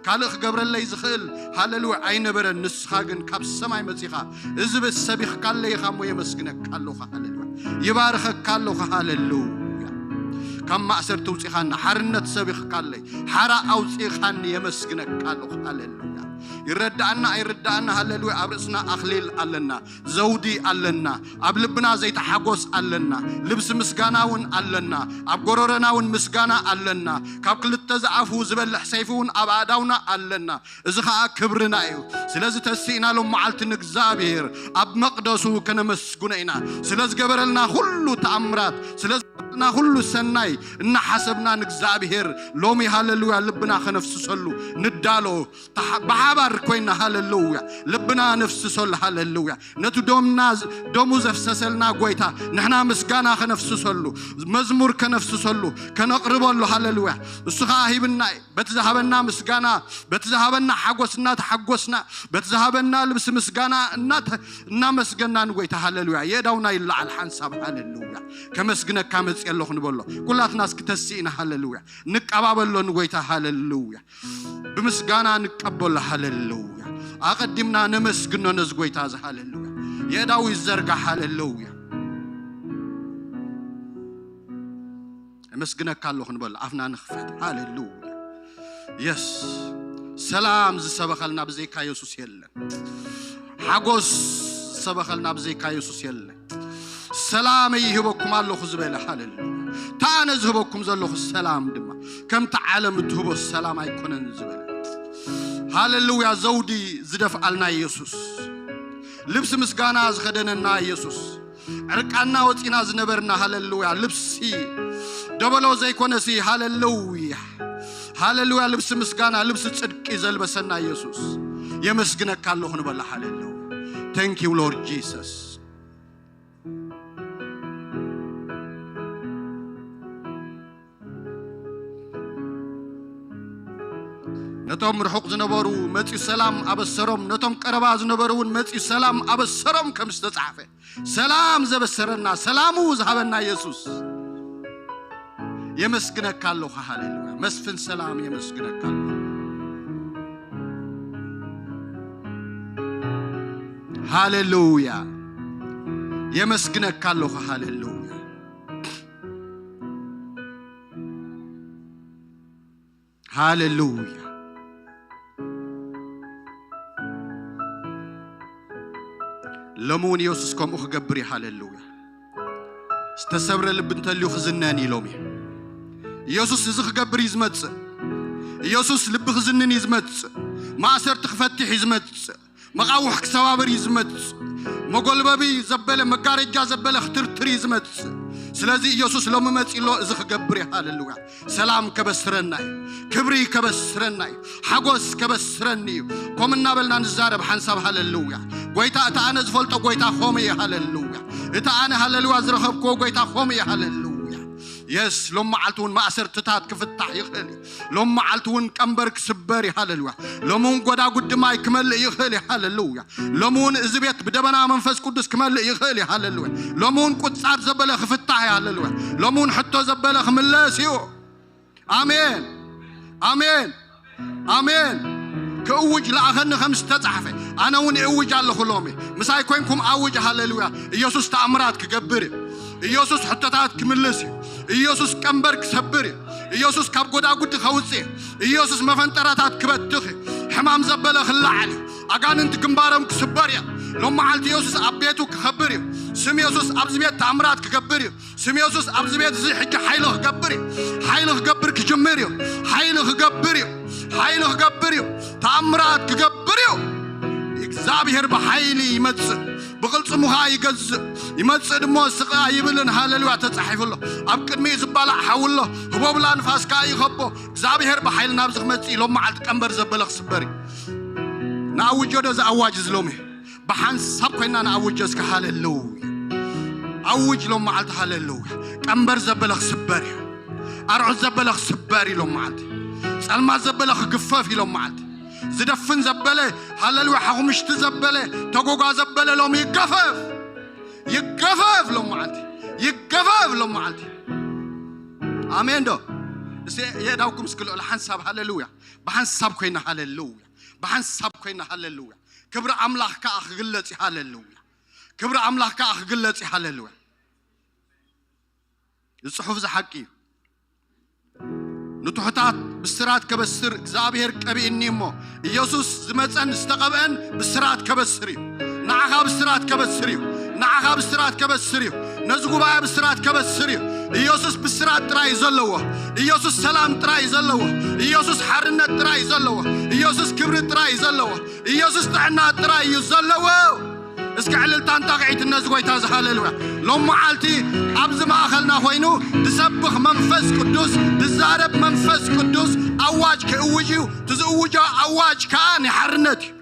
ካልእ ክገብረለይ ዝኽእል፣ ሃለሉያ፣ ኣይነበረን። ንስኻ ግን ካብ ሰማይ መጺኻ፣ እዚ ቤት ሰቢኽካለይ ኢኻ እሞ የመስግነካ ኣለኹ፣ ሃለሉያ፣ ይባርኸካ ኣለኹ፣ ሃለሉያ። ካብ ማእሰርቲ ውጺኻና፣ ሓርነት ሰቢኽካለይ፣ ሓራ ኣውጺኻኒ፣ የመስግነካ ኣለኹ፣ ሃለሉያ። ይረዳእና ኣይረዳእና፣ ሃለሉያ፣ ኣብ ርእስና ኣኽሊል ኣለና፣ ዘውዲ ኣለና፣ ኣብ ልብና ዘይተሓጎስ ኣለና፣ ልብሲ ምስጋና እውን ኣለና፣ ኣብ ጎረሮና እውን ምስጋና ኣለና፣ ካብ ክልተ ዝኣፉ ዝበልሕ ሰይፊ እውን ኣብ ኣእዳውና ኣለና። እዚ ኸኣ ክብርና እዩ። ስለዚ ተሲእና ሎም መዓልቲ ንእግዚኣብሔር ኣብ መቕደሱ ከነመስግኖ ኢና። ስለ ዝገበረልና ኩሉ ተኣምራት፣ ስለ ዝገበረልና ኩሉ ሰናይ እናሓሰብና ንእግዚኣብሔር ሎሚ ሃለሉያ ልብና ከነፍስሰሉ ንዳሎ። ተሓ-፣ ብሓባር ኮይና ሃለሉያ ልብና ነፍስሰሉ ሃለሉያ። ነቲ ዶምና ዝ-፣ ደሙ ዘፍሰሰልና ጎይታ ንሕና ምስጋና ከነፍስሰሉ፣ መዝሙር ከነፍስሰሉ፣ ከነቕርበሉ ሃለሉያ። እሱ ኸኣ ሂብና እዩ። በቲ ዝሃበና ምስጋና፣ በቲ ዝሃበና ሓጎስ እናተሓጎስና፣ በቲ ዝሃበና ልብሲ ምስጋና እናተ-፣ እናመስገና ንጎይታ ሃለሉያ። የእዳውና ይለዓል ሓንሳብ ሃለሉያ። ከመስግነካ መጽእ ኣለኹ ንበሎ። ኩላትና እስኪ ተሲእና ሃለሉያ። ንቀባበሎ ንጎይታ ሃለሉያ። ብምስጋና ንቀበሎ ሃለሉያ። ኣቐዲምና ነመስግኖ ነዚ ጎይታ እዚ ሃለሉያ። የእዳው ይዘርጋ ሃለሉያ። እመስግነካ ኣለኹ ንበሎ። ኣፍና ንኽፈት ሃለሉያ። የስ፣ ሰላም ዝሰበኸልና ብዘይካ የሱስ የለን። ሓጎስ ዝሰበኸልና ብዘይካ የሱስ የለን። ሰላመይ ይህበኩም ኣለኹ ዝበለ ሃለሉያ። እታ ኣነ ዝህበኩም ዘለኹ ሰላም ድማ ከምቲ ዓለም እትህቦ ሰላም ኣይኮነን ዝበለ። ሃለሉያ። ዘውዲ ዝደፍኣልና የሱስ፣ ልብሲ ምስጋና ዝኸደነና የሱስ፣ ዕርቃና ወፂና ዝነበርና ሃለሉያ። ልብሲ ደበሎ ዘይኮነሲ ሃለሉያ። ሃለሉያ። ልብሲ ምስጋና፣ ልብሲ ጽድቂ ዘልበሰና የሱስ፣ የመስግነካ ኣለኹ ንበላ። ሃለሉያ። Thank you Lord Jesus። ነቶም ርሑቕ ዝነበሩ መጺኡ ሰላም ኣበሰሮም፣ ነቶም ቀረባ ዝነበሩ እውን መጺኡ ሰላም ኣበሰሮም ከም ዝተጻሕፈ፣ ሰላም ዘበሰረና፣ ሰላሙ ዝሃበና የሱስ የመስግነካ ኣለኹ። ሃሌሉያ። መስፍን ሰላም የመስግነካ ኣለኹ። ሃሌሉያ። የመስግነካ ኣለኹ። ሃሌሉያ። ሃሌሉያ። ሎሚ እውን ኢየሱስ ከምኡ ክገብር እዩ። ሃሌሉያ። ዝተሰብረ ልቢ እንተልዩ ክዝነን እዩ ሎሚ። ኢየሱስ እዚ ክገብር እዩ ዝመጽእ። ኢየሱስ ልቢ ክዝንን እዩ ዝመጽእ። ማእሰርቲ ክፈትሕ እዩ ዝመጽእ። መቓውሕ ክሰባብር እዩ ዝመጽእ። መጎልበቢ ዘበለ፣ መጋረጃ ዘበለ ክትርትር እዩ ዝመጽእ። ስለዚ ኢየሱስ ሎሚ መጺኡ ኣሎ፣ እዚ ክገብር እዩ። ሃሌሉያ። ሰላም ከበስረና እዩ። ክብሪ ከበስረና እዩ። ሓጎስ ከበስረኒ እዩ። ከምኡ እናበልና ንዛረብ ሓንሳብ። ሃሌሉያ። ጎይታ፣ እቲ ኣነ ዝፈልጦ ጎይታ ከምኡ እዩ። ሃሌሉያ። እቲ ኣነ፣ ሃሌሉያ፣ ዝረኸብክዎ ጎይታ ከምኡ እዩ። ሃሌሉያ። የስ፣ ሎም መዓልቲ እውን ማእሰርትታት ክፍታሕ ይኽእል እዩ። ሎም መዓልቲ እውን ቀንበር ክስበር እዩ። ሃሌሉያ። ሎም እውን ጎዳጉዲ ማይ ክመልእ ይኽእል እዩ። ሃሌሉያ። ሎም እውን እዚ ቤት ብደበና መንፈስ ቅዱስ ክመልእ ይኽእል እዩ። ሃሌሉያ። ሎም እውን ቁጻር ዘበለ ክፍታሕ እዩ። ሃሌሉያ። ሎም እውን ሕቶ ዘበለ ክምለስ እዩ። ኣሜን፣ ኣሜን፣ ኣሜን። ክእውጅ ለኣኸኒ ከም ዝተጻሕፈ፣ ኣነ እውን እእውጅ ኣለኹ። ሎሚ ምሳይ ኮይንኩም ኣውጅ። ሃሌሉያ። ኢየሱስ ተኣምራት ክገብር እዩ። ኢየሱስ ሕቶታት ክምልስ እዩ። ኢየሱስ ቀንበር ክሰብር እዩ። ኢየሱስ ካብ ጎዳጉዲ ከውጽእ እዩ። ኢየሱስ መፈንጠራታት ክበትኽ እዩ። ሕማም ዘበለ ክለዓል እዩ። ኣጋንንቲ ግንባሮም ክስበር እዩ። ሎም መዓልቲ ኢየሱስ ኣብ ቤቱ ክኸብር እዩ። ስም ኢየሱስ ኣብዚ ቤት ተኣምራት ክገብር እዩ። ስም ኢየሱስ ኣብዚ ቤት እዚ ሕጂ ሓይሊ ክገብር እዩ። ሓይሊ ክገብር ክጅምር እዩ። ሓይሊ ክገብር እዩ። ሓይሊ ክገብር እዩ። ተኣምራት ክገብር እዩ። እግዚኣብሔር ብሓይሊ ይመጽእ፣ ብቕልጽሙ ኸኣ ይገዝእ። ይመጽእ ድሞ ስቕ ኣይብልን። ሃሌሉያ። ተጻሒፉ ኣሎ። ኣብ ቅድሚኡ ዝባላዕ ሓዊ ኣሎ። ህቦብላ ንፋስ ከኣ ይኸቦ። እግዚኣብሔር ብሓይሊ ናብዚ ክመጽእ እዩ። ሎም መዓልቲ ቀንበር ዘበለ ክስበር እዩ። ንኣውጆ ዶ ዝኣዋጅ እዚ ሎሚ? ብሓንሳብ ኮይና ንኣውጆ እስከ። ሃሌሉያ። ኣውጅ ሎም መዓልቲ። ሃሌሉያ። ቀንበር ዘበለ ክስበር እዩ። ኣርዑት ዘበለ ክስበር እዩ ሎም መዓልቲ። ጸልማት ዘበለ ክግፈፍ እዩ ሎም መዓልቲ። ዝደፍን ዘበለ፣ ሃሌሉያ፣ ሓኹምሽቲ ዘበለ፣ ተጎጓ ዘበለ ሎም ይገፈፍ። ይገፈፍ ሎም መዓልቲ። ይገፈፍ ሎም መዓልቲ። ኣሜን ዶ? የእዳውኩም እስኪ ልዑል ሓንሳብ ሃሌሉያ። ብሓንሳብ ኮይና ሃሌሉያ። ብሓንሳብ ኮይና ሃሌሉያ። ክብሪ ኣምላኽ ከኣ ክግለጽ እዩ። ሃሌሉያ። ክብሪ ኣምላኽ ከኣ ክግለጽ እዩ። ሃሌሉያ። እዚ ጽሑፍ እዚ ሓቂ እዩ። ንትሑታት ብስራት ከበስር እግዚኣብሔር ቀቢእኒ እሞ፣ ኢየሱስ ዝመጸን ዝተቐብአን ብስራት ከበስር እዩ። ንዓኻ ብስራት ከበስር እዩ። ንዓኻ ብስራት ከበስር እዩ። ነዚ ጉባኤ ብስራት ከበስር እዩ። ኢየሱስ ብስራት ጥራይ እዩ ዘለዎ። ኢየሱስ ሰላም ጥራይ እዩ ዘለዎ። ኢየሱስ ሓርነት ጥራይ እዩ ዘለዎ። ኢየሱስ ክብሪ ጥራይ እዩ ዘለዎ። ኢየሱስ ጥዕና ጥራይ እዩ ዘለዎ። እስኪ ዕልልታን ጣቕዒትን ነዚ ጎይታ እዚ። ሃሌሉያ። ሎም መዓልቲ ኣብዚ ማእኸልና ኮይኑ ዝሰብኽ መንፈስ ቅዱስ፣ ዝዛረብ መንፈስ ቅዱስ ኣዋጅ ክእውጅ እዩ። እቲ ዝእውጆ ኣዋጅ ከኣ ናይ ሓርነት እዩ፣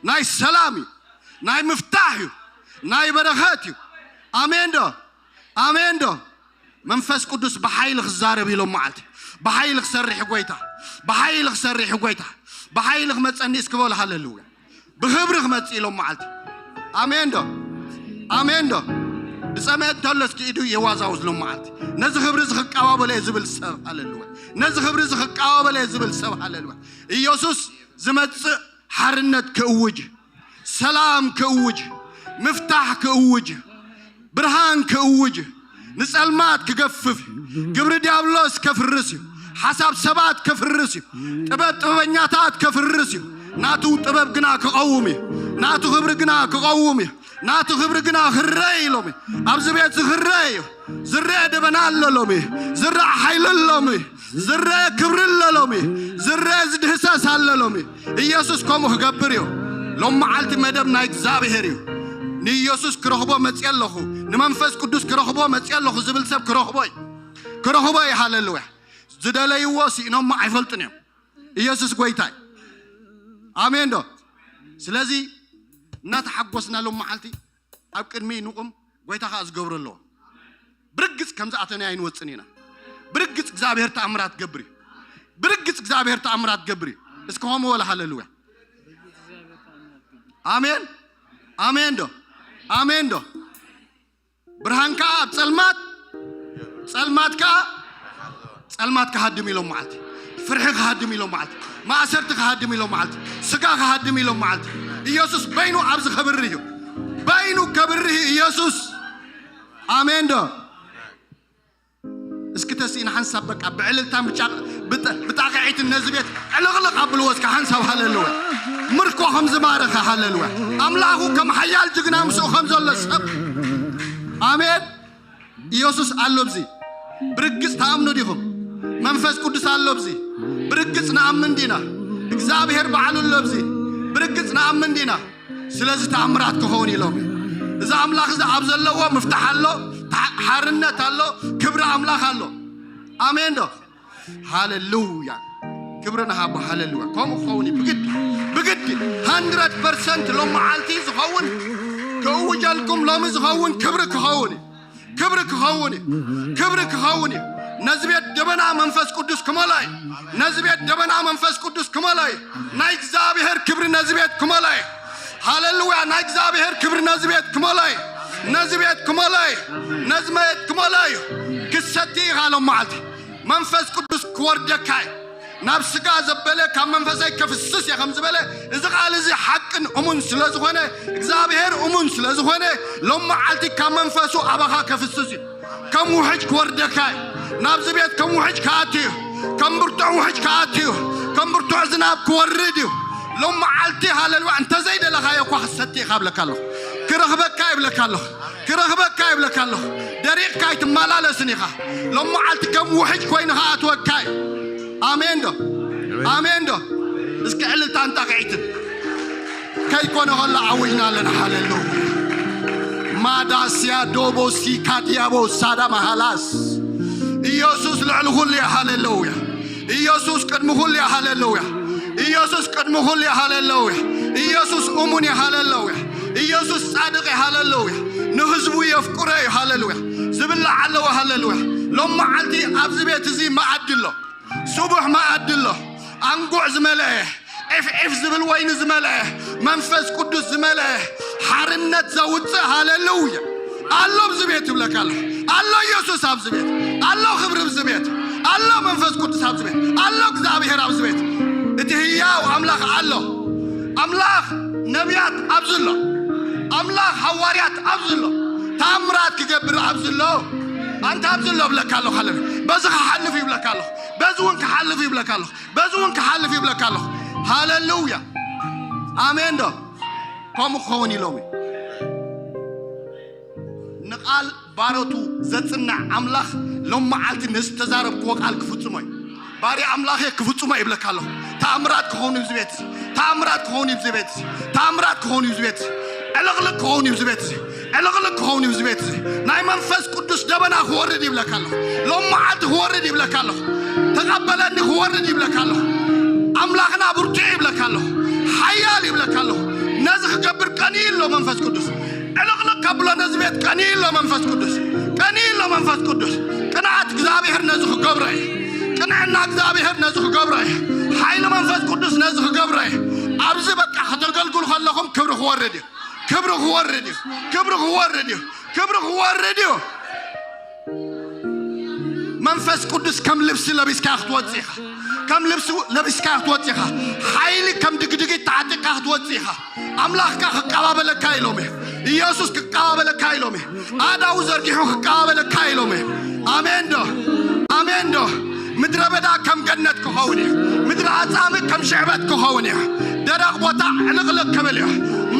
ናይ ሰላም እዩ፣ ናይ ምፍታሕ እዩ፣ ናይ በረኸት እዩ። ኣሜን ዶ? ኣሜን ዶ? መንፈስ ቅዱስ ብሓይሊ ክዛረብ እዩ ሎም መዓልቲ። ብሓይሊ ክሰርሕ ጎይታ። ብሓይሊ ክሰርሕ ጎይታ። ብሓይሊ ክመጸኒ እስኪ በሉ ሃሌሉያ። ብኽብሪ ክመጽእ እዩ ሎም መዓልቲ። ኣሜን ዶ? ኣሜን ዶ? ዝጸመአ እንተሎ እስኪ ኢዱ የዋዛውዝ ሎም መዓልቲ። ነዚ ክብሪ እዚ ክቀባበሎ እየ ዝብል ሰብ ሃሌሉያ። ነዚ ክብሪ እዚ ክቀባበሎ እየ ዝብል ሰብ ሃሌሉያ። ኢየሱስ ዝመጽእ ሓርነት ክእውጅ፣ ሰላም ክእውጅ፣ ምፍታሕ ክእውጅ፣ ብርሃን ክእውጅ፣ ንጸልማት ክገፍፍ፣ ግብሪ ዲያብሎስ ከፍርስ እዩ። ሓሳብ ሰባት ከፍርስ እዩ። ጥበብ ጥበበኛታት ከፍርስ እዩ። ናቱ ጥበብ ግና ክቐውም እዩ። ናቱ ክብሪ ግና ክቐውም እዩ። ናቱ ክብሪ ግና ክረይ ኢሎም እዩ። ኣብዚ ቤት እዚ ክረይ እዩ። ዝረአ ደበና ኣሎ ሎሚ። ዝረአ ሓይሊ ኣሎ ሎሚ። ዝረአ ክብሪ ኣሎ ሎሚ። ዝረአ ዝድህሰስ ኣሎ ሎሚ። ኢየሱስ ከምኡ ክገብር እዩ። ሎም መዓልቲ መደብ ናይ እግዚኣብሔር እዩ። ንኢየሱስ ክረኽቦ መጽየ ኣለኹ፣ ንመንፈስ ቅዱስ ክረኽቦ መጽየ ኣለኹ ዝብል ሰብ ክረኽቦ እዩ። ክረኽቦ እዩ። ሃሌሉያ። ዝደለይዎ ስኢኖሞ ኣይፈልጡን እዮም። ኢየሱስ ጎይታ እዩ። ኣሜን ዶ? ስለዚ እናተሓጎስና ሎም መዓልቲ ኣብ ቅድሚ ንቁም፣ ጎይታ ከኣ ዝገብሮ ኣለዎ። ብርግጽ ከም ዝኣተናዮ ኣይንወጽን ኢና። ብርግጽ እግዚኣብሔር ተኣምራት ገብር እዩ። ብርግጽ እግዚኣብሔር ተኣምራት ገብር እዩ። እስኪ ከምኡ በሉ ሃሌሉያ። ኣሜን። ኣሜን ዶ? ኣሜን ዶ? ብርሃን ከኣ ኣብ ጸልማት፣ ጸልማት ከኣ፣ ጸልማት ክሃድም ኢሎም መዓልቲ፣ ፍርሒ ክሃድም ኢሎም መዓልቲ፣ ማእሰርቲ ክሃድም ኢሎም መዓልቲ፣ ስጋ ክሃድም ኢሎም መዓልቲ። ኢየሱስ በይኑ ኣብዚ ከብርህ እዩ። በይኑ ከብርህ እዩ ኢየሱስ። ኣሜን ዶ? እስኪ ተስኢን ሓንሳብ በቃ ብዕልልታን ብጫ-፣ ብጣ-፣ ብጣቕዒትን ነዚ ቤት ዕልቕልቕ ኣብልዎ እስኪ ሓንሳብ ሃሌሉያ። ምርኮ ከም ዝማረኸ ሃሌሉያ። ኣምላኹ ከም ሓያል ጅግና ምስኡ ከም ዘሎ ሰብ። ኣሜን። ኢየሱስ ኣሎ ኣብዚ። ብርግጽ ተኣምኑ ዲኹም? መንፈስ ቅዱስ ኣሎ ኣብዚ። ብርግጽ ንኣምን ዲና? እግዚኣብሔር ባዕሉ ኣሎ ኣብዚ። ብርግጽ ንኣምን ዲና? ስለዚ ተኣምራት ክኸውን ኢሎም እዩ። እዚ ኣምላኽ እዚ ኣብ ዘለዎ ምፍታሕ ኣሎ፣ ሓርነት ኣሎ፣ ክብሪ ኣምላኽ ኣሎ። ኣሜን ዶ? ሃሌሉያ። ክብሪ ንሃቦ። ሃሌሉያ። ከምኡ ክኸውን እዩ። ብግዲ፣ ብግዲ ሃንድረድ ፐርሰንት ሎም መዓልቲ ዝኸውን ክእውጀልኩም፣ ሎሚ ዝኸውን ክብሪ ክኸውን እዩ። ክብሪ ክኸውን እዩ። ክብሪ ክኸውን እዩ። ነዚ ቤት ደበና መንፈስ ቅዱስ ክመሎ እዩ። ነዚ ቤት ደበና መንፈስ ቅዱስ ክመሎ እዩ። ናይ እግዚኣብሔር ክብሪ ነዚ ቤት ክመሎ እዩ። ሃሌሉያ። ናይ እግዚኣብሔር ክብሪ ነዚ ቤት ክመሎ እዩ። ነዚ ቤት ክመሎ እዩ። ነዚ ቤት ክመሎ እዩ። ክሰቲ ኢኻ ሎም መዓልቲ መንፈስ ቅዱስ ክወርደካ እዩ። ናብ ስጋ ዘበለ ካብ መንፈሰይ ከፍስስ እየ ከም ዝበለ፣ እዚ ቃል እዚ ሓቅን እሙን ስለ ዝኾነ፣ እግዚኣብሔር እሙን ስለ ዝኾነ፣ ሎም መዓልቲ ካብ መንፈሱ ኣባኻ ከፍስስ እዩ። ከም ውሕጅ ክወርደካ እዩ። ናብዚ ቤት ከም ውሕጅ ክኣቲ እዩ። ከም ብርቱዕ ውሕጅ ክኣቲ እዩ። ከም ብርቱዕ ዝናብ ክወርድ እዩ። ሎም መዓልቲ ሃሌሉያ፣ እንተዘይደለኻዮ እኳ ክሰቲ ኢኻ እብለካ ኣለኹ። ክረኽበካ ይብለካ ኣለኹ። ክረኽበካ ይብለካ ኣለኹ። ደሪቕካ ኣይትመላለስን ኢኻ። ሎም መዓልቲ ከም ውሕጅ ኮይኑ ክኣትወካ እዩ። ኣሜን ዶ? ኣሜን ዶ? እስኪ ዕልልታን ጣቕዒትን ከይኮነ ከሎ ዓዊጅና ኣለና። ሃሌሉያ። ማዳስያ ዶቦ ሲካ ዲያቦ ሳዳ መሃላስ። ኢየሱስ ልዕሊ ኩሉ እዩ። ሃሌሉያ። ኢየሱስ ቅድሚ ኩሉ እዩ። ሃሌሉያ። ኢየሱስ ቅድሚ ኩሉ እዩ። ሃሌሉያ። ኢየሱስ እሙን እዩ። ሃሌሉያ። ኢየሱስ ጻድቕ እዩ። ሃሌሉያ። ንህዝቡ የፍቅሮ እዩ። ሃሌሉያ። ዝብላዕ ኣለዎ። ሃሌሉያ። ሎም መዓልቲ ኣብዚ ቤት እዚ መኣዲ ኣሎ። ስቡሕ መኣዲ ኣሎ። ኣንጉዕ ዝመልአ፣ ዒፍ ዒፍ ዝብል ወይኒ ዝመልአ፣ መንፈስ ቅዱስ ዝመልአ፣ ሓርነት ዘውፅእ። ሃሌሉያ። ኣሎ ኣብዚ ቤት ይብለካ ኣሎ። ኣሎ ኢየሱስ ኣብዚ ቤት። ኣሎ ክብሪ ኣብዚ ቤት። ኣሎ መንፈስ ቅዱስ ኣብዚ ቤት፣ ኣሎ እግዚኣብሔር ኣብዚ ቤት። እቲ ህያው ኣምላኽ ኣሎ። ኣምላኽ ነቢያት ኣብዚ ኣሎ። ኣምላኽ ሃዋርያት ኣብዚ ኣሎ። ተኣምራት ክገብር ኣብዚ ኣሎ። ኣንታ ኣብዚ ኣሎ እብለካ ኣለኹ። ሃሌሉያ። በዚ ክሓልፍ ይብለካ ኣለኹ። በዚ እውን ክሓልፍ ይብለካ ኣለኹ። በዚ እውን ክሓልፍ ይብለካ ኣለኹ። ሃሌሉያ። ኣሜን ዶ? ከምኡ ክኸውን ኢሎም እዩ። ንቓል ባሮቱ ዘጽንዕ ኣምላኽ ሎም መዓልቲ ነዚ ዝተዛረብክዎ ቃል ክፍጽሞ እዩ። ባርያ ኣምላኽ እየ ክፍጽሞ ይብለካ ኣለኹ። ተኣምራት ክኸውን እዩ እዚ ቤት እዚ። ተኣምራት ክኸውን እዩ እዚ ቤት እዚ። ተኣምራት ክኸውን እዩ እዚ ቤት እዚ። ዕልቕልቕ ክኸውን እዩ እዚ ቤት እዚ። ዕልቕልቕ ክኸውን እዩ እዚ ቤት እዚ። ናይ መንፈስ ቅዱስ ደበና ክወርድ ይብለካ ኣለኹ። ሎም መዓልቲ ክወርድ ይብለካ ኣለኹ። ተቐበለኒ ክወርድ ይብለካ ኣለኹ። ኣምላኽና ብርቱዕ ይብለካ ኣለኹ። ሓያል ይብለካ ኣለኹ። ነዚ ክገብር ቀንዩ ኣሎ መንፈስ ቅዱስ። ዕልቕልቕ ከብሎ ነዚ ቤት ቀንዩ ኣሎ መንፈስ ቅዱስ። ቀንዩ ኣሎ መንፈስ ቅዱስ። ቅንዓት እግዚኣብሔር ነዚ ክገብሮ እዩ። ቅንዕና እግዚኣብሔር ነዚ ክገብሮ እዩ። ሓይሊ መንፈስ ቅዱስ ነዚ ክገብሮ እዩ። ኣብዚ በቃ ከተገልግሉ ከለኹም ክብሪ ክወርድ እዩ። ክብሪ ክወርድ እዩ። ክብሪ ክወርድ እዩ። ክብሪ ክወርድ እዩ። መንፈስ ቅዱስ ከም ልብሲ ለቢስካ ክትወጽእ ኢኻ። ከም ልብሲ ለቢስካ ክትወጽእ ኢኻ። ሓይሊ ከም ድግድጊት ተዓጢቕካ ክትወጽእ ኢኻ። ኣምላኽካ ክቀባበለካ ኢሎም እየ። ኢየሱስ ክቀባበለካ ኢሎም እየ። ኣእዳዉ ዘርጊሑ ክቀባበለካ ኢሎም እየ። ኣሜን ዶ? ኣሜን ዶ? ምድረ በዳ ከም ገነት ክኸውን እዩ። ምድረ ኣጻምእ ከም ሽዕበት ክኸውን እዩ። ደረቕ ቦታ ዕልቕልቕ ክብል እዩ።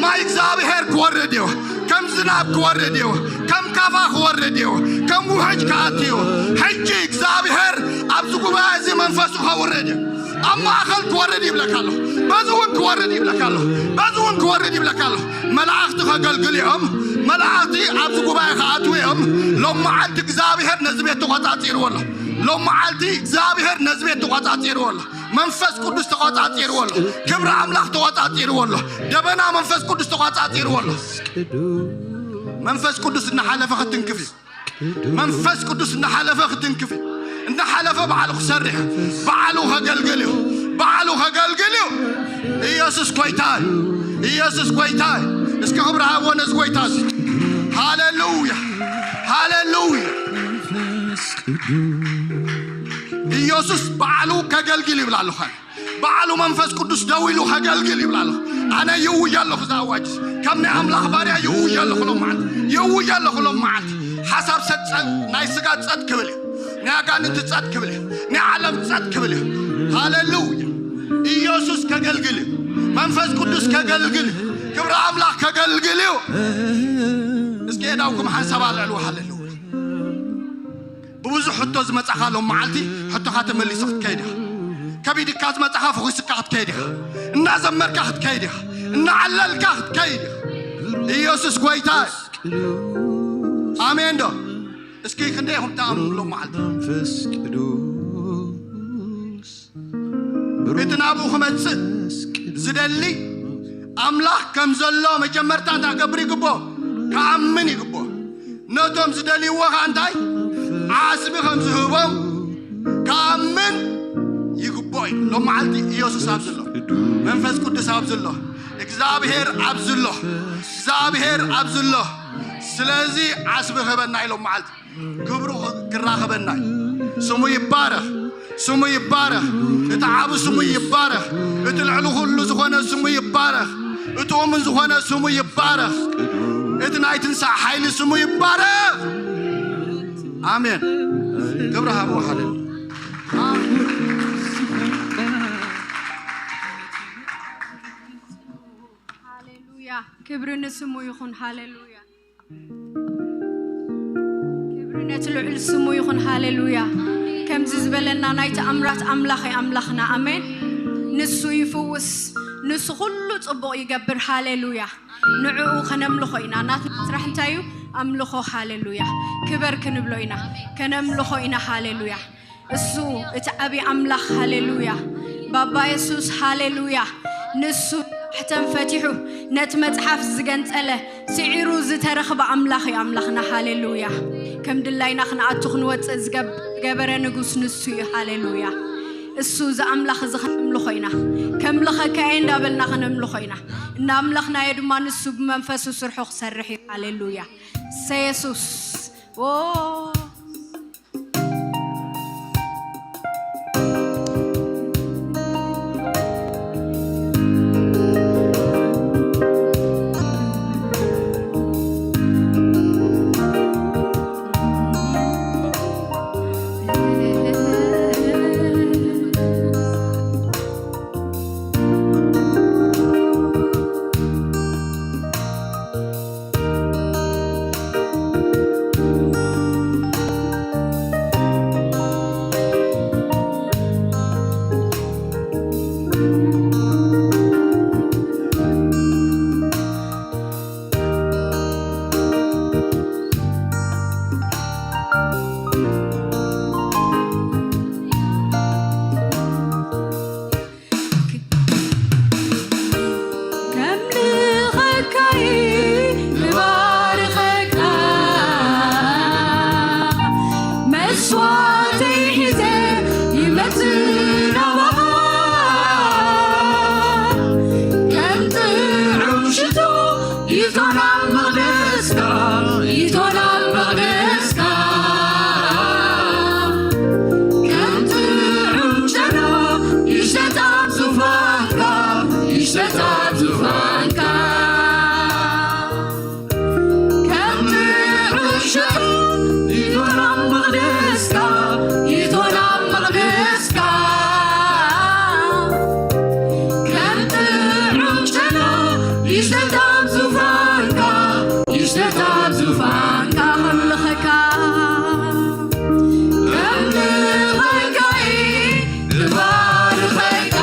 ማይ እግዚኣብሔር ክወርድ እዩ። ከም ዝናብ ክወርድ እዩ። ከም ካፋ ክወርድ እዩ። ከም ውሕጅ ክኣቱ እዩ። ሕጂ እግዚኣብሔር ኣብዚ ጉባኤ እዚ መንፈሱ ከውርድ እዩ። ኣብ ማእኸል ክወርድ ይብለካ ኣለኹ። በዚ እውን ክወርድ ይብለካ ኣለኹ። በዚ እውን ክወርድ ይብለካ ኣለኹ። መላእኽቲ ከገልግሉ እዮም። መላእኽቲ ኣብዚ ጉባኤ ክኣትዉ እዮም። ሎም መዓልቲ እግዚኣብሔር ነዚ ቤት ተቖጻጺርዎ ኣሎ። ሎም መዓልቲ እግዚኣብሔር ነዚ ቤት ተቖጻጺርዎ ኣሎ። መንፈስ ቅዱስ ተቖጻጺርዎ ኣሎ። ክብሪ ኣምላኽ ተቖጻጺርዎ ኣሎ። ደበና መንፈስ ቅዱስ ተቖጻጺርዎ ኣሎ። መንፈስ ቅዱስ እናሓለፈ ክትንክፍ እዩ። መንፈስ ቅዱስ እናሓለፈ ክትንክፍ እዩ። እናሓለፈ ባዕሉ ክሰርሕ፣ ባዕሉ ከገልግል እዩ። ባዕሉ ከገልግል እዩ። ኢየሱስ ጎይታ እዩ። ኢየሱስ ጎይታ እዩ። እስኪ ክብሪ ሃብዎ ነዚ ጎይታ እዚ። ሃሌሉያ፣ ሃሌሉያ። ኢየሱስ ባዕሉ ከገልግል ይብል ኣለኹ። ባዕሉ መንፈስ ቅዱስ ደው ኢሉ ከገልግል ይብል ኣለኹ። ኣነ ይውይ ኣለኹ፣ እዚ ኣዋጅ ከም ናይ ኣምላኽ ባርያ ይውይ ኣለኹ። ሎም መዓልቲ ይውይ ኣለኹ። ሎም መዓልቲ ሓሳብ ሰብ ጸጥ፣ ናይ ስጋ ጸጥ ክብል እዩ። ናይ ኣጋንንቲ ጸጥ ክብል እዩ። ናይ ዓለም ጸጥ ክብል እዩ። ሃሌሉያ። ኢየሱስ ከገልግል እዩ። መንፈስ ቅዱስ ከገልግል እዩ። ክብሪ ኣምላኽ ከገልግል እዩ። እስኪ ኤዳውኩም ሓንሳብ ኣልዕልዎ። ሃሌሉያ። ብብዙሕ ሕቶ ዝመጻኻ ሎም መዓልቲ ሕቶኻ ተመሊሱ ክትከይድ ኢኻ። ከቢድካ ዝመጻኻ ፈኺስካ ክትከይድ ኢኻ። እናዘመርካ ክትከይድ ኢኻ። እናዓለልካ ክትከይድ ኢኻ። ኢየሱስ ጎይታ እዩ። ኣሜን ዶ? እስኪ ክንደይ ኢኹም ትኣምኑ ሎም መዓልቲ? መንፈስ ቅዱስ እቲ ናብኡ ክመጽእ ዝደሊ ኣምላኽ ከም ዘሎ መጀመርታ እንታይ ክገብር ይግብኦ? ክኣምን ይግብኦ። ነቶም ዝደልይዎ ኸኣ እንታይ? ዓስቢ ከም ዝህቦም ክኣምን ይግብኦ እዩ። ሎም መዓልቲ ኢየሱስ ኣብዚ ኣሎ። መንፈስ ቅዱስ ኣብዚ ኣሎ። እግዚኣብሔር ኣብዚ ኣሎ። እግዚኣብሔር ኣብዚ ኣሎ። ስለዚ ዓስቢ ክህበና እዩ ሎም መዓልቲ። ክብሩ ክራኸበና እዩ። ስሙ ይባረኽ፣ ስሙ ይባረኽ። እቲ ዓቢ ስሙ ይባረኽ። እቲ ልዕሊ ኩሉ ዝኾነ ስሙ ይባረኽ። እቲ እሙን ዝኾነ ስሙ ይባረኽ። እቲ ናይ ትንሳእ ሓይሊ ስሙ ይባረኽ። ኣሜን። ክብሪ ሃብዎ። ሃሌሉያ። ሃሌሉያ። ክብሪ ንስሙ ይኹን። ሃሌሉያ። ክብሪ ነቲ ልዑል ስሙ ይኹን። ሃሌሉያ። ከምዚ ዝበለና ናይ ተኣምራት ኣምላኽ እዩ ኣምላኽና። ኣሜን። ንሱ ይፍውስ። ንሱ ኩሉ ጽቡቕ ይገብር። ሃሌሉያ። ንዕኡ ከነምልኾ ኢና። ናትና ስራሕ እንታይ እዩ? ኣምልኾ። ሃሌሉያ። ክበር ክንብሎ ኢና። ከነምልኾ ኢና። ሃሌሉያ። እሱ እቲ ዓቢ ኣምላኽ። ሃሌሉያ። ባባ የሱስ። ሃሌሉያ። ንሱ ሕተም ፈቲሑ ነቲ መጽሓፍ ዝገንጸለ ስዒሩ ዝተረኽበ ኣምላኽ እዩ ኣምላኽና። ሃሌሉያ። ከም ድላይና ክንኣቱ ክንወጽእ ዝገብ-፣ ዝገበረ ንጉስ ንሱ እዩ። ሃሌሉያ። እሱ እዚ ኣምላኽ እዚ ከነምልኾ ኢና። ከምልኸካ እየ እንዳበልና ከነምልኾ ኢና። እናምለኽናዮ ድማ ንሱ ብመንፈሱ ስርሑ ክሰርሕ እዩ። ሃሌሉያ። ሰየሱስ። ኦ። ሸታ ዙፋንካ ከም ጥዑም ሽቶ ይቶና መቕደስካ፣ ይቶና መቕደስካ። ከም ጥዑም ጨና ይሸታ ዙፋንካ፣ ይሸታ ዙፋንካ። ከምልኸካ፣ ከምልኸካ፣ እባርኸካ።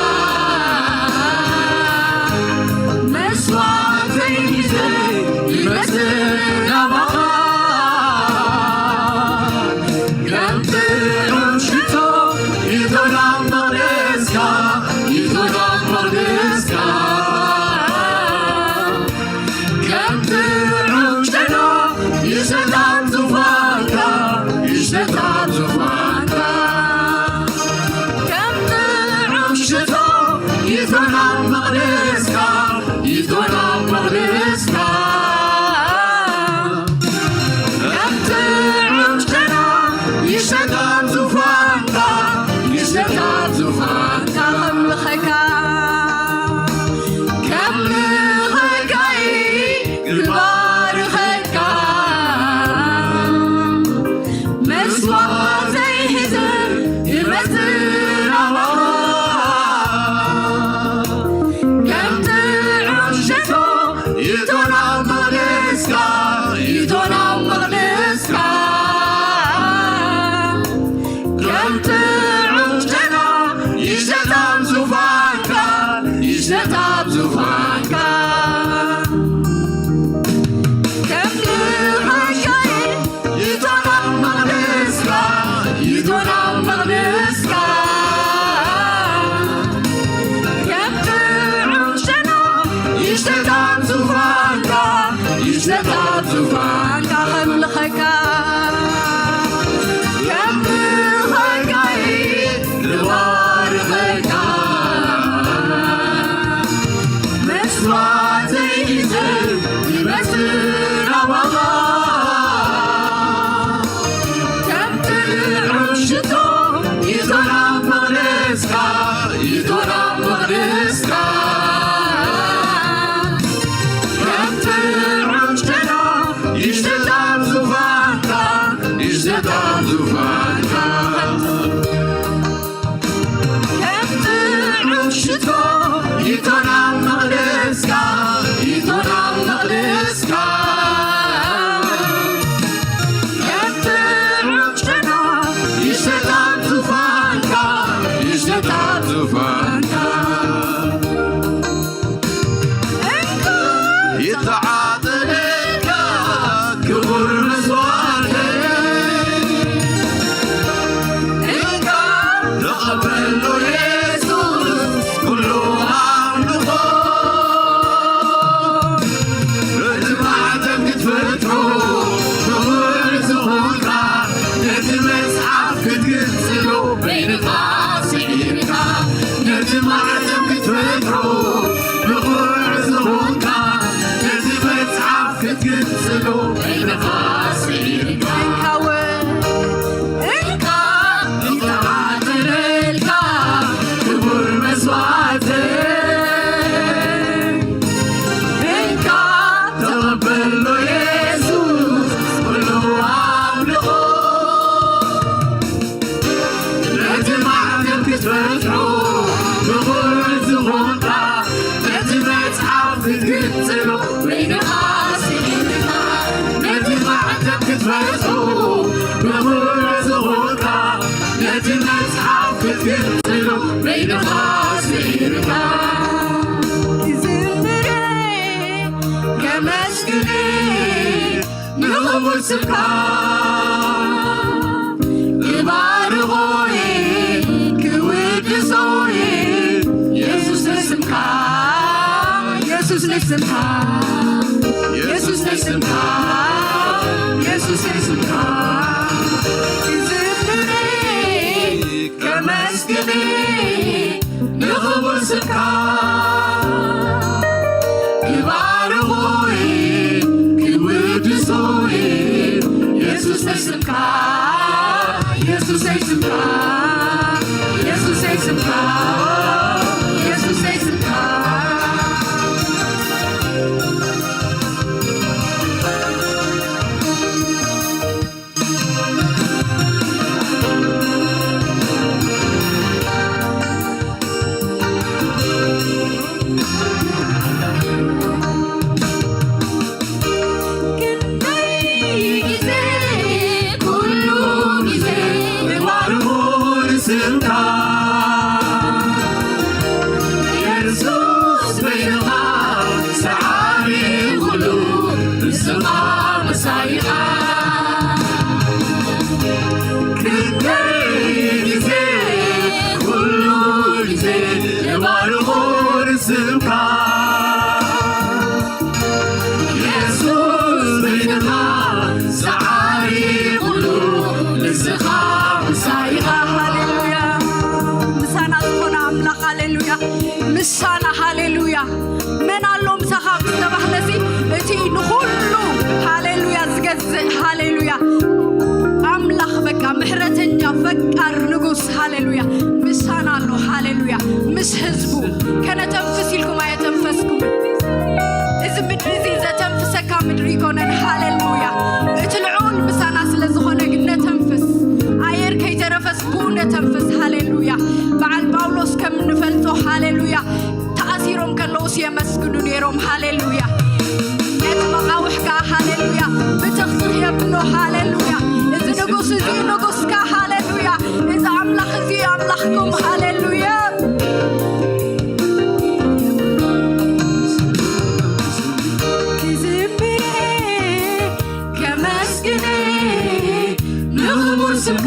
መስዋዕተይ ሒዘ ይመጽእ ናባኻ። ከም ጥዑም ሽቶ ይቶና መቕደስካ፣ ይቶና መቕደስካ። ከም ጥዑም ጨና ይሸታ ዙፋንካ፣ ይሸታ ዙፋንካ። ከም ጥዑም ሽቶ ይቶና መቕደስካ፣ ይቶና መቕደስካ። ከም ጥዑም ጨና ይሸታ ዙፋንካ፣ ይሸታ ዙፋንካ። ከምልኸካ፣ ከምልኸካ፣ ክባርኸካ። መስዋዕተይ ሒዘ ይመጽእ ናባኻ። ከም ጥዑም ሽቶ ይቶና መቕደስካ፣ ይቶና መቕደስካ። ከም ጥዑም ጨና ይሸታ ዙፋንካ፣ ይሸታ ዙፋንካ። ከም ልኻይ ይቶና መቕደስካ፣ ይቶና መቕደስካ። ከም ጥዑም ጨና ይሸታ ዙፋንካ፣ ይሸታ ዙፋንካ። ከምልኸካ፣ ከምልኸካ፣ ልባርኸካ። መስዋዕተይ ሒዘ ይመጽእ ናባኻ። ከም ጥዑም ሽቶ ይቶና መቕደስካ፣ ይቶና መቕደስካ። ከም ጥዑም ጨና ይሸታ ዙፋንካ፣ ይሸታ ዙፋንካ። ከም ጥዑም ሽቶ ይቶና መቕደስካ፣ ይቶና መቕደስካ። ከም ጥዑም ጨና ይሸታ ዙፋንካ፣ ይሸታ ዙፋንካ። ይተዓጠለካ ክቡር መስዋዕተይ፣ እንካ ተቐበሎ የሱስ ኩሉ ኣምልኾ። ነቲ ማዕተብ ክትፈትሖ ክቡር ዝኾንካ፣ ነቲ መጽሓፍ ክትግንጽሎ በይንኻ ስዒርካ፣ ነቲ ማዕተብ ክትፈትሖ ንቑሕ ዝኾንካ፣ ነቲ መጽሓፍ ክትግንጽሎ በይንኻ ስዒርካ። እንካ ይተዓጠለልካ ክቡር መስዋዕተይ፣ እንካ ተቐበሎ የሱስ ኩሉ ኣምልኾ። ነቲ ማዕተብ ክትፈትሖ ንቑሕ ዝኾንካ፣ ነቲ መጽሓፍ ክትግንጽሎ በይንኻ ስዒርካ። ነቲ ማዕተብ ክትፈትሖ ንቑሕ ዝኾንካ፣ ነቲ መጽሓፍ ክትግንጽሎ በይንኻ ስዒርካ። ክዝምር ከመስግን ንኽቡር ስምካ ክባርኾ ክውድሶ የሱስ ንስምካ፣ የሱስ ንስምካ፣ የሱስ ንስምካ፣ የሱስ ንስምካ ክዝምር ከመስግን ንኽቡር ስምካ ክባርኾ ክውድሶ የሱስ ናይ ስምካ፣ የሱስ ናይ ስምካ፣ የሱስ ናይ ስምካ፣ የሱስ ናይ ስምካ ስምካ የሱስ በይንኻ ሰዓሪ ኩሉ ንስኻ ምሳይኻ። ሃሌሉያ። ምሳና ዝኾነ ኣምላኽ፣ ሃሌሉያ። ምሳና፣ ሃሌሉያ። መን ኣሎ ምሳኻ ምስ ተባህለሲ፣ እቲ ንኹሉ፣ ሃሌሉያ፣ ዝገዝእ፣ ሃሌሉያ፣ ኣምላኽ፣ በቃ ምሕረተኛ፣ ፈቃር ንጉስ፣ ሃሌሉያ፣ ምሳና ኣሎ። ሃሌሉያ። ምስ ህዝቡ ከነተንፍስ ኢልኩም ኣየተንፈስኩምን። እዚ ምድሪ እዚ ዘተንፍሰካ ምድሪ ይኮነን። ሃሌሉያ። እቲ ልዑል ምሳና ስለ ዝኾነ ግን ነተንፍስ። ኣየር ከይተረፈስ ብኡ ነተንፍስ። ሃሌሉያ። በዓል ጳውሎስ ከም ንፈልጦ፣ ሃሌሉያ፣ ተኣሲሮም ከለውስ የመስግኑ ነይሮም። ሃሌሉያ። ነቲ መቓውሕ ከኣ፣ ሃሌሉያ፣ ብትኽትኽ የብሎ። ሃሌሉያ። እዚ ንጉስ እዚ ንጉስካ። ሃሌሉያ። እዚ ኣምላኽ እዚ ኣምላኽኩም። ሃሌሉያ። ክዝምር ከመስግን ንኽቡር ስምካ፣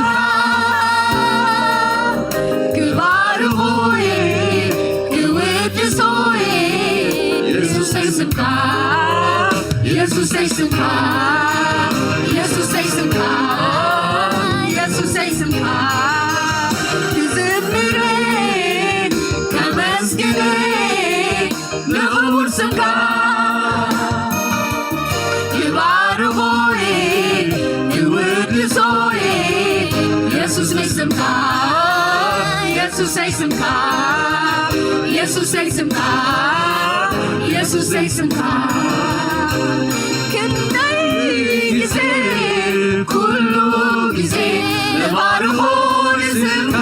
ክባርኾ ክውድሶ የሱሰይ ስምካ፣ የሱሰይ ስምካ፣ የሱሰይ ስምካ፣ የሱሰይ ስምካ፣ ክዝምር ከመስግን ንኽቡር ስምካ፣ ክባርኾ ክውድሶ የሱስ ናይ ስምካ፣ የሱሰይ ስምካ፣ የሱሰይ ስምካ፣ የሱሰይ ስምካ፣ ክንደይ ግዜ፣ ኩሉ ግዜ ንባርኾ ንስምካ።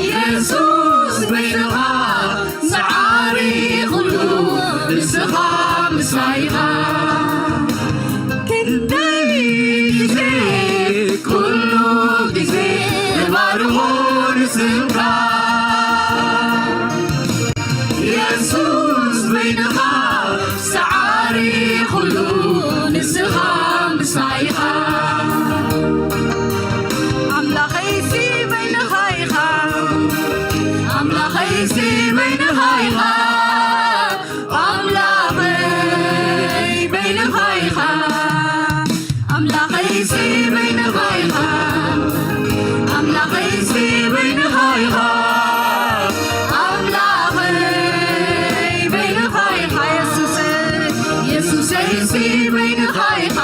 የሱስ በይንኻ ሰዓሪ ኩሉ ንስኻ ምሳይኻ። ክንደይ ግዜ፣ ኩሉ ግዜ ንባርኾ ንስምካ። የሱስ በይንኻ ሰዓሪ ኩሉ ንስኻ ምሳይኻ። ኣምላኸይሲ በይንኻ ኢኻ፣ ኣምላኸይሲ በይንኻ ኢኻ፣ ኣምላኸይ በይንኻ ኢኻ። ኣምላኸይሲ በይንኻ ኢኻ፣ ኣምላኸይሲ በይንኻ ኢኻ፣ ኣምላኸይ በይንኻ ኢኻ። የሱሰይ፣ የሱሰይሲ በይንኻ ኢኻ፣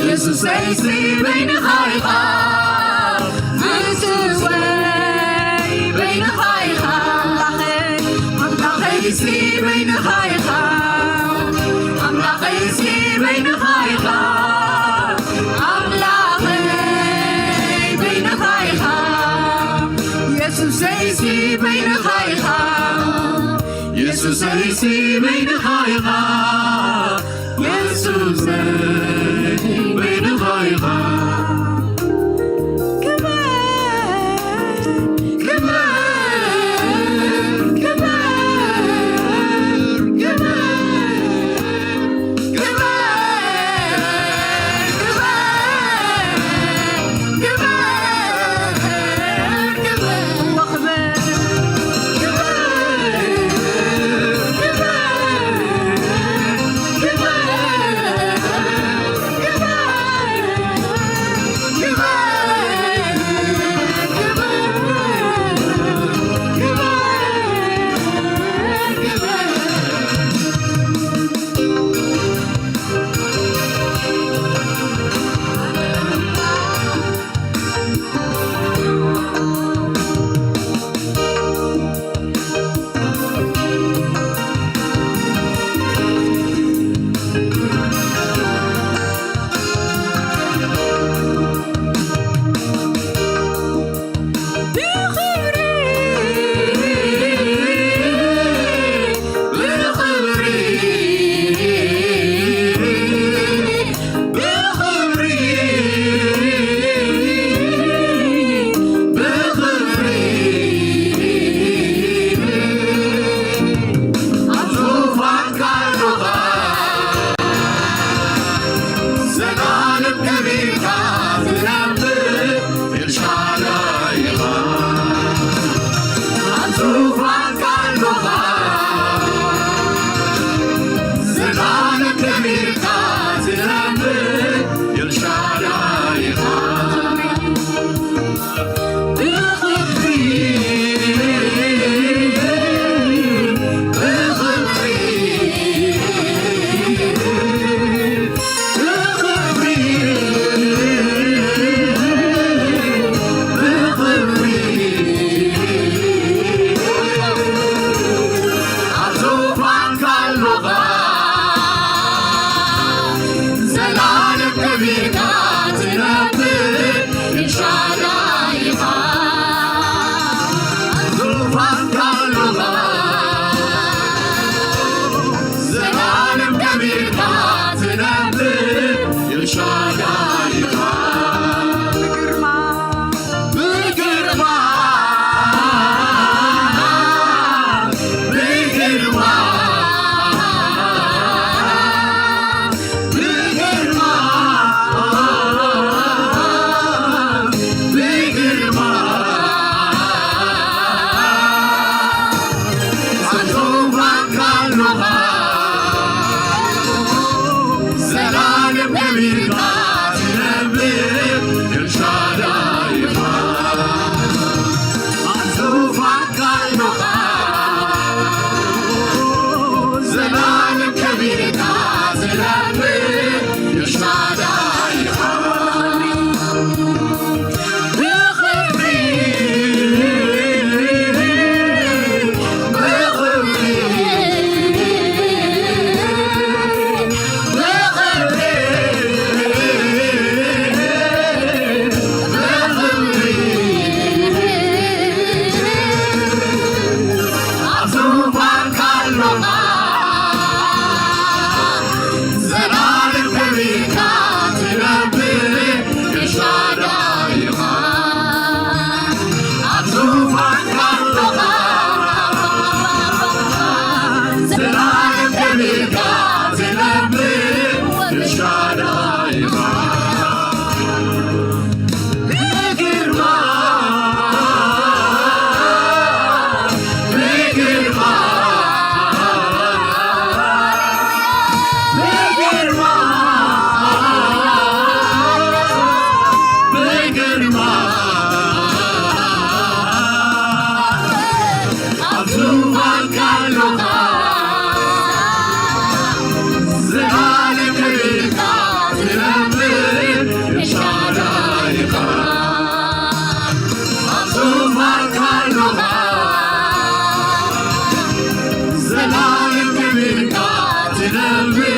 የሱሰይሲ በይንኻ ኢኻ። ንስወይ በይንኻ ኢኻ ኣምላኸይ፣ ኣምላኸይሲ በይንኻ ኢኻ፣ ኣምላኸይሲ በይንኻ ኢኻ፣ ኣምላኸይ በይንኻ ኢኻ፣ የሱሰይሲ በይንኻ ኢኻ፣ የሱሰይሲ በይንኻ ኢኻ። የሱሰይ በይንኻ ኢኻ። ክበር፣ ክበር፣ ክበር፣ ክበር፣ ክበር፣ ክበር፣ ክበር፣ ክበር። ዙፋንካ ኣለኻ፣ ዘላለም ከቢርካ ትነብር ኤልሻዳይ ኢኻ። ብኽብሪ፣ ብኽብሪ፣ ብኽብሪ፣ ብኽብሪ ኣብ ዙፋንካ ኣለኻ፣ ዘላለም ከቢርካ ትነብር ኤልሻዳይ ኢኻ። ኣብ ዙፋንካ ኣለኻ፣ ዘላለም ከቢርካ ትነብር ኤልሻዳይ ኢኻ። ብግርማ፣ ብግርማ፣ ብግርማ፣ ብግርማ፣ ኣብ ዙፋንካ ኣለኻ፣ ዘላለም ከቢርካ ትነብር ኤልሻዳይ ኢኻ። ኣብ ዙፋንካ ኣለኻ፣ ዘላለም ከቢርካ ትነብር ኤልሻዳይ ኢኻ። ብኽብሪ፣ ብኽብሪ፣ ብኽብሪ፣ ብኽብሪ ኣብ ዙፋንካ ኣለኻ፣ ዘላለም ከቢርካ ትነብር ኤልሻዳይ ኢኻ። ኣብ ዙፋንካ ኣለኻ፣ ዘላለም ከቢርካ ትነብር ኤልሻዳይ ኢኻ። ብግርማ፣ ብግርማ፣ ብግርማ፣ ብግርማ ኣብ ዙፋንካ ኣለኻ፣ ዘላለም ከቢርካ ትነብር ኤልሻዳይ ኢኻ። ኣብ ዙፋንካ ኣለኻ፣ ዘላለም ከቢርካ ትነብር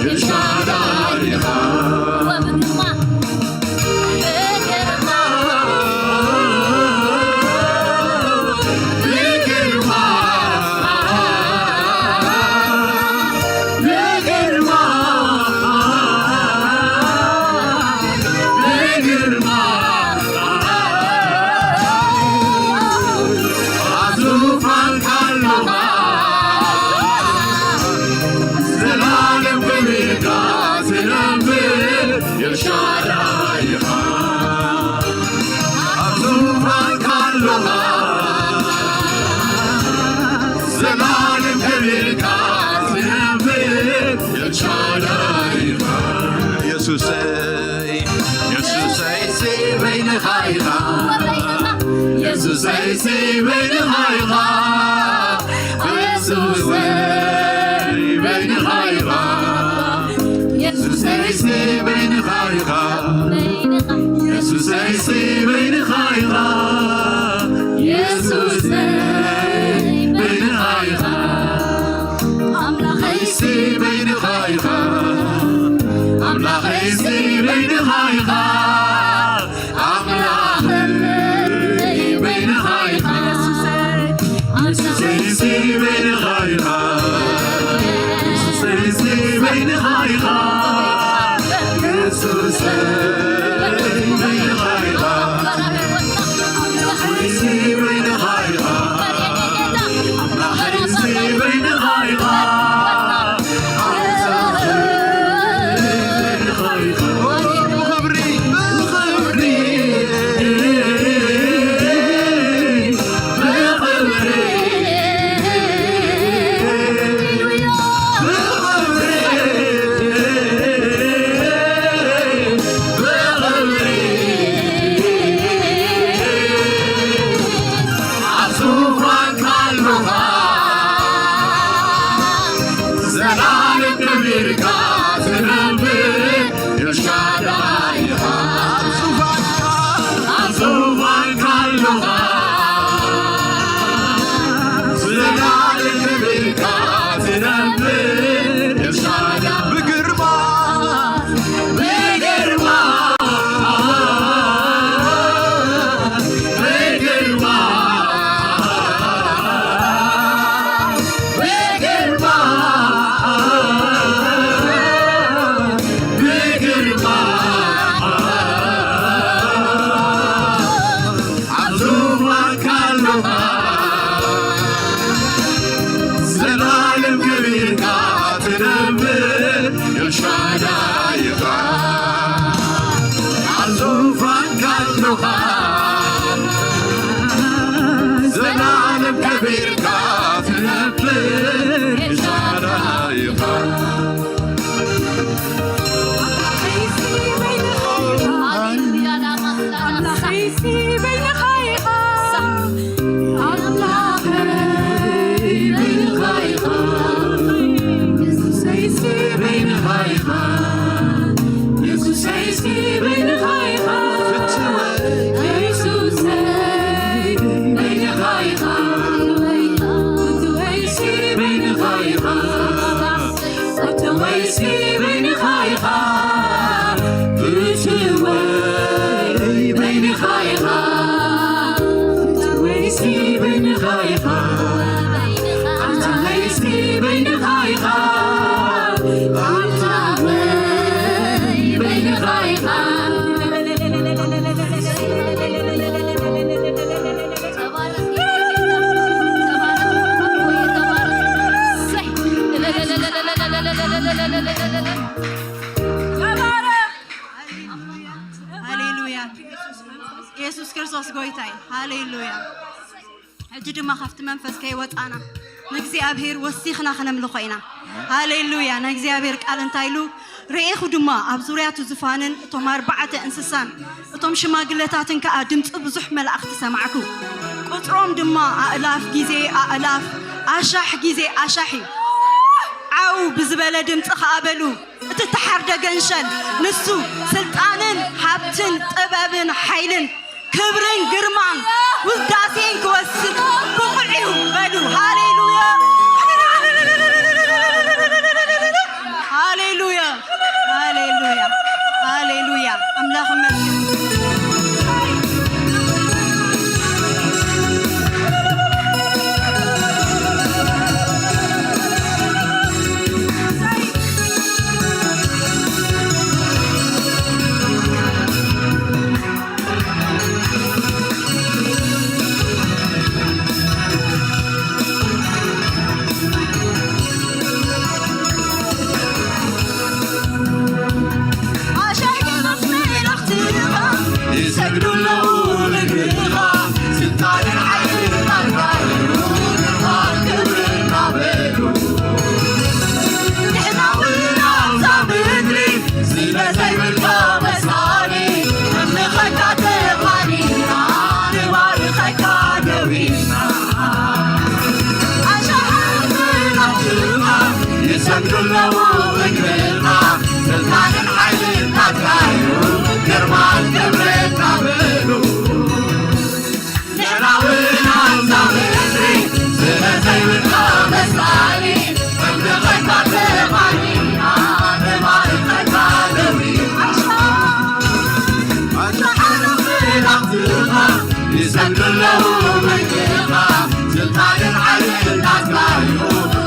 ኤልሻዳይ ኢኻ። ዘላለም ክብርካ ትነብር ኤልሻዳይ ኢኻ። ኣብ ዙፋንካ ኣለኻ። ዘላለም ክብርካ ትነብር ኤልሻዳይ ኢኻ። የሱሰይ፣ የሱሰይ፣ ሲ በይንኻ ኢኻ። የሱሰይ፣ ሲ በይንኻ ኢኻ። የሱሰይ፣ በይንኻ ኢኻ። የሱሰይ፣ ሲ በይንኻ ኢኻ። የሱሰይ፣ ሲ በይንኻ ኢኻ። የሱሰይ፣ በይንኻ ኢኻ። ኣምላኸይ፣ ሲ በይንኻ ኢኻ። ኣምላኸይ፣ ሲ በይንኻ ኢኻ። ኣምላኸይ በይንኻ ኢኻ። የሱሰይ፣ ሲ በይንኻ ኢኻ። የሱሰይ፣ ሲ በይንኻ ኢኻ። የሱሰይ፣ በይንኻ ኢኻ። ኣምላኸይ፣ ሲ በይንኻ ኢኻ። ኣምላኸይ፣ ሲ በይንኻ ኢኻ። ቢርካ ትነብር ኤልሻዳይ ኢኻ። ኣምላኸይሲ በይንኻ ኢኻ። ኣምላኸይ በይንኻ ኢኻ። የሱሰይሲ በይንኻ ኢኻ። የሱሰይሲ በይንኻ ኢኻ። ፍትወይ የሱሰይ በይንኻ ኢኻ። ፍትወይሲ በይንኻ ኢኻ። ፍትወይሲ በይንኻ ኢኻ። ፍትወይ በይንኻ ኢኻ። ፍትወይሲ በይንኻ ኢኻ። ፍትወይሲ በይንኻ ኢኻ። ፍትወይ በይንኻ ኢኻ። ሃሌሉያ። የሱስ ክርስቶስ ጎይታ እዩ። ሃሌሉያ። ሕጂ ድማ ካብቲ መንፈስ ከይወጻና ንእግዚኣብሔር ወሲኽና ክነምልኾ ኢና። ሃሌሉያ። ናይ እግዚኣብሔር ቃል እንታይ ኢሉ? ርኤኹ ድማ ኣብ ዙርያ እቲ ዙፋንን እቶም ኣርባዕተ እንስሳን እቶም ሽማግለታትን ከኣ ድምጺ ብዙሕ መላእኽቲ ሰማዕኩ። ቁጽሮም ድማ ኣእላፍ ግዜ ኣእላፍ፣ ኣሻሕ ግዜ ኣሻሕ እዩ። ዓው ብዝበለ ድምጺ ከኣ በሉ፣ እቲ እተሓርደ ገንሸል ንሱ ስልጣንን ሃብትን ጥበብን ሓይልን ክብርን ግርማን ውዳሴን ክወስድ ብቑዕ እዩ በሉ። ሃሌሉያ! ሃሌሉያ! ሃሌሉያ! ሃሌሉያ! ኣምላኽ ይመስገን። ኣሻሕጊ መፍነይ ላኽትኻ ይሰግዱ ኣለዉ ንግርኻ፣ ስልጣንን ሓይልን ናትካ እዩ፣ ግርማን ክብርን ናበሉ። ንሕና እውን ኣብዛ ምድሪ ስለ ዘይብልካ መሳሊ፣ ነምልኸካ ተቓኒና፣ ንባርኸካ ደዊና። ኣሻሓት መላእኽትኻ ይሰግዱ ኣለዉ እግርኻ፣ ስልጣንን ሓይልን ናትካ እዩ፣ ግርማን ክብርን ናበሉ። ንሕና እውን ኣብዛ ምድሪ ስለ ዘይብልካ መሳሊ፣ ነምልኸካ ተቓኒና፣ ንባርኸካ ደዊና። ኣሻሓት መላእኽትኻ ይሰግዱ ኣለዉ እግርኻ፣ ስልጣንን ሓይልን ናትካ እዩ፣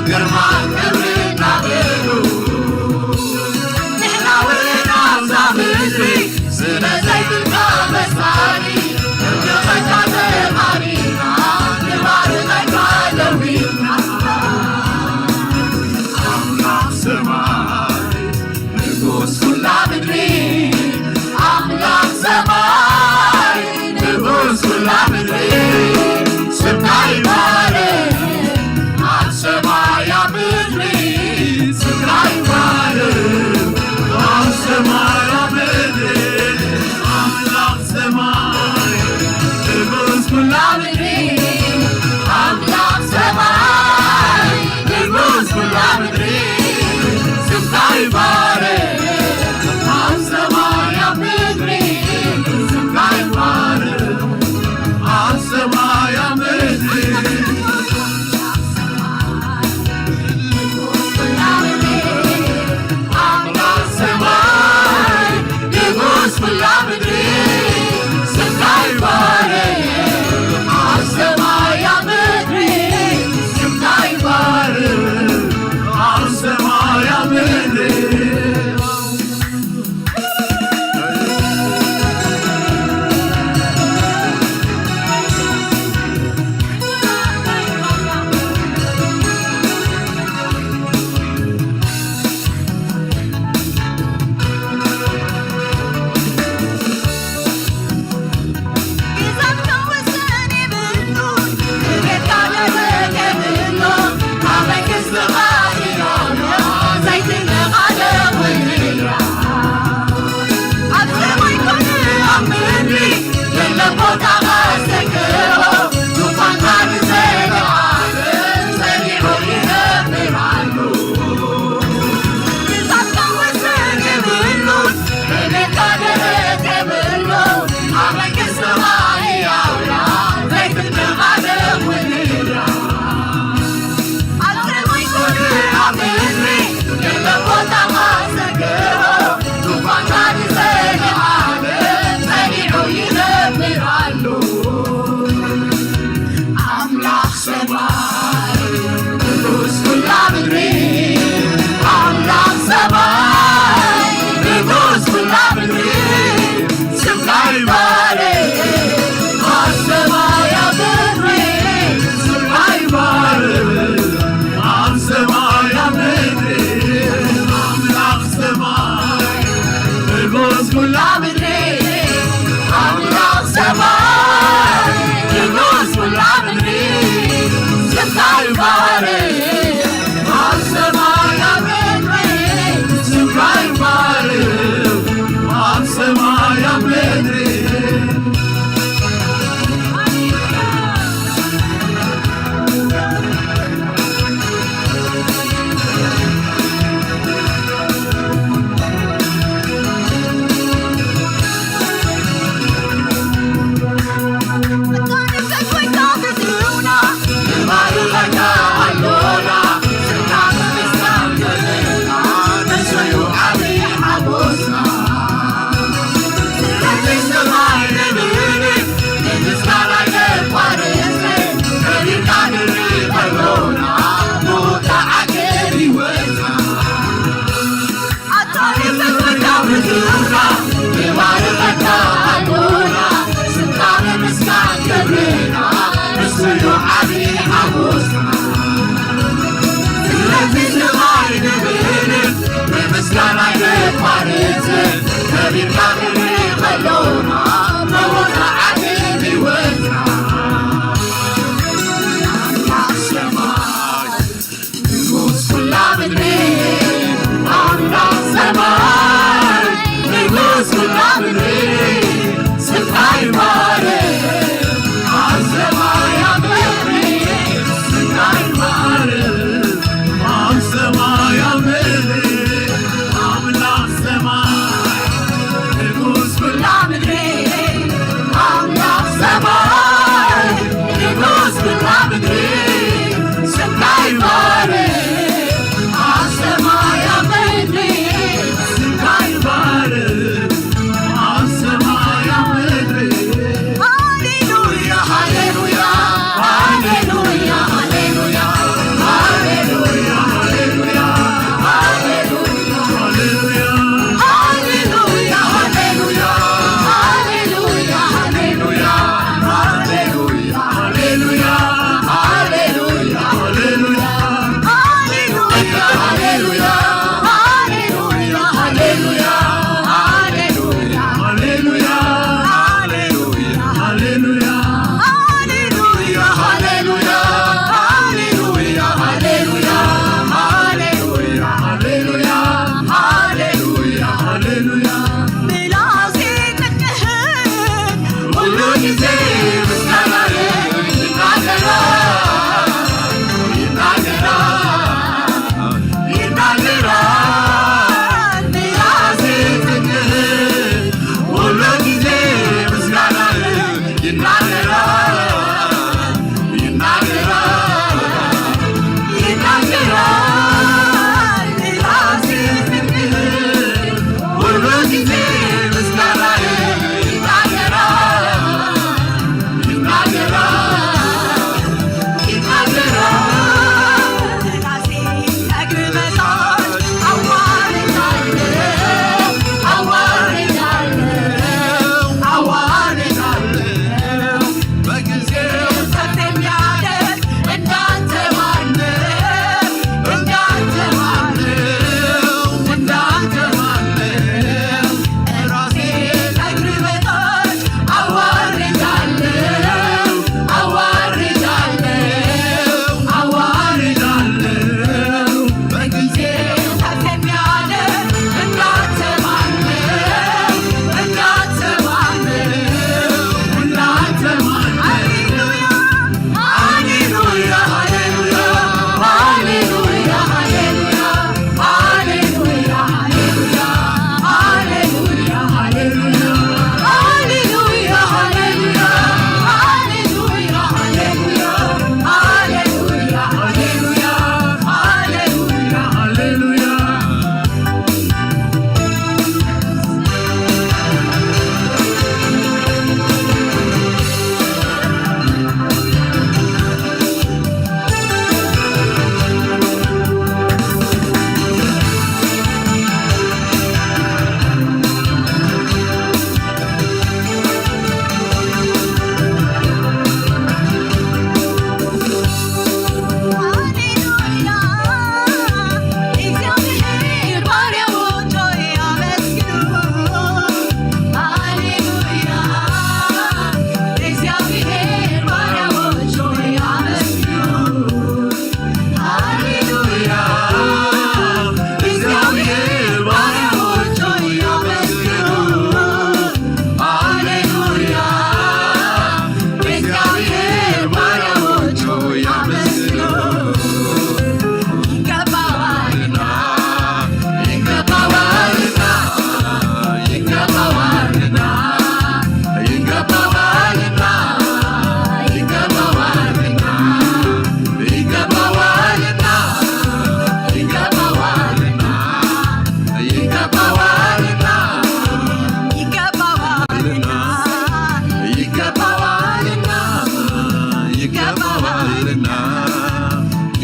ግርማን ክብርን ናበሉ።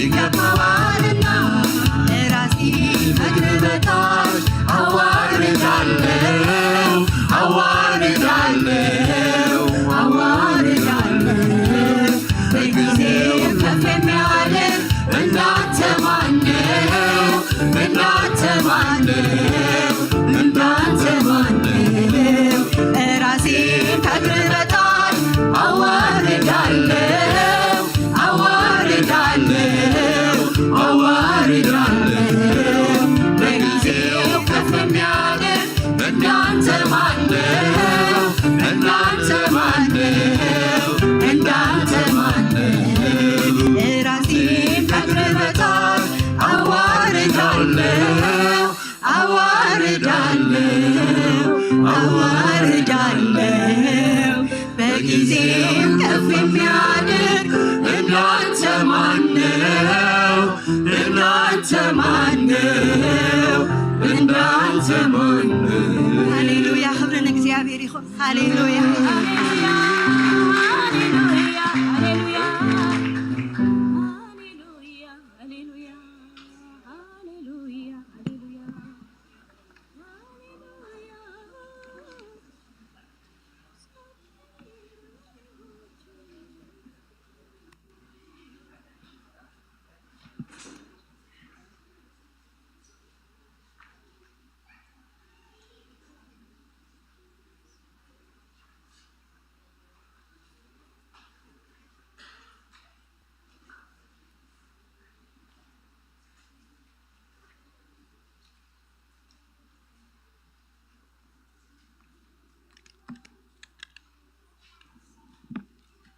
ይገባዋልና። ራሴ ከእግር በታች አዋርዳለሁ፣ አዋርዳለሁ፣ አዋርዳለሁ። በጊዜው ከፍ የሚያደርግ እንዳንተ ማነው? እንዳንተ ማነው? እንዳንተ ማነው? ራሴን ከእግር በታች አዋርዳለሁ፣ አዋርዳለሁ፣ አዋርዳለሁ። በጊዜው ከፍ የሚያደርግ እንዳንተ ማነው? እንዳንተ ማነው? እንዳንተ ማነው? ራሴን ከእግር በታች አዋርዳለሁ፣ አዋርዳለሁ፣ አዋርዳለሁ። በጊዜው ከፍ የሚያደርግ እንዳንተ ማነው? እንዳንተ ማነው? እንዳንተ ማነው? ሃሌሉያ፣ ክብሪ ንእግዚኣብሔር ይኹን። ሃሌሉያ።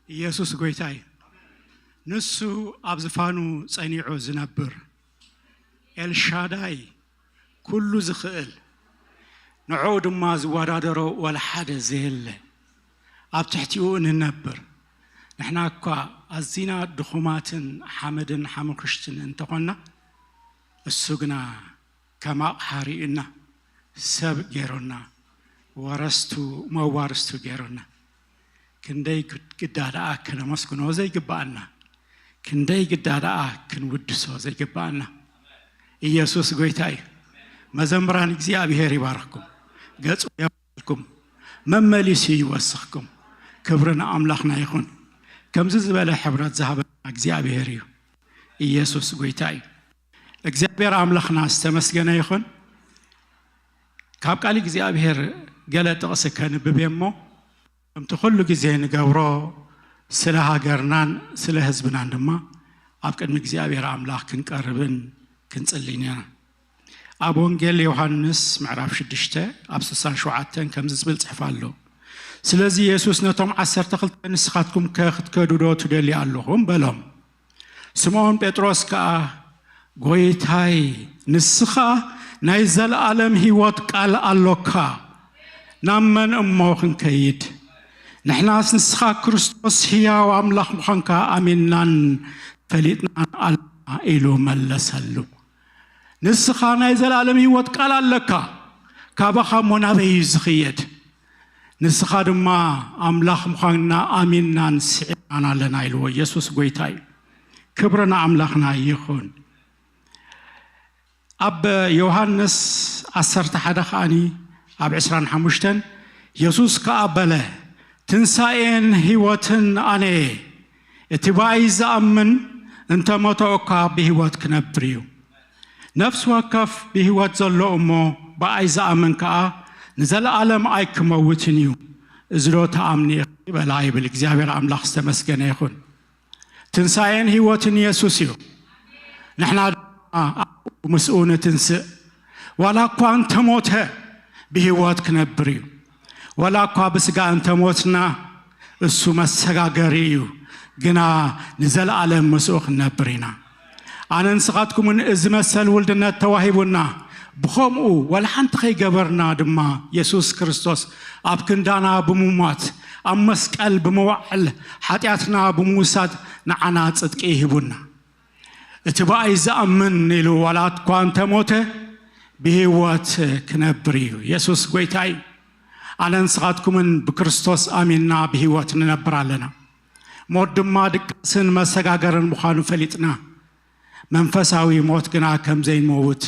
ኢየሱስ ጎይታ እዩ። ንሱ ኣብ ዝፋኑ ጸኒዑ ዝነብር ኤልሻዳይ፣ ኩሉ ዝኽእል፣ ንዕኡ ድማ ዝወዳደሮ ወላ ሓደ ዘየለ፣ ኣብ ትሕቲኡ እንነብር፣ ንሕና እኳ ኣዚና ድኹማትን ሓመድን ሓሙኽሽትን እንተኾንና፣ እሱ ግና ከም ኣቕሓ ርእዩና፣ ሰብ ገይሩና፣ ወረስቱ መዋርስቱ ገይሩና። ክንደይ ግዳ ደኣ ከነመስግኖ ዘይግብኣና፣ ክንደይ ግዳ ደኣ ክንውድሶ ዘይግብኣና። ኢየሱስ ጎይታ እዩ። መዘምራን እግዚኣብሔር ይባርኽኩም፣ ገጹ የብርሃልኩም፣ መመሊሱ ይወስኽኩም። ክብሪ ንኣምላኽና ይኹን። ከምዚ ዝበለ ሕብረት ዝሃበና እግዚኣብሔር እዩ። ኢየሱስ ጎይታ እዩ። እግዚኣብሔር ኣምላኽና ዝተመስገነ ይኹን። ካብ ቃል እግዚኣብሔር ገለ ጥቕሲ ከንብብ እየ እሞ፣ ከምቲ ኩሉ ግዜ ንገብሮ ስለ ሃገርናን ስለ ህዝብናን ድማ ኣብ ቅድሚ እግዚኣብሔር ኣምላኽ ክንቀርብን ክንጽልን ኢና። ኣብ ወንጌል ዮሃንስ ምዕራፍ ሽዱሽተ ኣብ ስሳን ሸውዓተን ከምዚ ዝብል ጽሑፍ ኣሎ። ስለዚ የሱስ ነቶም ዓሰርተ ክልተ፣ "ንስኻትኩም ከ ክትከዱ ዶ ትደልዩ ኣለኹም?" በሎም። ስምዖን ጴጥሮስ ከኣ፣ "ጐይታይ፣ ንስኻ ናይ ዘለኣለም ህይወት ቃል ኣሎካ፣ ናብ መን እሞ ክንከይድ? ንሕናስ ንስኻ ክርስቶስ ህያው ኣምላኽ ምዃንካ ኣሚንናን ፈሊጥናን ኣለና" ኢሉ መለሰሉ። ንስኻ ናይ ዘለኣለም ህይወት ቃል ኣለካ፣ ካባኻ እሞ ናበይ እዩ ዝኽየድ? ንስኻ ድማ ኣምላኽ ምዃንና ኣሚንናን ስዒርናን ኣለና ኢልዎ። የሱስ ጐይታ እዩ። ክብሪ ንኣምላኽና ይኹን። ኣብ ዮሃንስ ዓሰርተ ሓደ ከኣኒ ኣብ ዕስራን ሓሙሽተን የሱስ ከኣ በለ፣ "ትንሳኤን ህይወትን ኣነ እየ፣ እቲ ብኣይ ዝኣምን እንተ ሞተ እኳ ብህይወት ክነብር እዩ። ነፍሲ ወከፍ ብህይወት ዘሎ እሞ ብኣይ ዝኣምን ከኣ ንዘለኣለም ኣይክመውትን እዩ። እዚ ዶ ትኣምኒ ኢኺ?" በላ ይብል። እግዚኣብሔር ኣምላኽ ዝተመስገነ ይኹን። ትንሳኤን ህይወትን የሱስ እዩ። ንሕና ድማ ኣብኡ ምስኡ ንትንስእ። ዋላ እኳ እንተሞተ ብህይወት ክነብር እዩ። ዋላ እኳ ብስጋ እንተሞትና እሱ መሰጋገሪ እዩ፣ ግና ንዘለኣለም ምስኡ ክንነብር ኢና። ኣነ ንስኻትኩምን እዚ መሰል ውልድነት ተዋሂቡና፣ ብኸምኡ ዋላ ሓንቲ ከይገበርና ድማ የሱስ ክርስቶስ ኣብ ክንዳና ብምሟት፣ ኣብ መስቀል ብምውዓል፣ ሓጢኣትና ብምውሳድ ንዓና ጽድቂ ሂቡና። "እቲ ብኣይ ዝኣምን" ኢሉ ዋላ እኳ እንተሞተ ብህይወት ክነብር እዩ። የሱስ ጐይታ እዩ። ኣነ ንስኻትኩምን ብክርስቶስ ኣሚንና ብህይወት ንነብር ኣለና። ሞት ድማ ድቃስን መሰጋገርን ምዃኑ ፈሊጥና፣ መንፈሳዊ ሞት ግና ከም ዘይንመውት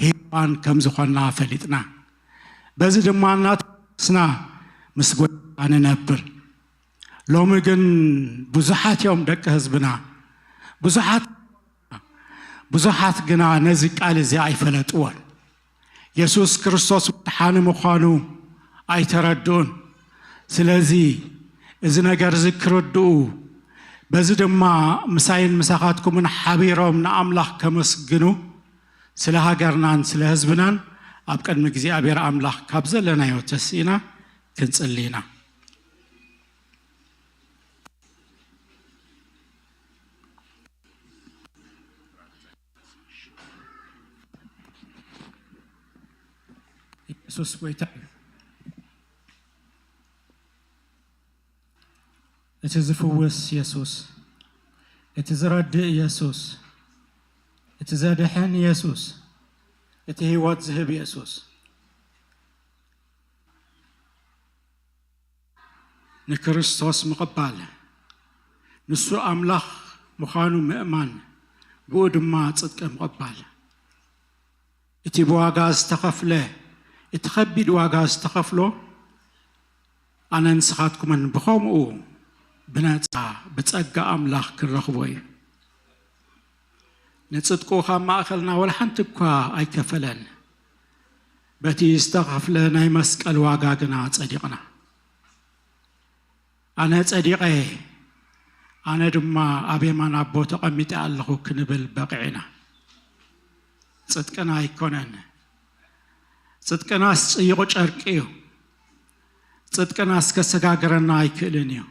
ህያዋን ከም ዝኾንና ፈሊጥና፣ በዚ ድማ እናተሓጎስና ምስ ጐይታ ንነብር። ሎሚ ግን ብዙሓት እዮም ደቂ ህዝብና፣ ብዙሓት ብዙሓት ግና ነዚ ቃል እዚ ኣይፈለጥዎን። የሱስ ክርስቶስ ወድሓኒ ምዃኑ ኣይተረድኡን። ስለዚ እዚ ነገር እዚ ክርድኡ፣ በዚ ድማ ምሳይን ምሳኻትኩምን ሓቢሮም ንኣምላኽ ከመስግኑ፣ ስለ ሃገርናን ስለ ህዝብናን ኣብ ቅድሚ እግዚኣብሔር ኣምላኽ ካብ ዘለናዮ ተስኢና ክንጽሊ ኢና። የሱስ ጐይታ እዩ። እቲ ዝፍውስ የሱስ፣ እቲ ዝረድእ የሱስ፣ እቲ ዘድሕን የሱስ፣ እቲ ህይወት ዝህብ የሱስ። ንክርስቶስ ምቕባል፣ ንሱ ኣምላኽ ምዃኑ ምእማን፣ ብኡ ድማ ጽድቂ ምቕባል። እቲ ብዋጋ ዝተኸፍለ፣ እቲ ኸቢድ ዋጋ ዝተኸፍሎ፣ ኣነ ንስኻትኩምን ብኸምኡ ብነጻ ብጸጋ ኣምላኽ ክንረኽቦ እዩ። ንጽድቁ ካብ ማእከልና ወላ ሓንቲ እኳ ኣይከፈለን። በቲ ዝተኸፍለ ናይ መስቀል ዋጋ ግና ጸዲቕና። ኣነ ጸዲቐ፣ ኣነ ድማ ኣብ የማን ኣቦ ተቐሚጠ ኣለኹ ክንብል በቒዕና። ጽድቅና ኣይኮነን። ጽድቅናስ ጽይቑ ጨርቂ እዩ። ጽድቅናስ ከሰጋግረና ኣይክእልን እዩ።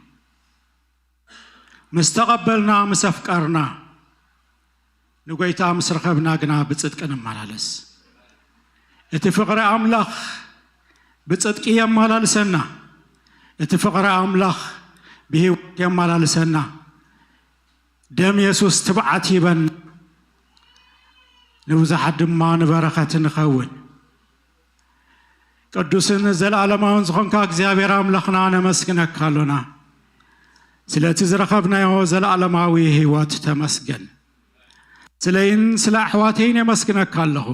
ምስ ተቐበልና፣ ምስ ኣፍቀርና፣ ንጎይታ ምስ ረኸብና ግና ብጽድቂ ንመላለስ። እቲ ፍቕሪ ኣምላኽ ብጽድቂ የመላልሰና። እቲ ፍቕሪ ኣምላኽ ብህይወት የመላልሰና። ደም የሱስ ትብዓት ይበን፣ ንብዙሓት ድማ ንበረኸት ንኸውን። ቅዱስን ዘለዓለማውን ዝኾንካ እግዚኣብሔር ኣምላኽና ነመስግነካ ኣሎና። ስለቲ ዝረኸብናዮ ዘለዓለማዊ ህይወት ተመስገን። ስለይን ስለ ኣሕዋተይን የመስግነካ ኣለኹ።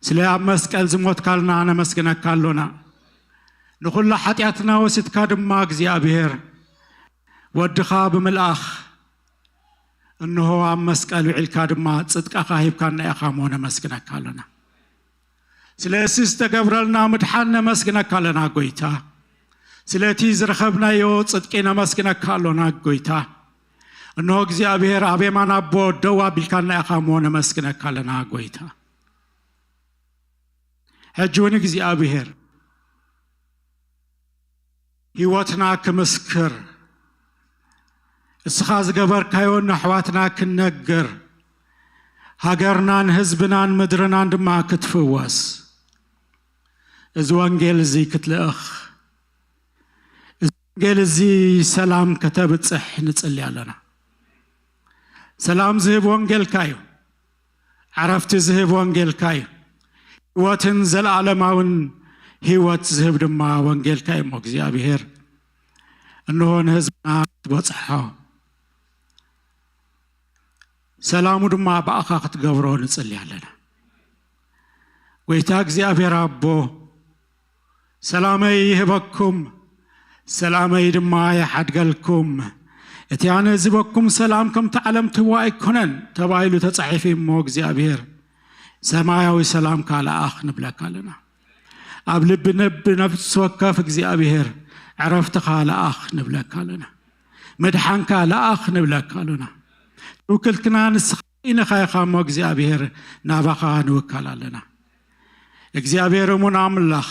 ስለ ኣብ መስቀል ዝሞትካልና ነመስግነካ ኣሎና። ንኹሉ ሓጢኣትና ወሲድካ ድማ እግዚኣብሔር ወድኻ ብምልኣኽ፣ እንሆ ኣብ መስቀል ውዒልካ ድማ ጽድቃኻ ሂብካና ኢኻ እሞ ነመስግነካ ኣሎና። ስለዚ ዝተገብረልና ምድሓን ነመስግነካ ኣለና ጎይታ። ስለቲ ዝረኸብናዮ ጽድቂ ነመስግነካ ኣሎና ጎይታ። እንሆ እግዚኣብሔር ኣብ የማን ኣቦ ደው ኣቢልካና ኢኻ እሞ ነመስግነካ ኣለና ጎይታ። ሕጂ እውን እግዚኣብሔር ህይወትና ክምስክር፣ እስኻ ዝገበርካዮ ንኣሕዋትና ክንነግር፣ ሃገርናን ህዝብናን ምድርናን ድማ ክትፍወስ፣ እዚ ወንጌል እዚ ክትልእኽ፣ እዚ ወንጌል እዚ ሰላም ከተብጽሕ ንጽሊ ኣለና። ሰላም ዝህብ ወንጌልካ እዩ። ዕረፍቲ ዝህብ ወንጌልካ እዩ። ህይወትን ዘለዓለማውን ህይወት ዝህብ ድማ ወንጌልካ እዩ እሞ እግዚኣብሔር እንሆ ንህዝብና ክትበጽሖ፣ ሰላሙ ድማ ብኣኻ ክትገብሮ ንጽሊ ኣለና። ጎይታ እግዚኣብሔር ኣቦ፣ ሰላመይ ይህበኩም፣ ሰላመይ ድማ ይሓድገልኩም። እቲ ኣነ ዝህበኩም ሰላም ከምቲ ዓለም ትህቦ ኣይኮነን ተባሂሉ ተጻሒፉ እሞ እግዚኣብሔር ሰማያዊ ሰላምካ ለኣኽ ንብለካ ኣለና። ኣብ ልቢ ነብ ነፍሲ ወከፍ እግዚኣብሔር ዕረፍትኻ ለኣኽ ንብለካ ኣለና። ምድሓንካ ለኣኽ ንብለካ ኣለና። ትውክልትና ንስኻ ኢንኻ ኢኻ እሞ እግዚኣብሔር ናባኻ ንውከል ኣለና። እግዚኣብሔር እሙን ኣምላኽ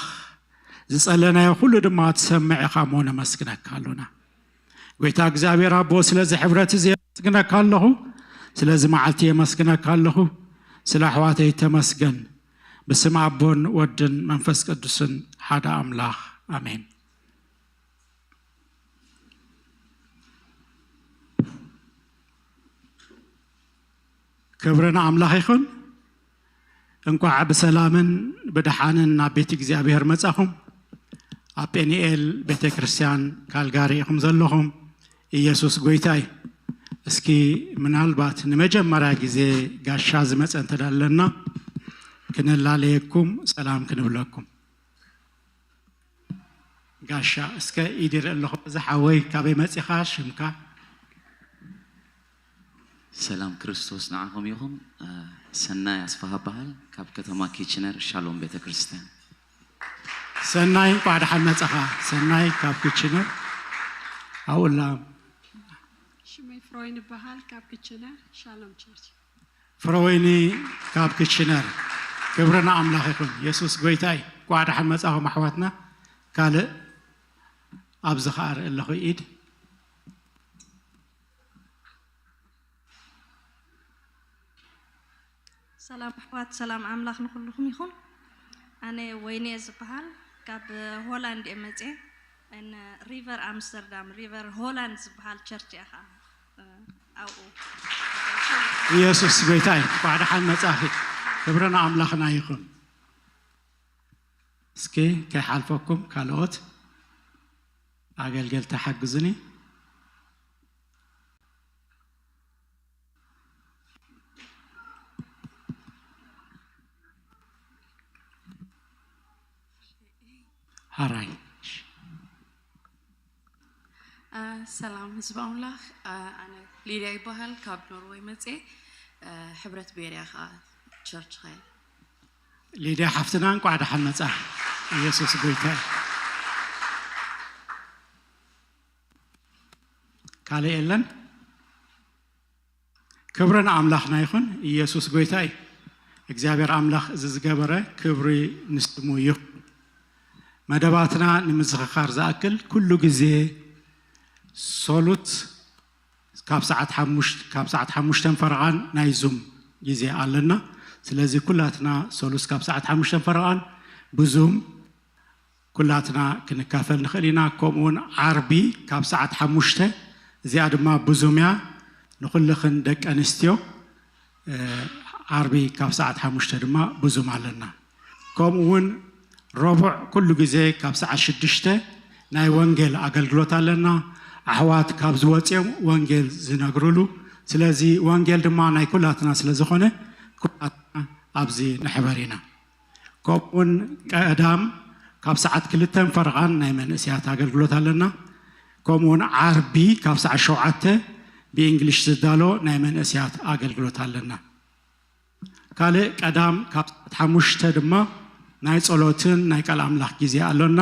ዝጸለናዮ ኩሉ ድማ ትሰምዕ ኢኻ እሞ ነመስግነካ ኣሎና። ጎይታ እግዚኣብሔር ኣቦ ስለዚ ሕብረት እዚ የመስግነካ ኣለኹ። ስለዚ መዓልቲ የመስግነካ ኣለኹ። ስለ ኣሕዋተይ ተመስገን። ብስም ኣቦን ወድን መንፈስ ቅዱስን ሓደ ኣምላኽ ኣሜን። ክብሪ ንኣምላኽ ይኹን። እንቋዕ ብሰላምን ብደሓንን ናብ ቤት እግዚኣብሔር መጻኹም። ኣብ ጴኒኤል ቤተ ክርስቲያን ካልጋሪ ኢኹም ዘለኹም። ኢየሱስ ጎይታ እዩ። እስኪ ምናልባት ንመጀመርያ ግዜ ጋሻ ዝመጸ እንተ ኣለና፣ ክነላለየኩም፣ ሰላም ክንብለኩም። ጋሻ፣ እስከ ኢድ ይርኢ ኣለኹ። እዚ ሓወይ፣ ካበይ መጺኻ? ሽምካ? ሰላም ክርስቶስ ንዓኹም ይኹን። እ፣ ሰናይ ኣስፋሃ በሃል፣ ካብ ከተማ ኪችነር ሻሎም ቤተ ክርስቲያን። ሰናይ፣ እንቋዕ ደሓን መጻኻ። ሰናይ፣ ካብ ኪችነር። ኣብኡላ። ሽመይ ፍሮይን ይበሃል፣ ካብ ኪችነር ሻሎም ቸርች። ፍረወይኒ፣ ካብ ኪችነር። ክብሪ ንኣምላኽ ይኹን። የሱስ ጎይታ እዩ። እንቋዕ ደሓን መጻኹም ኣሕዋትና። ካልእ ኣብዚ ኸኣ ርኢ ኣለኹ ኢድ። ሰላም ኣሕዋት፣ ሰላም ኣምላኽ ንኹልኹም ይኹን። ኣነ ወይኔ ዝበሃል፣ ካብ ሆላንድ እየ መጽየ። እን ሪቨር ኣምስተርዳም፣ ሪቨር ሆላንድ ዝበሃል ቸርች እያ ኸዓ፣ እ፣ ኣብኡ። ኢየሱስ ጎይታ እዩ። እንቋዕ ደሓን መጻኺ። ክብሪ ንኣምላኽና ይኹን። እስኪ ከይሓልፈኩም ካልኦት ኣገልገልቲ ሓግዙኒ። ሃራይ። አ፣ ሰላም ህዝቢ ኣምላኽ። አ፣ ኣነ ሊድያ ይበሃል፣ ካብ ኖርወይ መጽየ። አ፣ ሕብረት ቤርያ ኸዓ ቸርች ኸየ። ሊድያ ሓፍትና፣ እንቋዕ ደሓን መጻ። ኢየሱስ ጎይታ እዩ። ካልእ የለን? ክብሪ ንኣምላኽና ይኹን። ኢየሱስ ጎይታ እዩ። እግዚኣብሔር ኣምላኽ እዚ ዝገበረ ክብሪ ንስሙ ይኹን። መደባትና ንምዝኽኻር ዝኣክል ኩሉ ግዜ ሶሉት ካብ ሰዓት ሓሙሽተ፣ ካብ ሰዓት ሓሙሽተን ፈረቓን ናይ ዙም ግዜ ኣለና። ስለዚ ኩላትና ሶሉስ ካብ ሰዓት ሓሙሽተን ፈረቓን ብዙም ኩላትና ክንካፈል ንኽእል ኢና። ከምኡ እውን ዓርቢ ካብ ሰዓት ሓሙሽተ፣ እዚኣ ድማ ብዙም እያ፣ ንኹልኽን ደቂ ኣንስትዮ፣ እ፣ ዓርቢ ካብ ሰዓት ሓሙሽተ ድማ ብዙም ኣለና። ከምኡ እውን ረቡዕ ኩሉ ግዜ ካብ ሰዓት ሽዱሽተ ናይ ወንጌል ኣገልግሎት ኣለና። ኣሕዋት ካብ ዝወፅኦም ወንጌል ዝነግሩሉ። ስለዚ ወንጌል ድማ ናይ ኩላትና ስለ ዝኾነ ኩላትና ኣብዚ ንሕበር ኢና። ከምኡውን ቀዳም ካብ ሰዓት ክልተን ፈረቓን ናይ መንእስያት ኣገልግሎት ኣለና። ከምኡውን ዓርቢ ካብ ሰዓት ሸውዓተ ብእንግሊሽ ዝዳሎ ናይ መንእስያት ኣገልግሎት ኣለና። ካልእ ቀዳም ካብ ሰዓት ሓሙሽተ ድማ ናይ ጸሎትን ናይ ቃል ኣምላኽ ግዜ ኣሎና።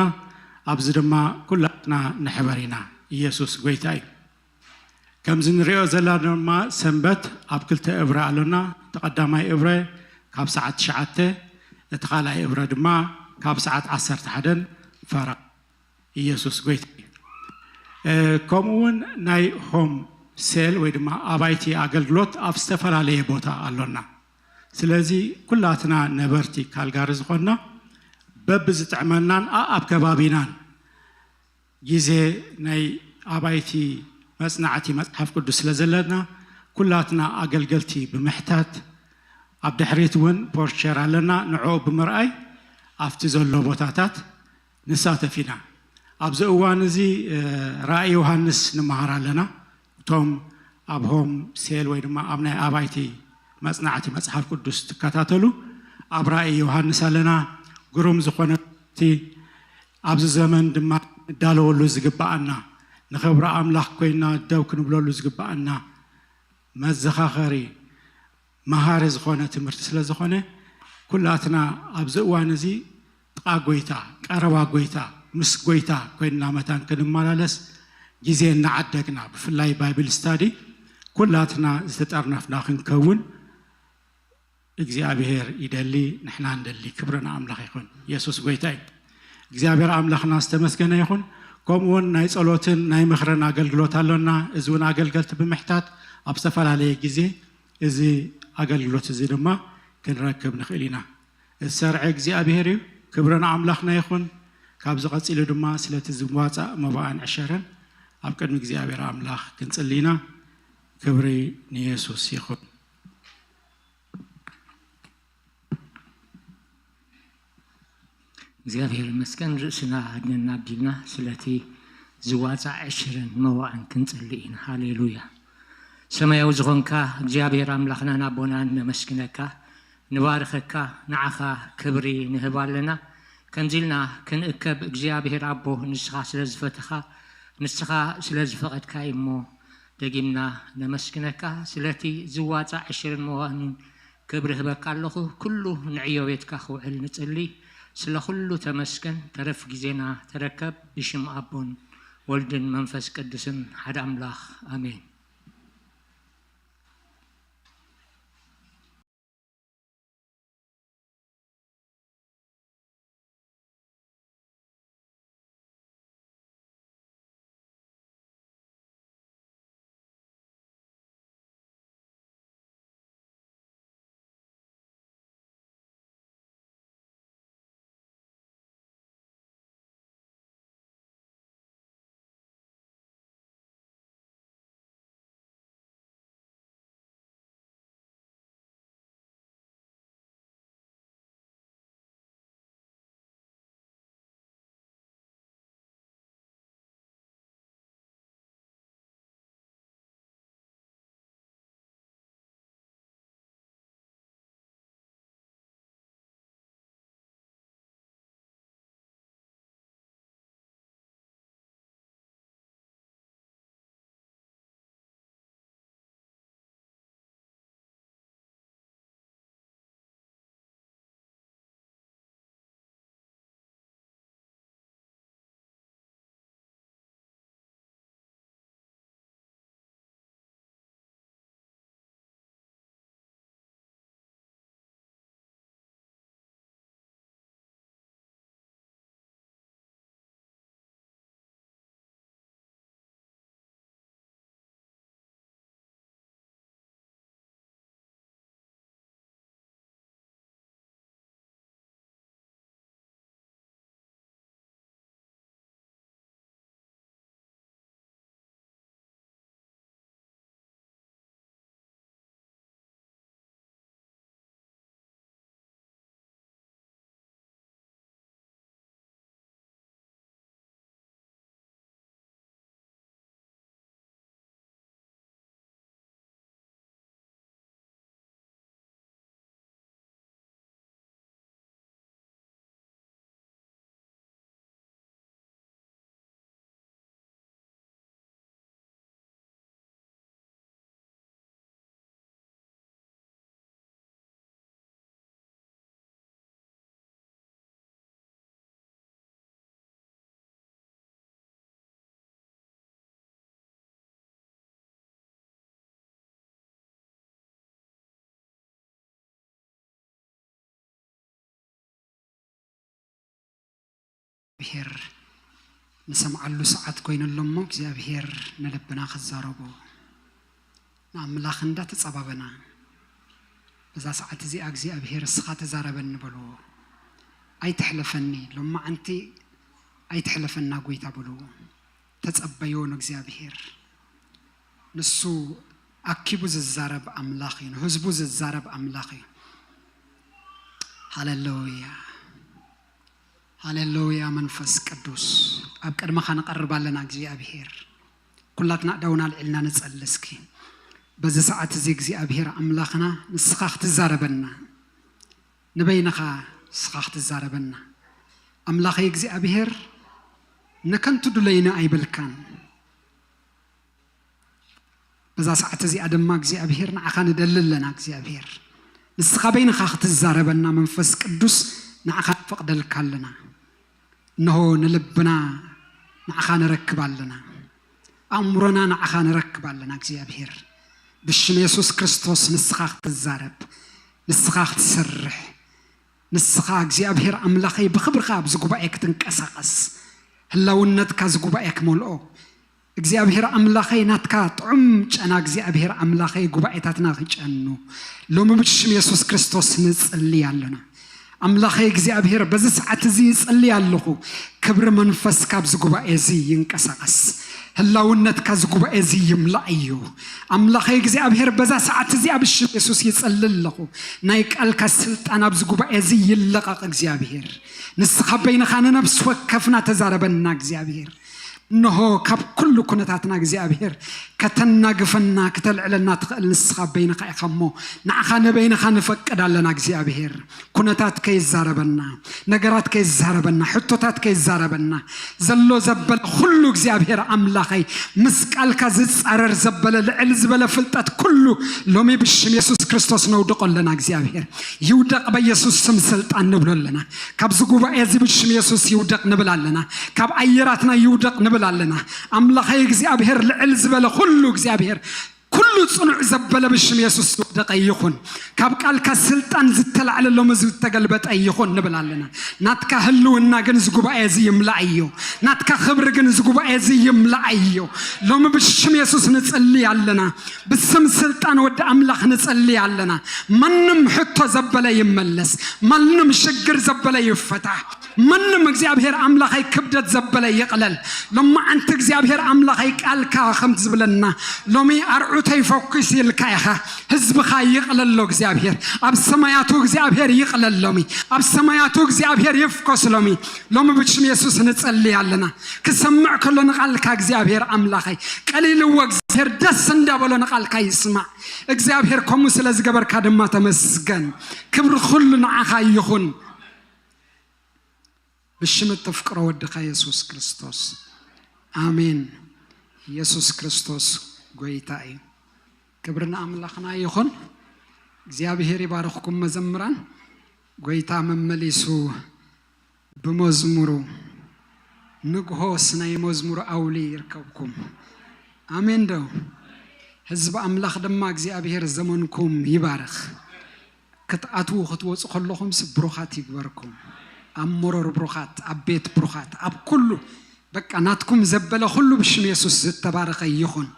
ኣብዚ ድማ ኩላትና ንሕበር ኢና። ኢየሱስ ጎይታ እዩ። ከምዚ ንሪኦ ዘለና ድማ ሰንበት ኣብ ክልተ እብረ ኣሎና። እቲ ቀዳማይ እብረ ካብ ሰዓት ትሽዓተ፣ እቲ ካልኣይ እብረ ድማ ካብ ሰዓት ዓሰርተ ሓደን ፈረቓ። ኢየሱስ ጎይታ እዩ። እ፣ ከምኡ እውን ናይ ሆም ሴል ወይ ድማ ኣባይቲ ኣገልግሎት ኣብ ዝተፈላለየ ቦታ ኣሎና። ስለዚ ኩላትና ነበርቲ ካልጋሪ ዝኾንና በብዝጥዕመናን ኣኣብ ከባቢናን ግዜ ናይ ኣባይቲ መጽናዕቲ መጽሓፍ ቅዱስ ስለ ዘለና፣ ኩላትና ኣገልገልቲ ብምሕታት፣ ኣብ ድሕሪት እውን ፖርቸር ኣለና፣ ንዕኡ ብምርኣይ ኣብቲ ዘሎ ቦታታት ንሳተፍ ኢና። ኣብዚ እዋን እዚ፣ እ፣ ራእይ ዮሃንስ ንመሃር ኣለና። እቶም ኣብ ሆም ሴል ወይ ድማ ኣብ ናይ ኣባይቲ መጽናዕቲ መጽሓፍ ቅዱስ ትከታተሉ፣ ኣብ ራእይ ዮሃንስ ኣለና። ግሩም ዝኾነ እቲ ኣብዚ ዘመን ድማ ንዳለወሉ ዝግብኣና፣ ንኽብሪ ኣምላኽ ኮይንና ደው ክንብለሉ ዝግብኣና መዘኻኸሪ፣ መሃሪ ዝኾነ ትምህርቲ ስለ ዝኾነ፣ ኩላትና ኣብዚ እዋን እዚ ጥቓ ጎይታ፣ ቀረባ ጎይታ፣ ምስ ጎይታ ኮይንና መታን ክንመላለስ ግዜ እናዓደግና፣ ብፍላይ ባይብል ስታዲ ኩላትና ዝተጠርነፍና ክንከውን እግዚኣብሔር ይደሊ፣ ንሕና ንደሊ። ክብሪ ንኣምላኽ ይኹን። የሱስ ጎይታ እዩ። እግዚኣብሔር ኣምላኽና ዝተመስገነ ይኹን። ከምኡውን ናይ ጸሎትን ናይ ምኽርን ኣገልግሎት ኣሎና። እዚ እውን ኣገልገልቲ ብምሕታት ኣብ ዝተፈላለየ ግዜ እዚ ኣገልግሎት እዚ ድማ ክንረክብ ንኽእል ኢና። እዚ ሰርዒ እግዚኣብሔር እዩ። ክብሪ ንኣምላኽና ይኹን። ካብዚ ቀጺሉ ድማ ስለቲ ዝዋጻእ መባእን ዕሸርን ኣብ ቅድሚ እግዚኣብሔር ኣምላኽ ክንጽሊ ኢና። ክብሪ ንየሱስ ይኹን። እግዚኣብሔር ይመስገን፣ ርእስና ሃድነና ኣቢልና ስለቲ ዝዋፃእ ዕሽርን መዋዕን ክንፅሊ ኢና። ሃሌሉያ። ሰማያዊ ዝኾንካ እግዚኣብሔር ኣምላኽናን ኣቦናን ነመስግነካ፣ ንባርኸካ፣ ንዓኻ ክብሪ ንህብ ኣለና። ከምዚ ኢልና ክንእከብ እግዚኣብሔር ኣቦ ንስኻ ስለ ዝፈተኻ፣ ንስኻ ስለ ዝፈቐድካ እዩ እሞ ደጊምና ነመስግነካ። ስለቲ ዝዋፃእ ዕሽርን መዋዕንን ክብሪ ህበካ ኣለኹ። ኩሉ ንዕዮ ቤትካ ክውዕል ንፅሊ። ስለ ኩሉ ተመስገን። ተረፍ ግዜና ተረከብ። ብሽም ኣቦን ወልድን መንፈስ ቅዱስን ሓደ ኣምላኽ ኣሜን። እግዚኣብሔር ንሰምዓሉ ሰዓት ኮይኑ ኣሎ እሞ እግዚኣብሔር ንልብና ክዛረቦ ንኣምላኽ እንዳተጸባበና በዛ ሰዓት እዚኣ እግዚኣብሔር እስኻ ተዛረበኒ በልዎ። ኣይትሕለፈኒ ሎማዓንቲ ኣይትሕለፈና ጎይታ በልዎ። ተጸበዮ ንእግዚኣብሔር። ንሱ ኣኪቡ ዝዛረብ ኣምላኽ እዩ፣ ንህዝቡ ዝዛረብ ኣምላኽ እዩ። ሃሌሉያ። ሃሌሉያ መንፈስ ቅዱስ ኣብ ቅድመኻ ንቐርብ ኣለና እግዚኣብሔር። ኩላትና እዳውና ኣልዒልና ንጸሊ እስኪ። በዚ ሰዓት እዚ እግዚኣብሔር ኣምላኽና ንስኻ ክትዛረበና፣ ንበይንኻ ንስኻ ክትዛረበና። ኣምላኸይ እግዚኣብሔር ንከንቱ ድለይኒ ኣይበልካን። በዛ ሰዓት እዚኣ ድማ እግዚኣብሔር ንዓኻ ንደሊ ኣለና እግዚኣብሔር። ንስኻ በይንኻ ክትዛረበና መንፈስ ቅዱስ ንዓኻ ንፈቕደልካ ኣለና። እንሆ ንልብና ንዓኻ ንረክብ ኣለና። ኣእምሮና ንዓኻ ንረክብ ኣለና እግዚኣብሔር። ብሽም የሱስ ክርስቶስ ንስኻ ክትዛረብ፣ ንስኻ ክትሰርሕ፣ ንስኻ እግዚኣብሔር ኣምላኸይ ብኽብርኻ ኣብዚ ጉባኤ ክትንቀሳቐስ፣ ህላውነትካ እዚ ጉባኤ ክመልኦ፣ እግዚኣብሔር ኣምላኸይ ናትካ ጥዑም ጨና እግዚኣብሔር ኣምላኸይ ጉባኤታትና ክጨኑ ሎሚ ብሽም የሱስ ክርስቶስ ንጽሊ ኣለና። ኣምላኸይ እግዚኣብሔር በዚ ሰዓት እዚ ይጽሊ ኣለኹ። ክብሪ መንፈስካ ኣብዚ ጉባኤ እዚ ይንቀሳቐስ። ህላውነትካ እዚ ጉባኤ እዚ ይምላእ እዩ። ኣምላኸይ እግዚኣብሔር በዛ ሰዓት እዚኣ ብሽም የሱስ ይጽሊ ኣለኹ። ናይ ቃልካ ስልጣን ኣብዚ ጉባኤ እዚ ይለቐቕ እግዚኣብሔር። ንስኻ በይንኻ ንነፍሲ ወከፍና ተዛረበና እግዚኣብሔር። እንሆ ካብ ኩሉ ኩነታትና እግዚኣብሔር ከተናግፈና፣ ክተልዕለና ትኽእል ንስኻ በይንኻ ኢኻ እሞ፣ ንዓኻ ንበይንኻ ንፈቅድ ኣለና እግዚኣብሔር። ኩነታትካ ይዛረበና፣ ነገራትካ ይዛረበና፣ ሕቶታትካ ይዛረበና። ዘሎ ዘበለ ኩሉ እግዚኣብሔር ኣምላኸይ፣ ምስ ቃልካ ዝጻረር ዘበለ ልዕል ዝበለ ፍልጠት ኩሉ ሎሚ ብሽም የሱስ ክርስቶስ ነውድቆ ኣለና እግዚኣብሔር። ይውደቕ በየሱስ ስም ስልጣን ንብሎ ኣለና። ካብዚ ጉባኤ እዚ ብሽም የሱስ ይውደቕ ንብል ኣለና። ካብ ኣየራትና ይውደቕ ንብል ኣለና። ኣምላኸይ እግዚኣብሔር ልዕል ዝበለ ኩሉ እግዚኣብሔር ኩሉ ጽኑዕ ዘበለ ብሽም የሱስ ዝወደቐ ይኹን። ካብ ቃልካ ስልጣን ዝተላዕለ ሎሚ ዝተገልበጠ ይኹን ንብል ኣለና። ናትካ ህልውና ግን እዚ ጉባኤ እዚ ይምላእ እዩ። ናትካ ክብሪ ግን እዚ ጉባኤ እዚ ይምላእ እዩ። ሎሚ ብሽም የሱስ ንጽሊ ኣለና። ብስም ስልጣን ወዲ ኣምላኽ ንጽሊ ኣለና። ማንም ሕቶ ዘበለ ይመለስ። ማንም ሽግር ዘበለ ይፈታሕ። ማንም እግዚኣብሔር ኣምላኸይ ክብደት ዘበለ ይቕለል። ሎማዓንቲ እግዚኣብሔር ኣምላኸይ ቃልካ ከም ዝብለና ሎሚ ኣርዑተይ ፈኩስ ኢልካ ኢኻ። ህዝብኻ ይቕለሎ እግዚኣብሔር። ኣብ ሰማያቱ እግዚኣብሔር ይቕለል ሎሚ። ኣብ ሰማያቱ እግዚኣብሔር ይፍኮስ ሎሚ። ሎሚ ብሽም የሱስ ንጸሊ ኣለና። ክሰምዕ ከሎ ንቓልካ እግዚኣብሔር ኣምላኸይ ቀሊልዎ እግዚኣብሔር ደስ እንዳበሎ ንቓልካ ይስማዕ። እግዚኣብሔር ከምኡ ስለ ዝገበርካ ድማ ተመስገን። ክብሪ ኩሉ ንዓኻ ይኹን። ብሽም እተፍቅሮ ወድኻ የሱስ ክርስቶስ። ኣሜን። የሱስ ክርስቶስ ጎይታ እዩ። ክብሪ ንኣምላኽና ይኹን። እግዚኣብሔር ይባርኽኩም መዘምራን። ጎይታ መመሊሱ ብመዝሙሩ ንግሆስ ናይ መዝሙሩ ኣውሊ ይርከብኩም። ኣሜን ዶ? ህዝቢ ኣምላኽ ድማ እግዚኣብሔር ዘመንኩም ይባርኽ። ክትኣትዉ ክትወፁ ከለኹምስ ብሩኻት ይግበርኩም። ኣብ መሮር ብሩኻት፣ ኣብ ቤት ብሩኻት፣ ኣብ ኩሉ በቃ ናትኩም ዘበለ ኩሉ ብሽም የሱስ ዝተባረኸ ይኹን።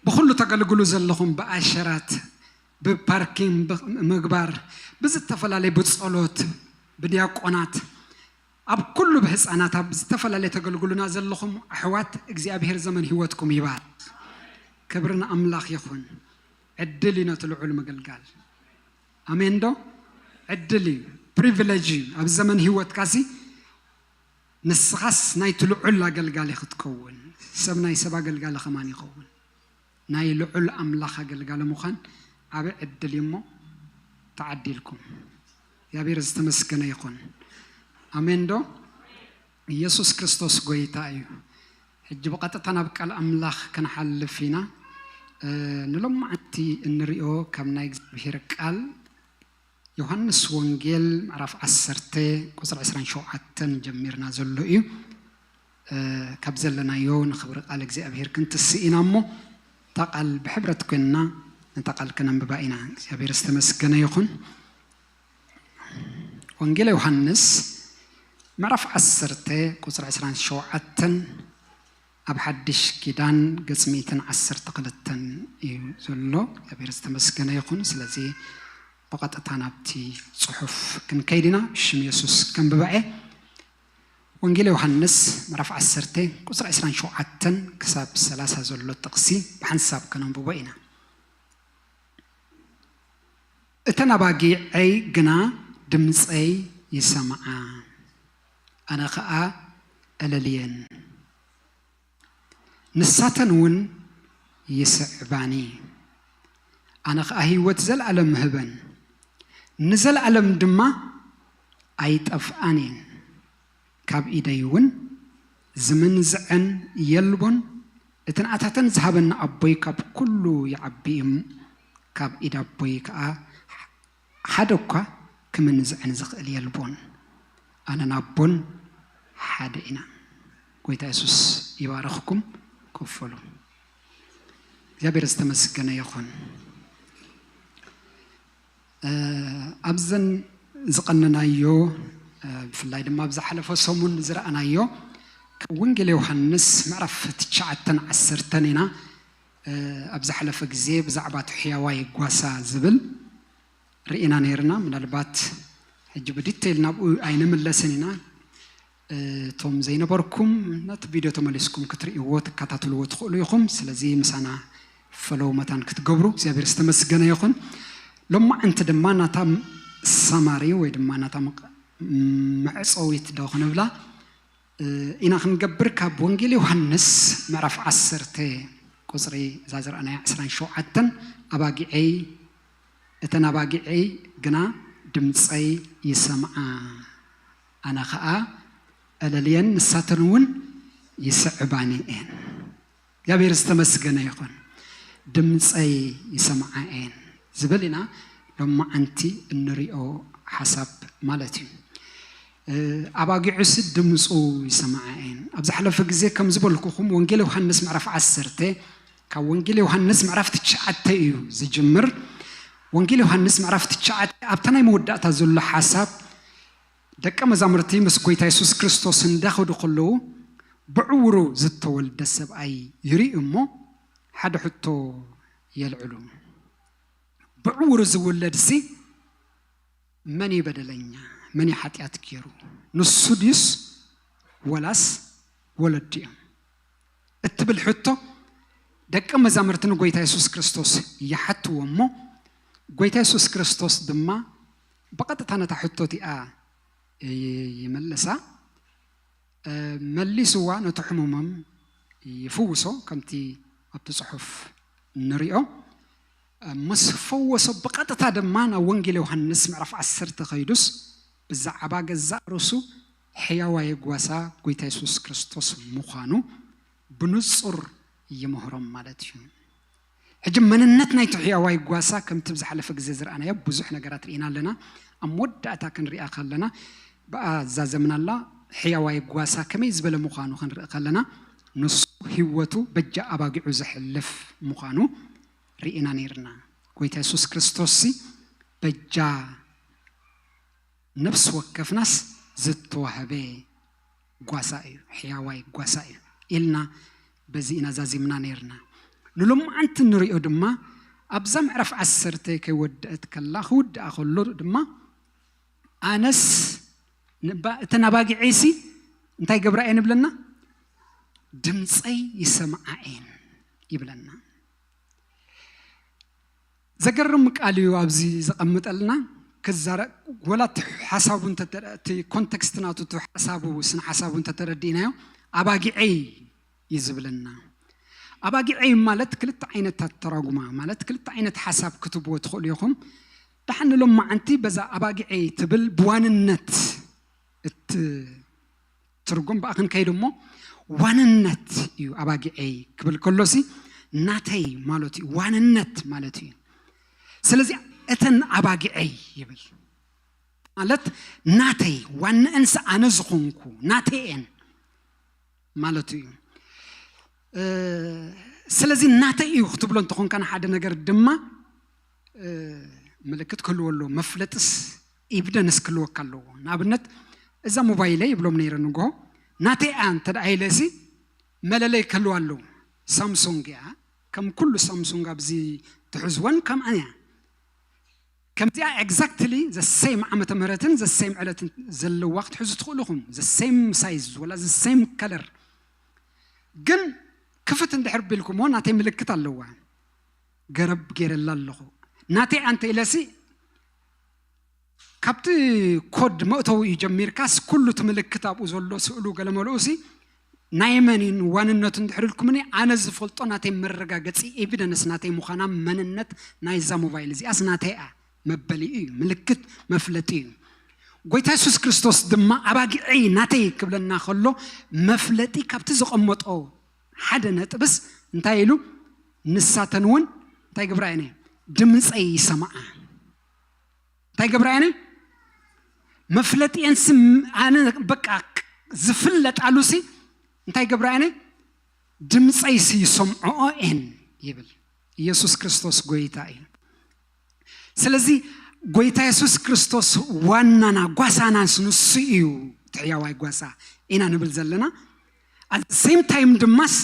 ብኹሉ ተገልግሉ ዘለኹም ብኣሸራት፣ ብፓርኪንግ፣ ብምግባር፣ ብዝተፈላለየ ብጸሎት፣ ብዲያቆናት፣ ኣብ ኩሉ ብህፃናት፣ ኣብ ዝተፈላለየ ተገልግሉና ዘለኹም ኣሕዋት እግዚኣብሔር ዘመን ህይወትኩም ይባርኽ። ክብሪ ንኣምላኽ ይኹን። ዕድል እዩ ነቲ ልዑል ምግልጋል። ኣሜን ዶ? ዕድል እዩ፣ ፕሪቪሌጅ እዩ። ኣብ ዘመን ህይወትካሲ ንስኻስ ናይቲ ልዑል ኣገልጋሊ ክትከውን፣ ሰብ ናይ ሰብ ኣገልጋሊ ከማን ይኸውን። ናይ ልዑል ኣምላኽ ኣገልጋሊ ምዃን ዓቢ ዕድል እዩ እሞ ተዓዲልኩም። እግዚኣብሔር ዝተመስገነ ይኹን። ኣሜን ዶ? ኢየሱስ ክርስቶስ ጎይታ እዩ። ሕጂ ብቐጥታ ናብ ቃል ኣምላኽ ክንሓልፍ ኢና። እ፣ ንሎማዓንቲ እንሪኦ ካብ ናይ እግዚኣብሔር ቃል ዮሃንስ ወንጌል ምዕራፍ ዓሰርተ ቁጽሪ ዕስራን ሸውዓተን ጀሚርና ዘሎ እዩ። እ፣ ካብ ዘለናዮ ንኽብሪ ቃል እግዚኣብሔር ክንትስእ ኢና እሞ፣ እታ ቃል ብሕብረት ኮይንና ነታ ቃል ከነንብባ ኢና። እግዚኣብሔር ዝተመስገነ ይኹን። ወንጌል ዮሃንስ ምዕራፍ ዓሰርተ ቁጽሪ ዕስራን ሸውዓተን፣ ኣብ ሓድሽ ኪዳን ገጽ ሚእትን ዓሰርተ ክልተን እዩ ዘሎ። እግዚኣብሔር ዝተመስገነ ይኹን። ስለዚ ብቐጥታ ናብቲ ጽሑፍ ክንከይድ ኢና። ብሽም የሱስ ከንብባ እየ። ወንጌል ዮሃንስ ምዕራፍ ዓሰርተ ቁጽሪ ዕስራን ሸውዓተን ክሳብ ሰላሳ ዘሎ ጥቕሲ ብሓንሳብ ከነንብቦ ኢና። እተን ኣባጊዐይ ግና ድምፀይ ይሰምዓ፣ ኣነ ኸኣ እለልየን፣ ንሳተን እውን ይስዕባኒ። ኣነ ኸኣ ህይወት ዘለኣለም እህበን፣ ንዘለኣለም ድማ ኣይጠፍኣን እየን። ካብ ኢደይ እውን ዝምንዝዐን የልቦን። እቲ ንኣታተን ዝሃበኒ ኣቦይ ካብ ኩሉ ይዓቢ እዩ። ካብ ኢድ ኣቦይ ከኣ ሓደ እኳ ክምንዝዐን ዝኽእል የልቦን። ኣነን ኣቦን ሓደ ኢና። ጎይታ የሱስ ይባርኽኩም። ኮፍ በሉ። እግዚኣብሔር ዝተመስገነ ይኹን። እ፣ ኣብዘን ዝቐነናዮ፣ እ፣ ብፍላይ ድማ ኣብ ዝሓለፈ ሰሙን ዝረኣናዮ ካብ ወንጌል ዮሃንስ ምዕራፍ ትሽዓተን ዓሰርተን ኢና። እ፣ ኣብ ዝሓለፈ ግዜ ብዛዕባ እቲ ሕያዋይ ጓሳ ዝብል ርኢና ነይርና። ምናልባት ሕጂ ብዲቴይል ናብኡ ኣይንምለስን ኢና። እ፣ እቶም ዘይነበርኩም ነቲ ቪድዮ ተመሊስኩም ክትርእይዎ፣ ትከታተልዎ ትኽእሉ ኢኹም። ስለዚ ምሳና ፈለው መታን ክትገብሩ እግዚኣብሔር ዝተመስገነ ይኹን። ሎማዓንቲ ድማ ናታ ሰማሪ ወይ ድማ ናታ መቕ-፣ መዕጸዊት ዶ ክንብላ ኢና ክንገብር። ካብ ወንጌል ዮሃንስ ምዕራፍ ዓሰርተ ቁፅሪ እዛ ዝረኣናያ ዕስራን ሸውዓተን፣ ኣባጊዐይ፣ እተን ኣባጊዐይ ግና ድምፀይ ይሰምዓ፣ ኣነ ኸዓ እለልየን፣ ንሳተን እውን ይስዕባኒ እየን። እግዚኣብሔር ዝተመስገነ ይኹን። ድምፀይ ይሰምዓ እየን ዝብል ኢና ሎማዓንቲ እንሪኦ ሓሳብ ማለት እዩ። ኣባጊዑስ ድምፁ ይሰምዓ እየን። ኣብ ዝሓለፈ ግዜ ከም ዝበልኩኹም፣ ወንጌል ዮሃንስ ምዕራፍ ዓሰርተ ካብ ወንጌል ዮሃንስ ምዕራፍ ትሽዓተ እዩ ዝጅምር። ወንጌል ዮሃንስ ምዕራፍ ትሽዓተ ኣብታ ናይ መወዳእታ ዘሎ ሓሳብ፣ ደቀ መዛሙርቲ ምስ ጎይታ የሱስ ክርስቶስ እንዳኸዱ ከለዉ፣ ብዕውሩ ዝተወልደ ሰብኣይ ይርእዩ እሞ ሓደ ሕቶ የልዕሉ። ብዕውሩ ዝውለድሲ መን እዩ በደለኛ? መን እዩ ሓጢኣት ገይሩ? ንሱ ድዩስ ወላስ ወለዱ እዮም? እትብል ሕቶ ደቀ መዛሙርቲ ንጎይታ የሱስ ክርስቶስ ይሓትዎ እሞ፣ ጎይታ የሱስ ክርስቶስ ድማ ብቐጥታ ነታ ሕቶ እቲኣ ይ-፣ ይመልሳ። እ፣ መሊስዋ ነቲ ሕሙሞም ይፍውሶ፣ ከምቲ ኣብቲ ጽሑፍ ንሪኦ። እ፣ ምስ ፈወሶ ብቐጥታ ድማ ናብ ወንጌል ዮሃንስ ምዕራፍ ዓሰርተ ከይዱስ ብዛዕባ ገዛእ ርእሱ ሕያዋይ ጓሳ ጎይታ የሱስ ክርስቶስ ምዃኑ ብንጹር ይምህሮም ማለት እዩ። ሕጂ መንነት ናይቲ ሕያዋይ ጓሳ ከምቲ ብዝሓለፈ ግዜ ዝረኣናዮ ብዙሕ ነገራት ርኢና ኣለና። ኣብ መወዳእታ ክንሪኣ ከለና ብኣዛዘምናላ ሕያዋይ ጓሳ ከመይ ዝበለ ምዃኑ ክንርኢ ከለና ንሱ ህይወቱ በጃ ኣባጊዑ ዘሕልፍ ምዃኑ ርኢና ነይርና። ጎይታ የሱስ ክርስቶስሲ በጃ ነፍሲ ወከፍናስ ዝተዋህበ ጓሳ እዩ፣ ሕያዋይ ጓሳ እዩ ኢልና በዚ ኢና ዛዚምና ነይርና። ንሎማዓንቲ ንሪኦ ድማ ኣብዛ ምዕራፍ ዓሰርተ ከይወደአት ከላ፣ ክውድኣ ከሎ ድማ ኣነስ ንባ-፣ እተን ኣባጊዐይሲ እንታይ ገብራ እየን ይብለና? ድምፀይ ይሰምዓ እየን ይብለና። ዘገርም ቃል እዩ ኣብዚ ዘቐምጠልና። ክዛረ-፣ ወላ እቲ ሓሳቡ እንተተ-፣ እቲ ኮንቴክስት ናቱ፣ እቲ ሓሳቡ፣ ስነ ሓሳቡ እንተተረዲእናዮ፣ ኣባጊዐይ እዩ ዝብለና። ኣባጊዐይ ማለት ክልተ ዓይነት ኣተራጉማ፣ ማለት ክልተ ዓይነት ሓሳብ ክትብዎ ትኽእሉ ኢኹም። ደሓን ንሎማዓንቲ በዛ ኣባጊዐይ ትብል ብዋንነት እት-፣ ትርጉም ብኣ ክንከይድ እሞ፣ ዋንነት እዩ ኣባጊዐይ ክብል ከሎሲ ናተይ ማለት እዩ፣ ዋንነት ማለት እዩ። ስለዚ እተን ኣባጊዐይ ይብል ማለት ናተይ፣ ዋንእንስ ኣነ ዝኾንኩ ናተይ እየን ማለት እዩ። እ፣ ስለዚ ናተይ እዩ ክትብሎ እንተኾንካ ንሓደ ነገር ድማ፣ እ፣ ምልክት ክህልዎ ኣለዎ፣ መፍለጥስ፣ ኤቪደንስ ክህልወካ ኣለዎ። ንኣብነት እዛ ሞባይለይ ይብሎም ነይረ ንግሆ፣ ናተይ እያ እንተ ደኣ ኢለሲ መለለይ ክህልዋ ኣለዎ። ሳምሶንግ እያ፣ ከም ኩሉ ሳምሶንግ ኣብዚ ትሕዝወን ከምኣን እያ። ከምዚኣ ኤግዛክትሊ ዘ ሴም ዓመተ ምህረትን ዘ ሴም ዕለትን ዘለዋ ክትሕዙ ትኽእሉ ኢኹም። ዘ ሴም ሳይዝ ወላ ዘ ሴም ከለር። ግን ክፍት እንድሕር ቢልኩሞ ናተይ ምልክት ኣለዋ። ገረብ ገይረላ ኣለኹ። ናተይ ኣንተ ኢለሲ ካብቲ ኮድ መእተዊ እዩ ጀሚርካስ ኩሉ እቲ ምልክት ኣብኡ ዘሎ ስእሉ ገለ መልኡሲ ናይ መን እዩ ዋንነቱ እንድሕር ኢልኩምኒ፣ ኣነ ዝፈልጦ ናተይ መረጋገፂ ኤቪደንስ ናተይ ምዃና መንነት ናይዛ ሞባይል እዚኣስ ናተይ እያ መበሊኡ እዩ፣ ምልክት መፍለጢ እዩ። ጎይታ የሱስ ክርስቶስ ድማ ኣባጊዐይ ናተይ ክብለና ከሎ መፍለጢ ካብቲ ዘቐመጦ ሓደ ነጥብስ እንታይ ኢሉ? ንሳተን እውን እንታይ ገብራ እየን? ድምፀይ ይሰማዓ። እንታይ ገብራ እየን? መፍለጢኤን ስም ኣነ በቃ ዝፍለጣሉሲ እንታይ ገብራ እየን? ድምፀይሲ ይሰምዖኦ እየን ይብል። ኢየሱስ ክርስቶስ ጎይታ እዩ። ስለዚ ጎይታ የሱስ ክርስቶስ ዋናና ጓሳናስ ንሱ እዩ፣ እቲ ሕያዋይ ጓሳ ኢና ንብል ዘለና። ኣት ሴም ታይም ድማስ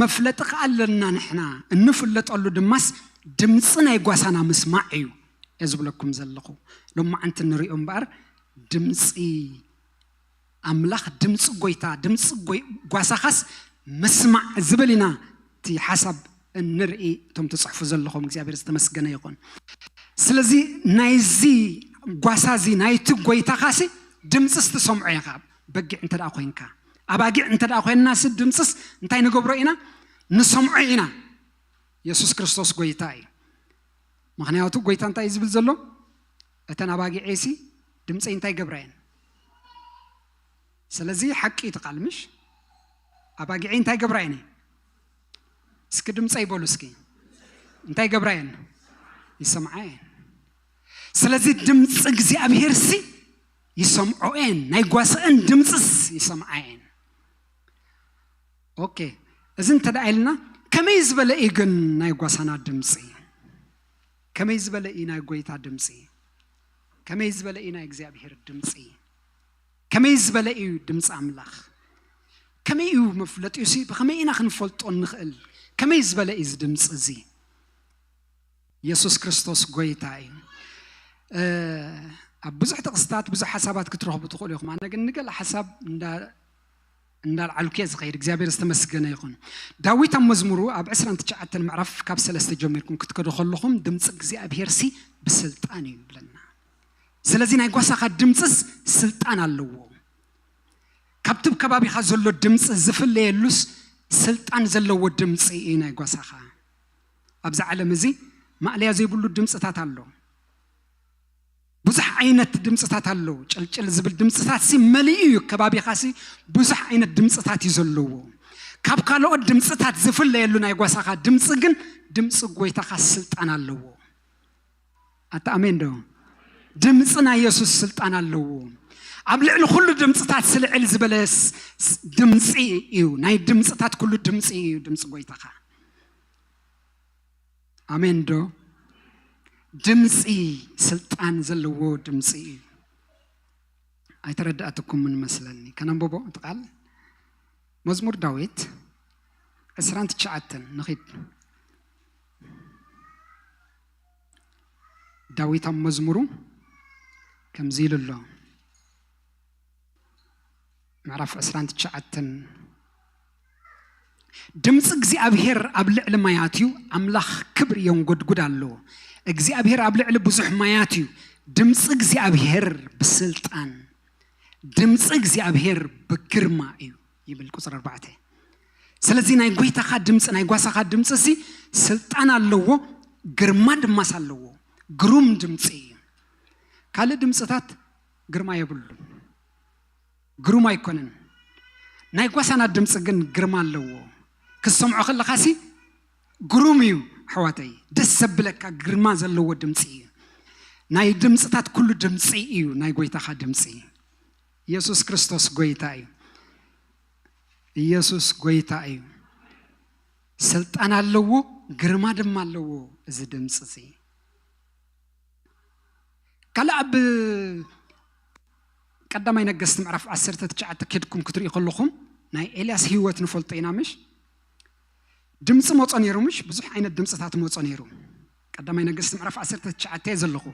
መፍለጢ ከኣ ኣለና ንሕና፣ እንፍለጠሉ ድማስ ድምፂ ናይ ጓሳና ምስማዕ እዩ እየ ዝብለኩም ዘለኹ። ሎማዓንቲ ንሪኦ እምበኣር ድምፂ ኣምላኽ፣ ድምፂ ጎይታ፣ ድምፂ ጎይ-፣ ጓሳኻስ ምስማዕ ዝብል ኢና እቲ ሓሳብ እንርኢ። እቶም ትፅሕፉ ዘለኹም እግዚኣብሔር ዝተመስገነ ይኹን። ስለዚ ናይዚ ጓሳ እዚ ናይቲ ጎይታኻሲ ድምፅስ ትሰምዖ ኢኻ፣ በጊዕ እንተ ደኣ ኮይንካ። ኣባጊዕ እንተ ደኣ ኮይንናሲ ድምፅስ እንታይ ንገብሮ ኢና? ንሰምዖ ኢና። የሱስ ክርስቶስ ጎይታ እዩ። ምኽንያቱ ጎይታ እንታይ እዩ ዝብል ዘሎ? እተን ኣባጊዐይሲ ድምፀይ እንታይ ገብራ እየን? ስለዚ ሓቂ እዩ እቲ ቃል፣ ምሽ? ኣባጊዐይ እንታይ ገብራ እየን? እስኪ ድምፀይ በሉ እስኪ። እንታይ ገብራ እየን? ይሰምዓ እየን። ስለዚ ድምፂ እግዚኣብሄርሲ ይሰምዖ እየን። ናይ ጓሳኣን ድምፅስ ይሰምዓ እየን። ኦኬ፣ እዚ እንተ ደኣ ኢልና፣ ከመይ ዝበለ እዩ ግን ናይ ጓሳና ድምፂ? ከመይ ዝበለ እዩ ናይ ጎይታ ድምፂ? ከመይ ዝበለ እዩ ናይ እግዚኣብሄር ድምፂ? ከመይ ዝበለ እዩ ድምፂ ኣምላኽ? ከመይ እዩ መፍለጢኡሲ? ብኸመይ ኢና ክንፈልጦ እንኽእል? ከመይ ዝበለ እዩ እዚ ድምፂ እዚ? የሱስ ክርስቶስ ጎይታ እዩ። እ፣ ኣብ ብዙሕ ጥቕስታት ብዙሕ ሓሳባት ክትረኽቡ ትኽእሉ ኢኹም። ኣነ ግን ንገለ ሓሳብ እንዳ-፣ እንዳልዓልኩ እየ ዝኸይድ። እግዚኣብሔር ዝተመስገነ ይኹን። ዳዊት ኣብ መዝሙሩ ኣብ ዕስራን ትሽዓተን ምዕራፍ ካብ ሰለስተ ጀሚርኩም ክትከዱ ከለኹም፣ ድምፂ እግዚኣብሔርሲ ብስልጣን እዩ ይብለና። ስለዚ ናይ ጓሳኻ ድምፅስ ስልጣን ኣለዎ። ካብቲ ከባቢኻ ዘሎ ድምፂ ዝፍለየሉስ ስልጣን ዘለዎ ድምፂ እዩ ናይ ጓሳኻ። ኣብዚ ዓለም እዚ ማእለያ ዘይብሉ ድምፅታት ኣሎ። ብዙሕ ዓይነት ድምፅታት ኣሎ። ጭልጭል ዝብል ድምፅታት ሲ መሊኡ እዩ። ከባቢኻ ሲ ብዙሕ ዓይነት ድምፅታት እዩ ዘለዎ። ካብ ካልኦት ድምፅታት ዝፍለየሉ ናይ ጓሳኻ ድምፂ ግን ድምፂ ጎይታኻ ስልጣን ኣለዎ። ኣታ ኣሜን ዶ? ድምፂ ናይ የሱስ ስልጣን ኣለዎ። ኣብ ልዕሊ ኩሉ ድምፅታት ስልዕል ዝበለ ስ-፣ ስ-፣ ድምፂ እዩ። ናይ ድምፅታት ኩሉ ድምፂ እዩ ድምፂ ጎይታኻ። ኣሜን ዶ? ድምፂ ስልጣን ዘለዎ ድምፂ እዩ። ኣይተረዳእትኩምን መስለኒ። ከነንብቦ እቲ ቃል። መዝሙር ዳዊት ዕስራን ትሽዓተን ንኺድ። ዳዊት ኣብ መዝሙሩ ከምዚ ኢሉ ኣሎ። ምዕራፍ ዕስራን ትሽዓተን፣ ድምፂ እግዚኣብሔር ኣብ ልዕሊ ማያት እዩ፣ ኣምላኽ ክብሪ የንጎድጉድ ኣሎ። እግዚኣብሔር ኣብ ልዕሊ ብዙሕ ማያት እዩ። ድምፂ እግዚኣብሔር ብስልጣን፣ ድምፂ እግዚኣብሔር ብግርማ እዩ ይብል ቁፅሪ ኣርባዕተ። ስለዚ ናይ ጎይታኻ ድምፂ፣ ናይ ጓሳኻ ድምፂ ሲ ስልጣን ኣለዎ፣ ግርማ ድማስ ኣለዎ። ግሩም ድምፂ እዩ። ካልእ ድምፅታት ግርማ የብሉን፣ ግሩም ኣይኮነን። ናይ ጓሳና ድምፂ ግን ግርማ ኣለዎ። ክትሰምዖ ከለኻሲ ግሩም እዩ ኣሕዋተይ፣ ደስ ዘብለካ ግርማ ዘለዎ ድምፂ እዩ። ናይ ድምፅታት ኩሉ ድምፂ እዩ ናይ ጎይታኻ ድምፂ። ኢየሱስ ክርስቶስ ጎይታ እዩ። ኢየሱስ ጎይታ እዩ። ስልጣን ኣለዎ፣ ግርማ ድማ ኣለዎ እዚ ድምፂ እዚ። ካልእ ኣብ ቀዳማይ ነገስቲ ምዕራፍ ዓሰርተ ትሽዓተ ኬድኩም ክትርእዩ ከለኹም ናይ ኤልያስ ህይወት ንፈልጦ ኢና ምሽ? ድምፂ መጾ ነይሩ ምሽ? ብዙሕ ዓይነት ድምፅታት መጾ ነይሩ። ቀዳማይ ነገስቲ ምዕራፍ ዓሰርተ ትሽዓተ እየ ዘለኹ።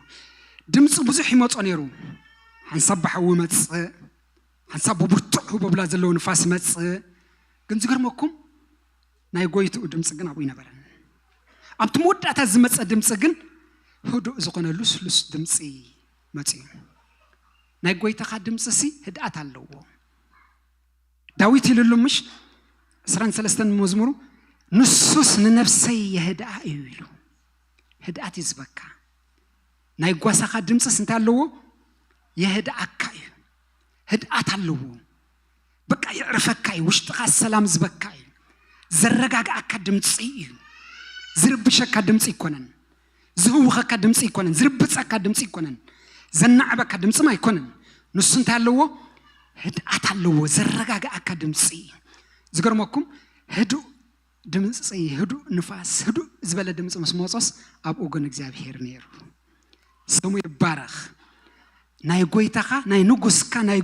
ድምፂ ብዙሕ ይመጾ ነይሩ። ሓንሳብ ብሓዊ መፅእ፣ ሓንሳብ ብብርቱዕ ህቦብላ ዘለዎ ንፋስ መፅእ። ግን ዝገርመኩም ናይ ጎይትኡ ድምፂ ግን ኣብኡ ይነበረን። ኣብቲ መወዳእታ ዝመፀ ድምፂ ግን ህዱእ ዝኾነ ልስሉስ ድምፂ መፅዩ። ናይ ጎይታኻ ድምፂ ሲ ህድኣት ኣለዎ። ዳዊት ኢሉሉ ምሽ ዕስራን ሰለስተን መዝሙሩ፣ ንሱስ ንነፍሰይ የህድኣ እዩ ኢሉ። ህድኣት እዩ ዝበካ። ናይ ጓሳኻ ድምፅስ እንታይ ኣለዎ? የህድኣካ እዩ። ህድኣት ኣለዎ። በቃ የዕርፈካ እዩ። ውሽጥኻ ሰላም ዝበካ እዩ። ዘረጋግኣካ ድምፂ እዩ። ዝርብሸካ ድምፂ ይኮነን። ዝህውኸካ ድምፂ ይኮነን። ዝርብፀካ ድምፂ ይኮነን። ዘናዕበካ ድምፅም ኣይኮነን። ንሱ እንታይ ኣለዎ? ህድኣት ኣለዎ። ዘረጋግኣካ ድምፂ እዩ። ዝገርመኩም ህዱእ ድምፂ፣ ህዱእ ንፋስ፣ ህዱእ ዝበለ ድምፂ ምስ መፆስ ኣብኡ ግን እግዚኣብሄር ነይሩ። ስሙ ይባረኽ። ናይ ጎይታኻ፣ ናይ ንጉስካ፣ ናይ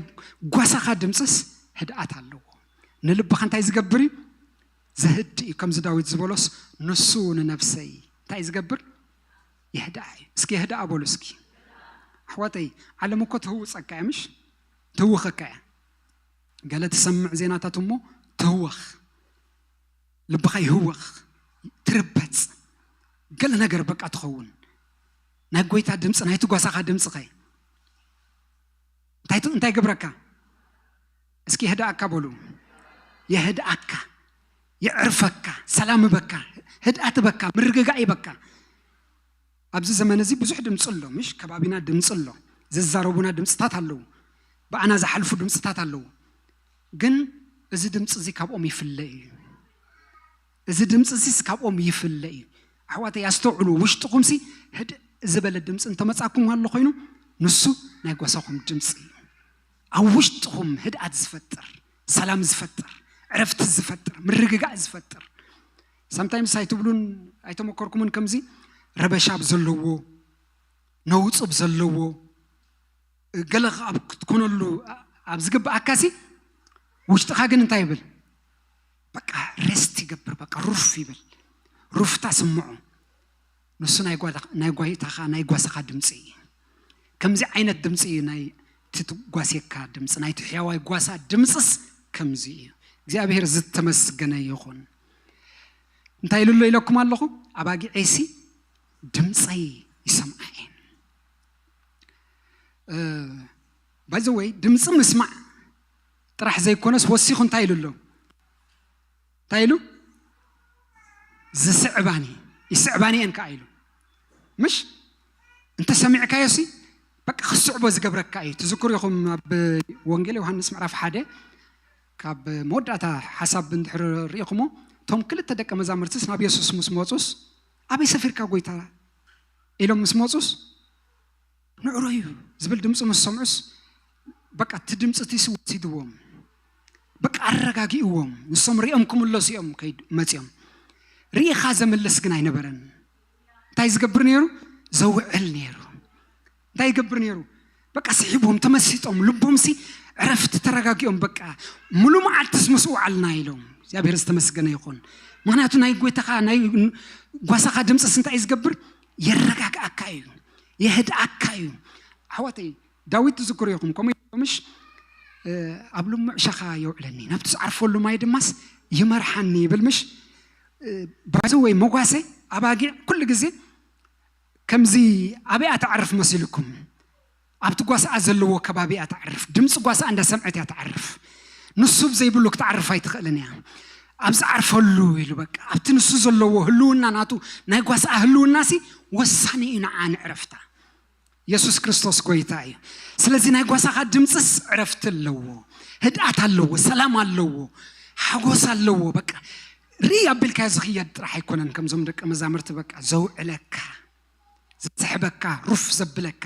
ጓሳኻ ድምፅስ ህድኣት ኣለዎ። ንልብኻ እንታይ ዝገብር እዩ? ዘህድእ እዩ። ከምዚ ዳዊት ዝበሎስ ንሱ ንነፍሰይ እንታይ ዝገብር? የህድኣ እዩ። እስኪ የህድኣ በሉ እስኪ። ኣሕዋተይ፣ ዓለም እኮ ትህውፀካ እያ ምሽ? ትህውኸካ እያ። ገለ ትሰምዕ ዜናታት እሞ ትህወኽ። ልብኻ ይህወኽ፣ ትርበጽ፣ ገለ ነገር በቃ ትኸውን። ናይ ጎይታ ድምፂ፣ ናይቲ ጓሳኻ ድምፂ ኸ እንታይ ት-፣ እንታይ ግብረካ? እስኪ ህድኣካ በሉ። የህድኣካ፣ የዕርፈካ፣ ሰላም በካ፣ ህድኣት በካ፣ ምርግጋእ ይበካ። ኣብዚ ዘመን እዚ ብዙሕ ድምፂ ኣሎ፣ ምሽ ከባቢና ድምፂ ኣሎ፣ ዘዛረቡና ድምፅታት ኣለዉ፣ ብኣና ዝሓልፉ ድምፅታት ኣለዉ። ግን እዚ ድምፂ እዚ ካብኦም ይፍለ እዩ። እዚ ድምፂ እዚስ ካብኦም ይፍለ እዩ። ኣሕዋተይ ኣስተውዕሉ፣ ውሽጥኹምሲ ህድእ ዝበለ ድምፂ እንተመፃኩም ኣሎ ኮይኑ፣ ንሱ ናይ ጓሳኹም ድምፂ እዩ። ኣብ ውሽጥኹም ህድኣት ዝፈጥር፣ ሰላም ዝፈጥር፣ ዕረፍቲ ዝፈጥር፣ ምርግጋእ ዝፈጥር። ሳምታይምስ ኣይትብሉን ኣይተመከርኩምን ከምዚ ረበሻ ኣብ ዘለዎ፣ ነውፅብ ዘለዎ፣ ገለ ኣብ ክትኮነሉ ኣብ ዝግብኣካሲ ውሽጥኻ ግን እንታይ ይብል? በቃ ሬስት ይገብር፣ በቃ ሩፍ ይብል፣ ሩፍታ ስምዖ። ንሱ ናይ ጓይታኻ ናይ ጓሳኻ ድምፂ እዩ። ከምዚ ዓይነት ድምፂ እዩ ናይ ትጓሴካ ድምፂ፣ ናይቲ ሕያዋይ ጓሳ ድምፅስ ከምዚ እዩ። እግዚኣብሔር ዝተመስገነ ይኹን። እንታይ ኢሉ ኣሎ ኢለኩም ኣለኹ? ኣባጊዐይሲ ድምፀይ ይሰምዓ እየን። ባይዘወይ ድምፂ ምስማዕ ጥራሕ ዘይኮነስ ወሲኹ እንታይ ኢሉ ኣሎ? እንታይ ኢሉ? ዝስዕባኒ ይስዕባኒ እየን ከዓ ኢሉ። ምሽ እንተ ሰሚዕካዮሲ በቃ ክስዕቦ ዝገብረካ እዩ። ትዝክሩ ኢኹም ኣብ ወንጌል ዮሃንስ ምዕራፍ ሓደ ካብ መወዳእታ ሓሳብ እንድሕር ርኢኹሞ፣ እቶም ክልተ ደቀ መዛሙርትስ ናብ የሱስ ምስ መፁስ፣ ኣበይ ሰፊርካ ጎይታ ኢሎም ምስ መፁስ፣ ንዕሮ እዩ ዝብል ድምፂ ምስ ሰምዑስ፣ በቃ እቲ ድምፂ እቲ ወሲድዎም፣ በቃ ኣረጋጊእዎም። ንሶም ሪኦም ክምለሱ እዮም ከይድ መፂኦም። ርኢኻ ዘምልስ ግን ኣይነበረን። እንታይ ዝገብር ነይሩ? ዘውዕል ነይሩ። እንታይ ይገብር ነይሩ? በቃ ስሒቦም ተመሲጦም ልቦምሲ ዕረፍቲ ተረጋጊኦም በቃ ሙሉ መዓልትስ ምስ ውዓልና ኢሎም። እግዚኣብሔር ዝተመስገነ ይኹን። ምክንያቱ ናይ ጎይታኻ ናይ ጓሳኻ ድምፅስ እንታይ እዩ ዝገብር? የረጋግኣካ እዩ፣ የህድኣካ እዩ። ኣሕዋተይ ዳዊት ትዝክሩ ኢኹም፣ ከምኡ ኢሉ ምሽ ኣብ ልሙዕ ሸኻ የውዕለኒ፣ ናብቲ ዝዓርፈሉ ማይ ድማስ ይመርሓኒ ይብል ምሽ። ባዚ ወይ መጓሰ ኣባጊዕ ኩሉ ግዜ ከምዚ ኣበይ እያ ትዓርፍ መሲልኩም? ኣብቲ ጓስኣ ዘለዎ ከባቢ እያ ትዓርፍ። ድምፂ ጓስኣ እንዳሰምዐት እያ ትዓርፍ። ንሱ ብዘይብሉ ክትዓርፍ ኣይትኽእልን እያ። ኣብ ዝዓርፈሉ ኢሉ በቃ ኣብቲ ንሱ ዘለዎ ህልውና ናቱ ናይ ጓስኣ ህልውናሲ ወሳኒ እዩ ንዓ ንዕረፍታ። የሱስ ክርስቶስ ጎይታ እዩ። ስለዚ ናይ ጓሳኻ ድምፅስ ዕረፍቲ ኣለዎ፣ ህድኣት ኣለዎ፣ ሰላም ኣለዎ፣ ሓጎስ ኣለዎ። በቃ ርኢ ኣቢልካዮ ዝኽየድ ጥራሕ ኣይኮነን። ከምዞም ደቀ መዛምርቲ በቃ ዘውዕለካ፣ ዘስሕበካ፣ ሩፍ ዘብለካ፣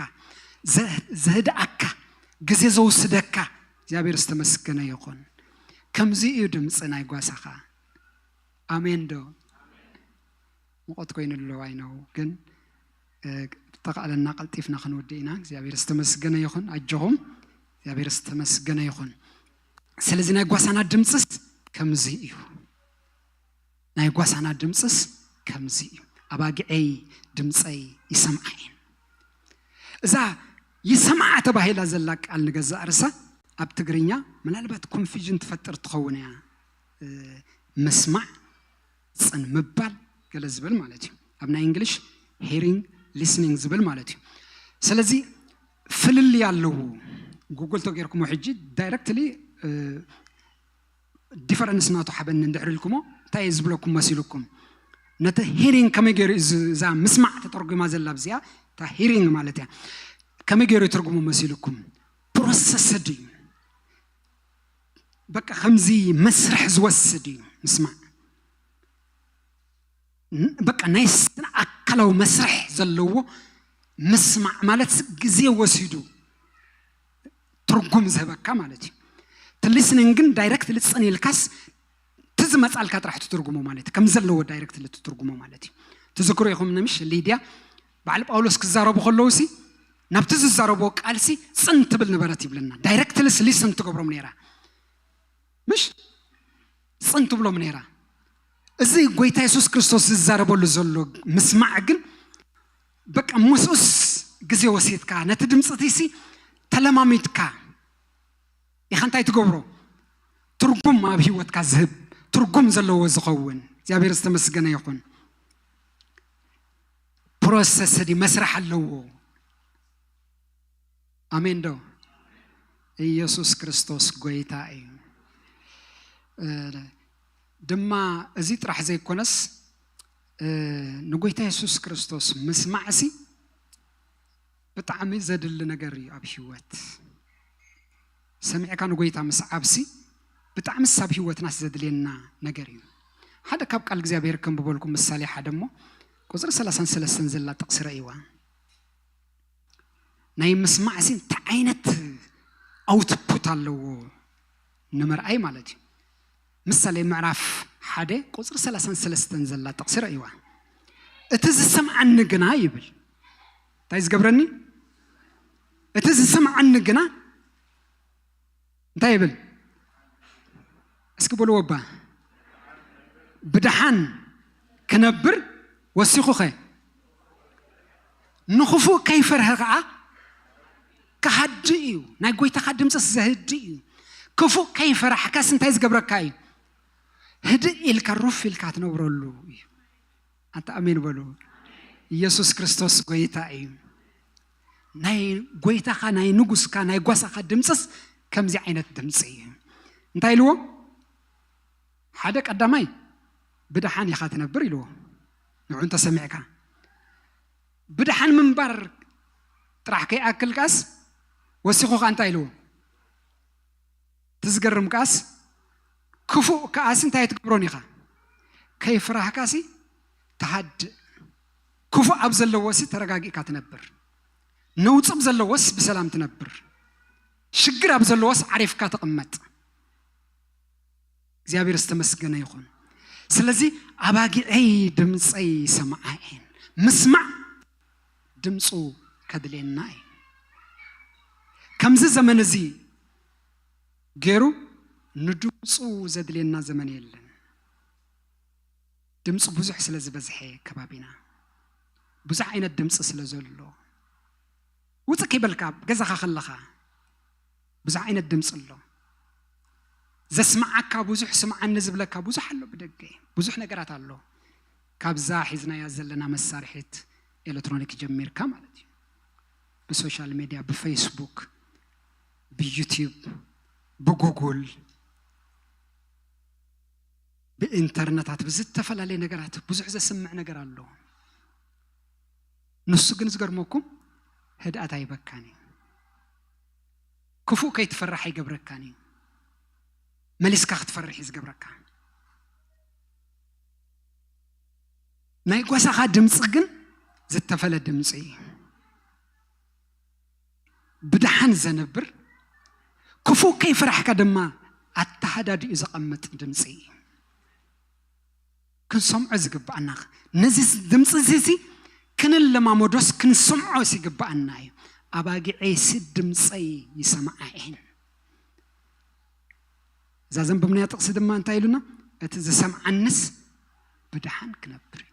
ዘ- ዘህድኣካ፣ ግዜ ዘውስደካ እግዚኣብሔር ዝተመስገነ ይኹን። ከምዚ እዩ ድምፂ ናይ ጓሳኻ። ኣሜን ዶ? ሙቐት ኮይኑ ኣሎ ኣይነው ግን ተቃለና ቀልጢፍና ክንወዲ ኢና። እግዚኣብሔር ዝተመስገነ ይኹን። ኣጆኹም። እግዚኣብሔር ዝተመስገነ ይኹን። ስለዚ ናይ ጓሳና ድምፅስ ከምዚ እዩ። ናይ ጓሳና ድምፅስ ከምዚ እዩ። ኣባጊዐይ ድምፀይ ይሰምዓ እየን። እዛ ይሰምዓ ተባሂላ ዘላ ቃል ንገዛእ ርሳ ኣብ ትግርኛ ምናልባት ኮንፊዥን ትፈጥር ትኸውን እያ። ምስማዕ፣ ፅን ምባል፣ ገለ ዝብል ማለት እዩ። ኣብ ናይ እንግሊሽ ሂሪንግ፣ ሊስኒንግ ዝብል ማለት እዩ። ስለዚ ፍልልይ ኣለዎ። ጉግል ተገይርኩሞ ሕጂ ዳይረክትሊ ዲፈረንስ ናቱ ሓበኒ እንድሕር ኢልኩሞ እንታይ እዩ ዝብለኩም መሲልኩም? ነቲ ሂሪንግ ከመይ ገይሩ እዩ እዚ- እዛ ምስማዕ ተተርጉማ ዘላ ኣብዚኣ እታ ሂሪንግ ማለት እያ። ከመይ ገይሩ ይትርጉሙ መሲልኩም? ፕሮሰስድ እዩ። በቃ ከምዚ መስርሕ ዝወስድ እዩ ምስማዕ። ን- በቃ ናይ ስነ ኣካላዊ መስርሕ ዘለዎ ምስማዕ ማለት ግዜ ወሲዱ ትርጉም ዝህበካ ማለት እዩ። እቲ ሊስኒንግ ግን ዳይረክት ልፅን ኢልካስ ትዝመፃልካ ጥራሕ ትትርጉሞ ማለት እዩ። ከም ዘለዎ ዳይረክት ልትትርጉሞ ማለት እዩ። ትዝክሩ ኢኹም ንምሽ ሊድያ በዓል ጳውሎስ ክዛረቡ ከለውሲ ናብቲ ዝዛረብዎ ቃልሲ ፅን ትብል ነበረት ይብለና። ዳይረክትልስ ሊስን ትገብሮም ነይራ ምሽ ፅን ትብሎም ነይራ። እዚ ጎይታ የሱስ ክርስቶስ ዝዛረበሉ ዘሎ ምስማዕ ግን በቃ ምስኡስ ግዜ ወሲድካ ነቲ ድምፅቲሲ ተለማሚድካ ኢኻ እንታይ ትገብሮ? ትርጉም ኣብ ህይወትካ ዝህብ ትርጉም ዘለዎ ዝኸውን እግዚኣብሔር ዝተመስገነ ይኹን። ፕሮሰስ ዲ መስራሕ ኣለዎ። ኣሜን ዶ? ኢየሱስ ክርስቶስ ጎይታ እዩ። ድማ እዚ ጥራሕ ዘይኮነስ ንጎይታ የሱስ ክርስቶስ ምስማዕሲ ብጣዕሚ ዘድሊ ነገር እዩ ኣብ ህይወት። ሰሚዕካ ንጎይታ ምስዓብሲ ብጣዕሚ ኣብ ህይወትናስ ዘድልየና ነገር እዩ። ሓደ ካብ ቃል እግዚኣብሔር ከም ብበልኩ ምሳሌ ሓደ እሞ ቁፅሪ ሰላሳን ሰለስተን ዘላ ጥቕሲ ረእይዋ። ናይ ምስማዕሲ እንታይ ዓይነት ኣውትፑት ኣለዎ ንምርኣይ ማለት እዩ። ምሳሌ ምዕራፍ ሓደ ቁፅሪ ሰላሳን ሰለስተን ዘላ ጥቕሲ ረእይዋ። እቲ ዝሰምዓኒ ግና ይብል። እንታይ ዝገብረኒ? እቲ ዝሰምዓኒ ግና እንታይ ይብል? እስኪ በልዎ እባ። ብድሓን ክነብር ወሲኹኸ ንኽፉእ ከይፈርሀ ከዓ ክሃድእ እዩ። ናይ ጎይታኻ ድምፅስ ዘህድእ እዩ። ክፉእ ከይፈራሕካስ እንታይ ዝገብረካ እዩ? ህድእ ኢልካ ሩፍ ኢልካ ትነብረሉ እዩ። ኣንታ ኣሜን በሉ። ኢየሱስ ክርስቶስ ጎይታ እዩ። ናይ ጎይታኻ ናይ ንጉስካ ናይ ጓሳኻ ድምፅስ ከምዚ ዓይነት ድምፂ እዩ። እንታይ ኢልዎ? ሓደ ቀዳማይ ብድሓን ኢኻ ትነብር ኢልዎ። ንዑ እንተሰሚዕካ ብድሓን ምንባር ጥራሕ ከይኣክል ከኣስ ወሲኹ ከኣ እንታይ ኢልዎ? እቲ ዝገርም ከኣስ ክፉእ ከኣስ እንታይ ትገብሮን ኢኻ? ከይፍራህካሲ ትሃድእ። ክፉእ ኣብ ዘለዎሲ ተረጋጊእካ ትነብር። ነውጽ ኣብ ዘለዎስ ብሰላም ትነብር። ሽግር ኣብ ዘለዎስ ዓሪፍካ ትቕመጥ። እግዚኣብሔር ዝተመስገነ ይኹን። ስለዚ ኣባጊዐይ ድምፀይ ይሰምዓ እየን። ምስማዕ ድምፁ ከድልየና እዩ። ከምዚ ዘመን እዚ ገይሩ ንድምፁ ዘድልየና ዘመን የለን። ድምፂ ብዙሕ ስለ ዝበዝሐ ከባቢና ብዙሕ ዓይነት ድምፂ ስለ ዘሎ ውፅእ ከይበልካ ኣብ ገዛኻ ከለኻ ብዙሕ ዓይነት ድምፂ ኣሎ። ዘስምዓካ ብዙሕ፣ ስምዓኒ ዝብለካ ብዙሕ ኣሎ። ብደገ ብዙሕ ነገራት ኣሎ። ካብዛ ሒዝናያ ዘለና መሳርሒት ኤሌክትሮኒክ ጀሚርካ ማለት እዩ። ብሶሻል ሜድያ፣ ብፌስቡክ፣ ብዩቲዩብ፣ ብጉጉል፣ ብኢንተርነታት፣ ብዝተፈላለየ ነገራት ብዙሕ ዘስምዕ ነገር ኣሎ። ንሱ ግን ዝገርመኩም ህድኣት ኣይበካን እዩ። ክፉእ ከይትፈርሕ ኣይገብረካን እዩ። መሊስካ ክትፈርሕ እዩ ዝገብረካ። ናይ ጓሳኻ ድምፂ ግን ዝተፈለ ድምፂ እዩ። ብድሓን ዘንብር ክፉእ ከይፈራሕካ ድማ ኣተሃዳዲኡ ዘቐምጥ ድምፂ እዩ። ክንሰምዖ ዝግብኣና ነዚ ድምፂ እዚ ክንለማመዶስ ክንሰምዖስ ይግብኣና እዩ። ኣባጊዐይሲ ድምፀይ ይሰምዓ እየን። እዛ ዘንበብናያ ጥቕሲ ድማ እንታይ ኢሉና? እቲ ዝሰምዓንስ ብድሓን ክነብር እዩ።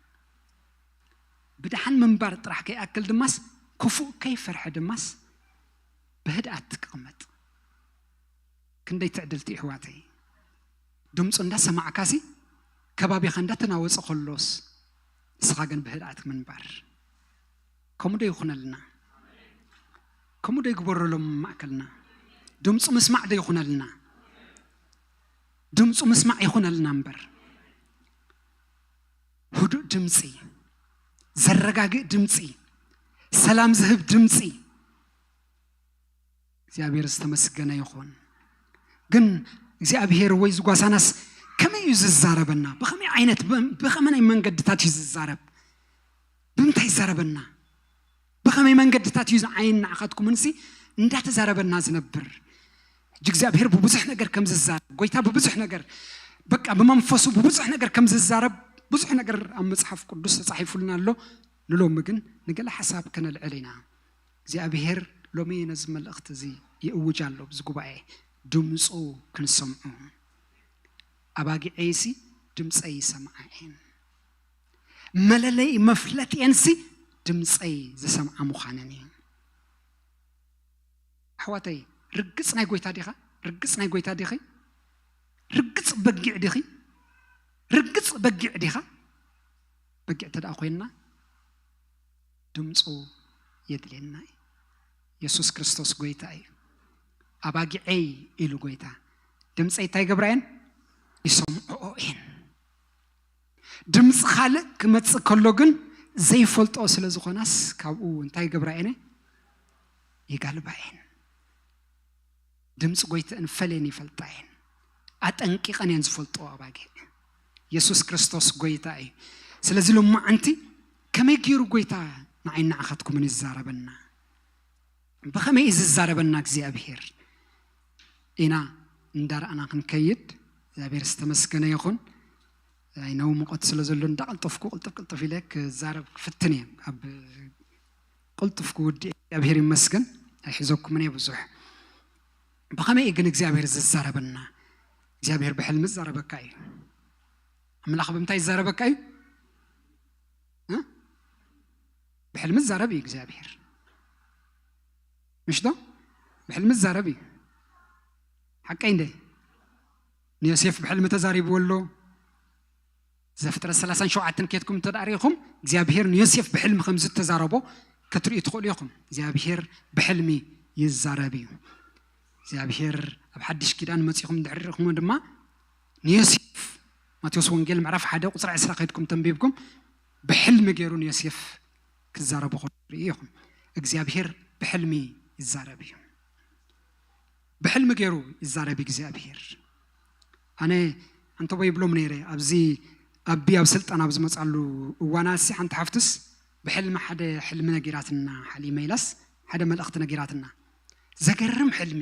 ብድሓን ምንባር ጥራሕ ከይኣክል ድማስ ክፉእ ከይፈርሐ ድማስ ብህድኣት ክቕመጥ። ክንደይ ትዕድልቲ ይሕዋተይ። ድምፁ እንዳሰማዕካሲ ከባቢኻ እንዳተናወፀ ከሎስ ንስኻ ግን ብህድኣት ምንባር። ከምኡ ዶ ይኹነልና? ከምኡ ዶ ይግበረሎም ማእከልና? ድምፁ ምስማዕ ዶ ይኹነልና? ድምፁ ምስማዕ ይኹነልና እምበር ህዱእ ድምፂ፣ ዘረጋግእ ድምፂ፣ ሰላም ዝህብ ድምፂ። እግዚኣብሔር ዝተመስገነ ይኹን። ግን እግዚኣብሔር ወይ ዝጓሳናስ ከመይ እዩ ዝዛረበና? ብኸመይ ዓይነት ብኸመይ መንገድታት እዩ ዝዛረብ? ብምንታይ ይዛረበና? ብኸመይ መንገድታት እዩ ዝዓይን ንዓኻትኩምንሲ እንዳተዛረበና ዝነብር? እጅ እግዚኣብሔር ብብዙሕ ነገር ከም ዝዛረብ፣ ጎይታ ብብዙሕ ነገር በቃ ብመንፈሱ ብብዙሕ ነገር ከም ዝዛረብ ብዙሕ ነገር ኣብ መጽሓፍ ቅዱስ ተጻሒፉልና ኣሎ። ንሎሚ ግን ንገለ ሓሳብ ከነልዕል ኢና። እግዚኣብሔር ሎሚ ነዚ መልእኽቲ እዚ ይእውጅ ኣሎ። ብዚ ጉባኤ ድምፁ ክንሰምዑ ኣባጊዐይሲ ድምፀይ ይሰምዓ እየን። መለለይ መፍለጥየንሲ ድምፀይ ዝሰምዓ ምዃነን እዩ። ኣሕዋተይ፣ ርግፅ ናይ ጎይታ ዲኻ? ርግፅ ናይ ጎይታ ዲኺ? ርግፅ በጊዕ ዲኺ? ርግፅ በጊዕ ዲኻ? በጊዕ እንተ ደኣ ኮይንና ድምፁ የድልየና እዩ። የሱስ ክርስቶስ ጎይታ እዩ። ኣባጊዐይ ኢሉ ጎይታ ድምፀይ እንታይ ይገብራ እየን? ይሰምዕኦ እየን። ድምፂ ካልእ ክመፅእ ከሎ ግን ዘይፈልጦ ስለ ዝኾናስ ካብኡ እንታይ ይገብራ እየን? ይጋልባ እየን። ድምፂ ጎይተእን ፈሌን ይፈልጣ እየን። ኣጠንቂቐን እየን ዝፈልጥኦ ኣባጊዕ። የሱስ ክርስቶስ ጎይታ እዩ። ስለዚ ሎማዓንቲ ከመይ ገይሩ ጎይታ ንዓይ ንዓኻትኩምን ይዛረበና? ብኸመይ እዩ ዝዛረበና እግዚኣብሄር? ኢና እንዳረኣና ክንከይድ እግዚኣብሄር ዝተመስገነ ይኹን። ኣይነው ሙቐት ስለ ዘሎ እንዳቐልጠፍኩ ቅልጥፍ ቅልጥፍ ኢለ ክዛረብ ክፍትን እየ። ኣብ ቅልጥፍ ክውድእ እግዚኣብሄር ይመስገን። ኣይሕዘኩምን እየ ብዙሕ። ብኸመይ እዩ ግን እግዚኣብሄር ዝዛረበና? እግዚኣብሄር ብሕልሚ ዝዛረበካ እዩ። ኣምላኽ ብምንታይ ይዛረበካ እዩ? እ? ብሕልሚ ዝዛረብ እዩ እግዚኣብሄር። ምሽ ዶ? ብሕልሚ ዝዛረብ እዩ። ሓቀይ እንደ ንዮሴፍ ብሕልሚ ተዛሪብዎ ኣሎ። ዘፍጥረት ሰላሳን ሸውዓተን ኬድኩም እንተ ደኣ ርኢኹም እግዚኣብሄር ንዮሴፍ ብሕልሚ ከም ዝተዛረቦ ክትርእዩ ትኽእሉ ኢኹም። እግዚኣብሄር ብሕልሚ ይዛረብ እዩ። እግዚኣብሄር ኣብ ሓድሽ ኪዳን መጺኹም እንድሕር ርኢኹሞ ድማ ንዮሴፍ ማቴዎስ ወንጌል ምዕራፍ ሓደ ቁጽሪ ዕስራ ከይድኩም ተንቢብኩም ብሕልሚ ገይሩ ንዮሴፍ ክዛረቡ ከሎ ትርእዩ ኢኹም። እግዚኣብሄር ብሕልሚ ይዛረብ እዩ። ብሕልሚ ገይሩ ይዛረብ እግዚኣብሄር። ኣነ ኣንተቦ ይብሎም ነይረ ኣብዚ ኣቢ ኣብ ስልጣን ኣብ ዝመጻሉ እዋናሲ ሓንቲ ሓፍትስ ብሕልሚ ሓደ ሕልሚ ነጊራትና ሓሊመ ኢላስ ሓደ መልእኽቲ ነጊራትና ዘገርም ሕልሚ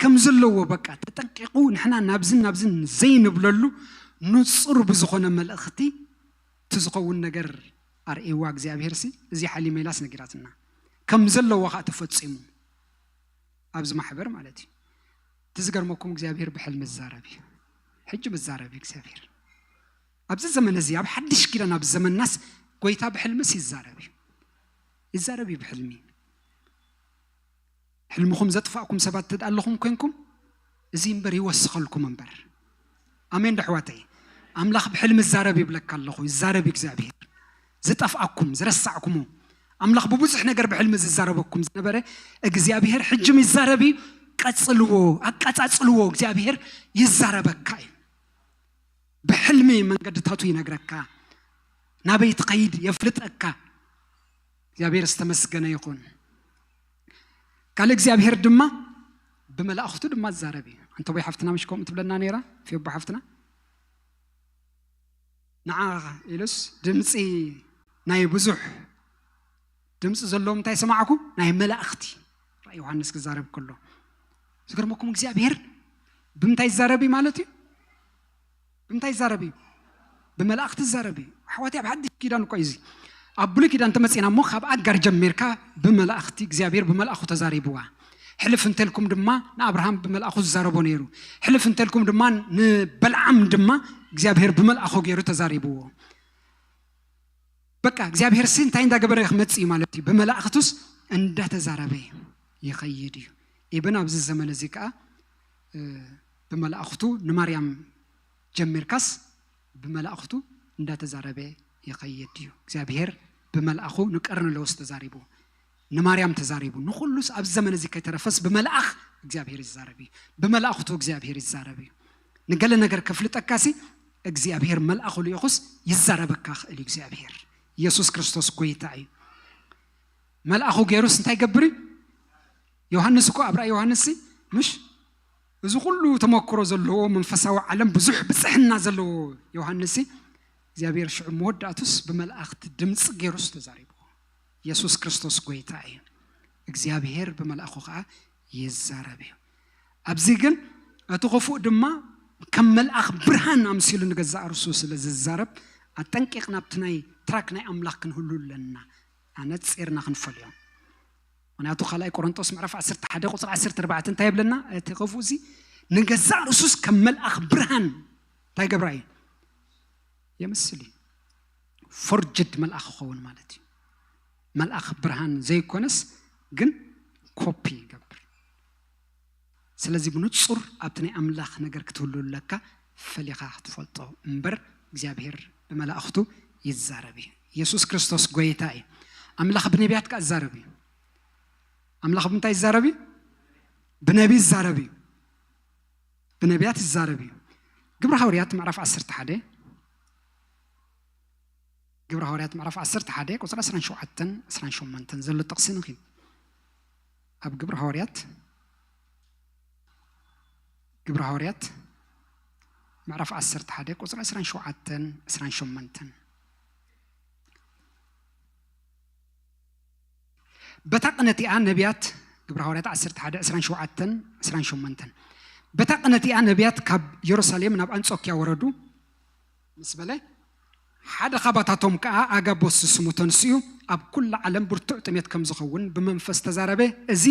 ከም ዘለዎ በቃ ተጠንቂቑ ንሕና ናብዝን ናብዝን ዘይንብለሉ ንጹር ብዝኾነ መልእኽቲ እቲ ዝኸውን ነገር ኣርእይዋ እግዚኣብሄር ሲ እዚ ሓሊመ ኢላስ ነጊራትና ከም ዘለዎ ከዓ ተፈጺሙ ኣብዚ ማሕበር ማለት እዩ። እቲ ዝገርመኩም እግዚኣብሄር ብሕልሚ ዝዛረብ እዩ። ሕጂ ምዛረብ እዩ እግዚኣብሄር ኣብዚ ዘመን እዚ ኣብ ሓድሽ ኪዳን ኣብ ዘመናስ ጎይታ ብሕልምስ ይዛረብ እዩ። ይዛረብ እዩ ብሕልሚ። ሕልምኹም ዘጥፋእኩም ሰባት ተደኣ ኣለኹም ኮንኩም እዚ እምበር ይወስኸልኩም እምበር። ኣሜን ዶ ኣሕዋተይ? ኣምላኽ ብሕልሚ ይዛረብ ይብለካ ኣለኹ። ይዛረብ እግዚኣብሄር። ዝጠፍኣኩም ዝረሳዕኩሞ ኣምላኽ ብብዙሕ ነገር ብሕልሚ ዝዛረበኩም ዝነበረ እግዚኣብሄር ሕጅም ይዛረብ እዩ። ቀጽልዎ፣ ኣቀጻጽልዎ። እግዚኣብሄር ይዛረበካ እዩ። ብሕልሚ መንገድታቱ ይነግረካ፣ ናበይ ትኸይድ የፍልጠካ። እግዚኣብሔር ዝተመስገነ ይኹን። ካልእ እግዚኣብሔር ድማ ብመላእኽቱ ድማ ዝዛረብ እዩ። ኣንተ ቦይ ሓፍትና ምሽ ከምኡ ትብለና ነይራ፣ ፌቦ ሓፍትና ንዓ ኢሉስ ድምፂ ናይ ብዙሕ ድምፂ ዘለዎ እንታይ ሰማዕኩ? ናይ መላእኽቲ። ራእይ ዮሃንስ ክዛረብ ከሎ ዝገርመኩም እግዚኣብሔር ብምንታይ ይዛረብ እዩ ማለት እዩ? ብምንታይ ይዛረብ እዩ? ብመላእኽቲ ይዛረብ እዩ። ኣሕዋትይ ኣብ ሓድሽ ኪዳን እኮ እዩ እዚ። ኣብ ብሉይ ኪዳን ተመፂና እሞ ካብ ኣጋር ጀሚርካ ብመላእኽቲ እግዚኣብሔር ብመልኣኹ ተዛሪብዋ። ሕልፍ እንተልኩም ድማ ንኣብርሃም ብመልኣኹ ዝዛረቦ ነይሩ። ሕልፍ እንተልኩም ድማ ንበልዓም ድማ እግዚኣብሔር ብመልኣኹ ገይሩ ተዛሪብዎ። በቃ እግዚኣብሔር ሲ እንታይ እንዳገበረ ክመጽእ እዩ ማለት እዩ። ብመላእኽቱስ እንዳተዛረበ ይኸይድ እዩ። ኢብን ኣብዚ ዘመን እዚ ከዓ ብመላእኽቱ ንማርያም ጀሚርካስ ብመላእኽቱ እንዳተዛረበ ይኸይድ እዩ። እግዚኣብሔር ብመልኣኹ ንቀርኔሌዎስ ተዛሪቡ፣ ንማርያም ተዛሪቡ፣ ንኹሉስ ኣብዚ ዘመን እዚ ከይተረፈስ ብመልኣኽ እግዚኣብሔር ይዛረብ እዩ። ብመላእኽቱ እግዚኣብሔር ይዛረብ እዩ። ንገለ ነገር ከፍልጠካሲ እግዚኣብሔር መልኣኹ ልኢኹስ ይዛረበካ ክእል እዩ እግዚኣብሔር። ኢየሱስ ክርስቶስ ጎይታ እዩ። መልኣኹ ገይሩስ እንታይ ይገብር እዩ? ዮሃንስ እኮ ኣብ ራእይ ዮሃንስ ሲ ምሽ እዚ ኩሉ ተመክሮ ዘለዎ መንፈሳዊ ዓለም ብዙሕ ብፅሕና ዘለዎ ዮሃንስ ሲ እግዚኣብሔር ሽዑ መወዳእቱስ ብመላእኽቲ ድምፂ ገይሩስ ተዛሪብዎ። ኢየሱስ ክርስቶስ ጎይታ እዩ። እግዚኣብሔር ብመልኣኹ ከዓ ይዛረብ እዩ። ኣብዚ ግን እቲ ክፉእ ድማ ከም መልኣኽ ብርሃን ኣምሲሉ ንገዛእ ርእሱ ስለ ዝዛረብ ኣጠንቂቕና ኣብቲ ናይ ትራክ ናይ ኣምላኽ ክንህሉ ኣለና። ኣነጺርና ክንፈልዮ። ምክንያቱ ካልኣይ ቆሮንጦስ ምዕራፍ ዓሰርተ ሓደ ቁፅሪ ዓሰርተ ኣርባዕተ እንታይ ይብለና? እቲ ክፉእ እዚ ንገዛእ ርእሱስ ከም መልኣኽ ብርሃን እንታይ ገብራ እዩ? የምስል እዩ። ፎርጅድ መልኣኽ ክኸውን ማለት እዩ። መልኣኽ ብርሃን ዘይኮነስ ግን ኮፒ ይገብር። ስለዚ ብንጹር ኣብቲ ናይ ኣምላኽ ነገር ክትህሉ ኣለካ፣ ፈሊኻ ክትፈልጦ እምበር እግዚኣብሔር ብመላእኽቱ ይዛረብ እዩ። ኢየሱስ ክርስቶስ ጎይታ እዩ። ኣምላኽ ብነቢያት ከኣ ይዛረብ እዩ። ኣምላኽ ብምንታይ ይዛረብ እዩ? ብነቢ ይዛረብ እዩ። ብነቢያት ይዛረብ እዩ። ግብረ ሃዋርያት ምዕራፍ ዓሰርተ ሓደ፣ ግብረ ሃዋርያት ምዕራፍ ዓሰርተ ሓደ ቁፅሪ ዓሰርተ ሸውዓተን ዓሰርተ ሸሞንተን ዘሎ ጥቕሲ ንኺድ። ኣብ ግብረ ሃዋርያት፣ ግብረ ሃዋርያት ምዕራፍ ዓሰርተ ሓደ ቁፅሪ ዓሰርተ ሸውዓተን ዓሰርተ ሸሞንተን። በታ ቅነቲኣ ነቢያት፣ ግብረ ሃዋርያት ዓሰርተ ሓደ ዓሰርተ ሸውዓተን ዓሰርተ ሸሞንተን። በታ ቅነቲኣ ነቢያት ካብ የሩሳሌም ናብ ኣንጾኪያ ወረዱ ምስ በለ፣ ሓደ ካብኣታቶም ከኣ ኣጋቦስ ዝስሙ ተንስኡ፣ ኣብ ኩላ ዓለም ብርቱዕ ጥሜት ከም ዝኸውን ብመንፈስ ተዛረበ። እዚ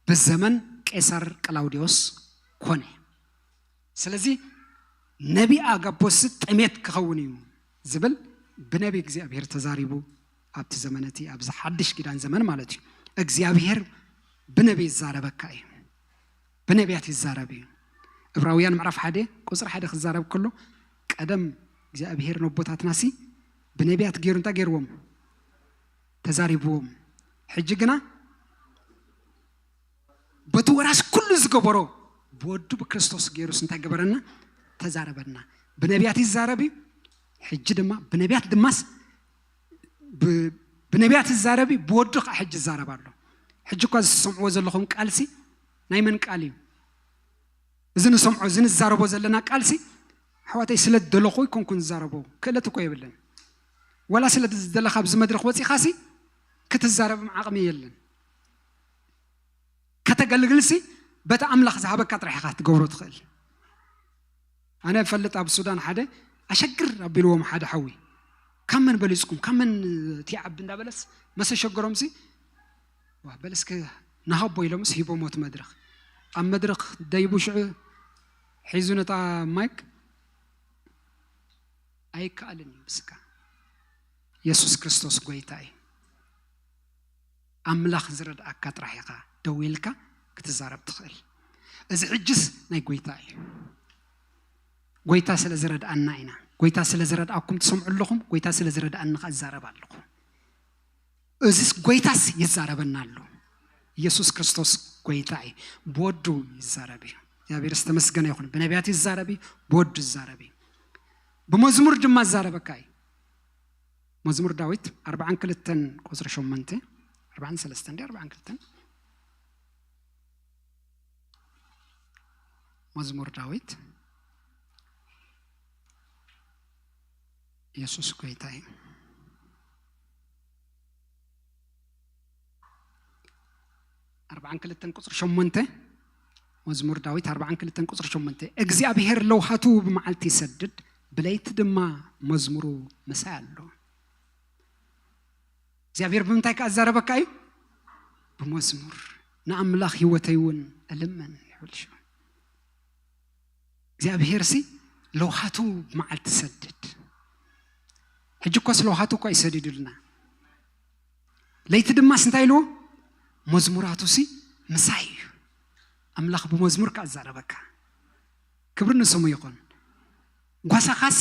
ብዘመን ቄሳር ቀላውዲዮስ ኮነ። ስለዚ ነቢ ኣጋቦስ ጥሜት ክኸውን እዩ ዝብል ብነቢ እግዚኣብሔር ተዛሪቡ፣ ኣብቲ ዘመን እቲ፣ ኣብዚ ሓድሽ ኪዳን ዘመን ማለት እዩ። እግዚኣብሔር ብነቢ ይዛረበካ እዩ፣ ብነቢያት ይዛረብ እዩ። ዕብራውያን ምዕራፍ ሓደ ቁፅሪ ሓደ ክዛረብ ከሎ፣ ቀደም እግዚኣብሔር ነቦታትናሲ ብነቢያት ገይሩ እንታይ ገይርዎም? ተዛሪብዎም። ሕጂ ግና በቲ ወራስ ኩሉ ዝገበሮ ብወዱ ብክርስቶስ ገይሩስ እንታይ ገበረና? ተዛረበና። ብነቢያት ይዛረብ እዩ። ሕጂ ድማ ብነቢያት ድማስ ብ-፣ ብነቢያት ይዛረብ እዩ፣ ብወዱ ከዓ ሕጂ ይዛረብ ኣሎ። ሕጂ እኳ ዝሰምዕዎ ዘለኹም ቃልሲ ናይ መን ቃል እዩ? እዚ ንሰምዖ፣ እዚ ንዛረቦ ዘለና ቃልሲ፣ ኣሕዋተይ፣ ስለ ዝደለኹ ኣይኮንኩን ዝዛረቦ፣ ክእለት እኮ የብለን። ወላ ስለ ዝደለኻ ኣብዚ መድረኽ ወፂኻሲ ክትዛረብም ዓቕሚ የለን። ከተገልግልሲ በቲ ኣምላኽ ዝሃበካ ጥራሕ ኢኻ ክትገብሮ ትኽእል። ኣነ እፈልጥ፣ ኣብ ሱዳን ሓደ ኣሸግር ኣቢልዎም ሓደ ሓዊ፣ ካብ መን በሊፅኩም፣ ካብ መን እቲ ዓቢ እንዳበለስ መሰ ሸገሮምሲ፣ ዋ በል እስከ ንሃቦ ኢሎምስ ሂቦሞ እቲ መድረኽ። ኣብ መድረኽ ደይቡ ሽዑ ሒዙ ነታ ማይክ፣ ኣይከኣልን እዩ ብስካ። የሱስ ክርስቶስ ጎይታ እዩ። ኣምላኽ ዝረድኣካ ጥራሕ ኢኻ ደው ኢልካ ክትዛረብ ትኽእል። እዚ ሕጅስ ናይ ጎይታ እዩ። ጎይታ ስለ ዝረድኣና ኢና። ጎይታ ስለ ዝረድኣኩም ትሰምዑ ኣለኹም። ጎይታ ስለ ዝረድኣኒ ኸኣ እዛረብ ኣለኹ። እዚስ ጎይታስ ይዛረበና ኣሎ። ኢየሱስ ክርስቶስ ጎይታ እዩ። ብወዱ ይዛረብ እዩ። እግዚኣብሔር ዝተመስገነ ይኹን። ብነቢያት ይዛረብ እዩ፣ ብወዱ ይዛረብ እዩ። ብመዝሙር ድማ ይዛረበካ እዩ። መዝሙር ዳዊት ኣርባዓን ክልተን ቁፅሪ ሸሞንተ፣ ኣርባዓን ሰለስተን ድዩ ኣርባዓን ክልተን? መዝሙር ዳዊት። ኢየሱስ ጎይታ እዩ። ኣርባዓን ክልተን ቁፅሪ ሸሞንተ፣ መዝሙር ዳዊት ኣርባዓን ክልተን ቁፅሪ ሸሞንተ፣ እግዚኣብሔር ለውሃቱ ብመዓልቲ ይሰድድ፣ ብለይቲ ድማ መዝሙሩ ምሳይ ኣሎ። እግዚኣብሔር ብምንታይ ከኣ ዝዛረበካ እዩ? ብመዝሙር። ንኣምላኽ ህይወተይ እውን እልምን ይብል ሽዑ። እግዚኣብሄርሲ ለውሃቱ ብመዓልቲ ይሰድድ። ሕጂ እኮስ ለውሃቱ እኮ እዩ ሰዲዱልና። ለይቲ ድማስ እንታይ ኢልዎ? መዝሙራቱሲ ምሳይ እዩ። ኣምላኽ ብመዝሙር ከኣ ዝዛረበካ። ክብሪ ንስሙ ይኹን። ጓሳኻስ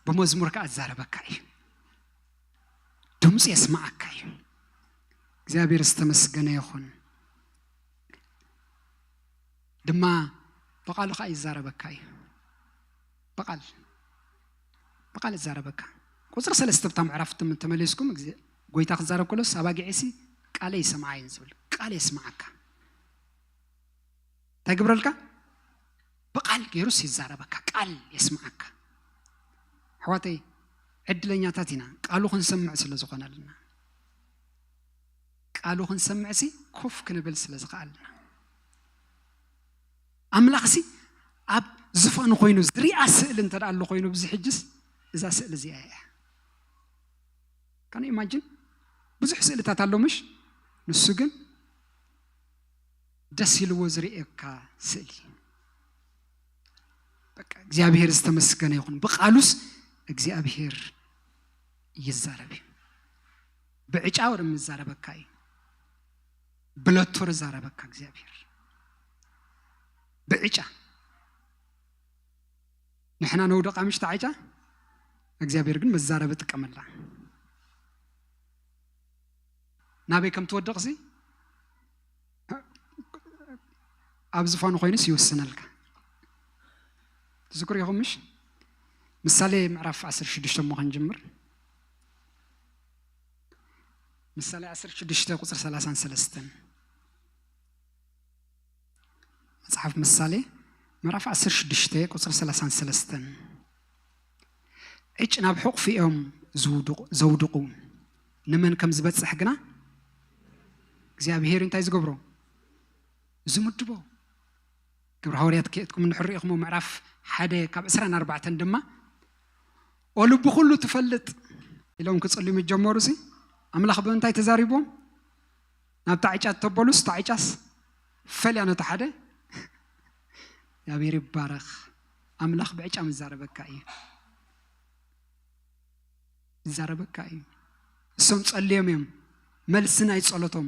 ብመዝሙር ከኣ ዝዛረበካ እዩ። ድምፁ የስምዓካ እዩ። እግዚኣብሔር ዝተመስገነ ይኹን። ድማ ብቓሉ ኸኣ ይዛረበካ እዩ። ብቓል፣ ብቓል ይዛረበካ። ቁፅሪ ሰለስተ ብታ ምዕራፍ ትም-፣ ተመሊስኩም፣ ግዜ ጎይታ ክዛረብ ከሎስ፣ ኣባጊዐይሲ ቃለይ ይሰምዓ እየን ዝብል። ቃል የስምዓካ። እንታይ ግብረልካ? ብቓል ገይሩስ ይዛረበካ፣ ቃል የስምዓካ። ኣሕዋተይ፣ ዕድለኛታት ኢና፣ ቃሉ ክንሰምዕ ስለ ዝኾነልና። ቃሉ ክንሰምዕሲ ኮፍ ክንብል ስለ ዝኸኣልና። ኣምላኽሲ ኣብ ዝፋኑ ኮይኑ ዝሪኣ ስእሊ እንተ ደኣ ኣሎ ኮይኑ፣ ብዚ ሕጅስ እዛ ስእሊ እዚኣ እያ። ካን ኢማጂን? ብዙሕ ስእልታት ኣሎ ምሽ? ንሱ ግን ደስ ኢልዎ ዝርእየካ ስእሊ። በቃ እግዚኣብሔር ዝተመስገነ ይኹን። ብቓሉስ እግዚኣብሔር ይዛረብ እዩ። ብዕጫ ወርም ይዛረበካ እዩ። ብለቶር ይዛረበካ እግዚኣብሔር። ብዕጫ። ንሕና ነውደቓ ምሽ እታ ዕጫ፣ እግዚኣብሔር ግን መዛረቢ ይጥቀመላ። ናበይ ከም ትወድቕሲ ኣብ ዝፋኑ ኮይኑስ ይውስነልካ። ትዝክሩ ኢኹም ምሽ? ምሳሌ ምዕራፍ ዓሰርተ ሽዱሽተ እሞ ክንጅምር። ምሳሌ ዓሰርተ ሽዱሽተ ቁፅሪ ሰላሳን ሰለስተን። መጽሓፍ ምሳሌ ምዕራፍ ዓሰርተ ሽዱሽተ ቁፅሪ ሰላሳን ሰለስተን። ዕጭ ናብ ሕቑፊ እዮም ዝውድቑ- ዘውድቑ፣ ንመን ከም ዝበጽሕ ግና እግዚኣብሔር እንታይ ዝገብሮ? ዝምድቦ። ግብረ ሃዋርያት ከየትኩም እንድሕር ርኢኹሞ ምዕራፍ ሓደ ካብ ዕስራን ኣርባዕተን ድማ፣ "ኦ ልቢ ኩሉ ትፈልጥ" ኢሎም ክጽልዩ ምስ ጀመሩ ሲ ኣምላኽ ብምንታይ ተዛሪቦም? "ናብታ ዕጫ እተበሉስ፣ እታ ዕጫስ ፈልያ ነቲ ሓደ እግዚኣብሔር ይባረኽ። ኣምላኽ ብዕጫ ምዛረበካ እዩ። ይዛረበካ እዩ። እሶም ጸልዮም እዮም። መልሲ ናይ ጸሎቶም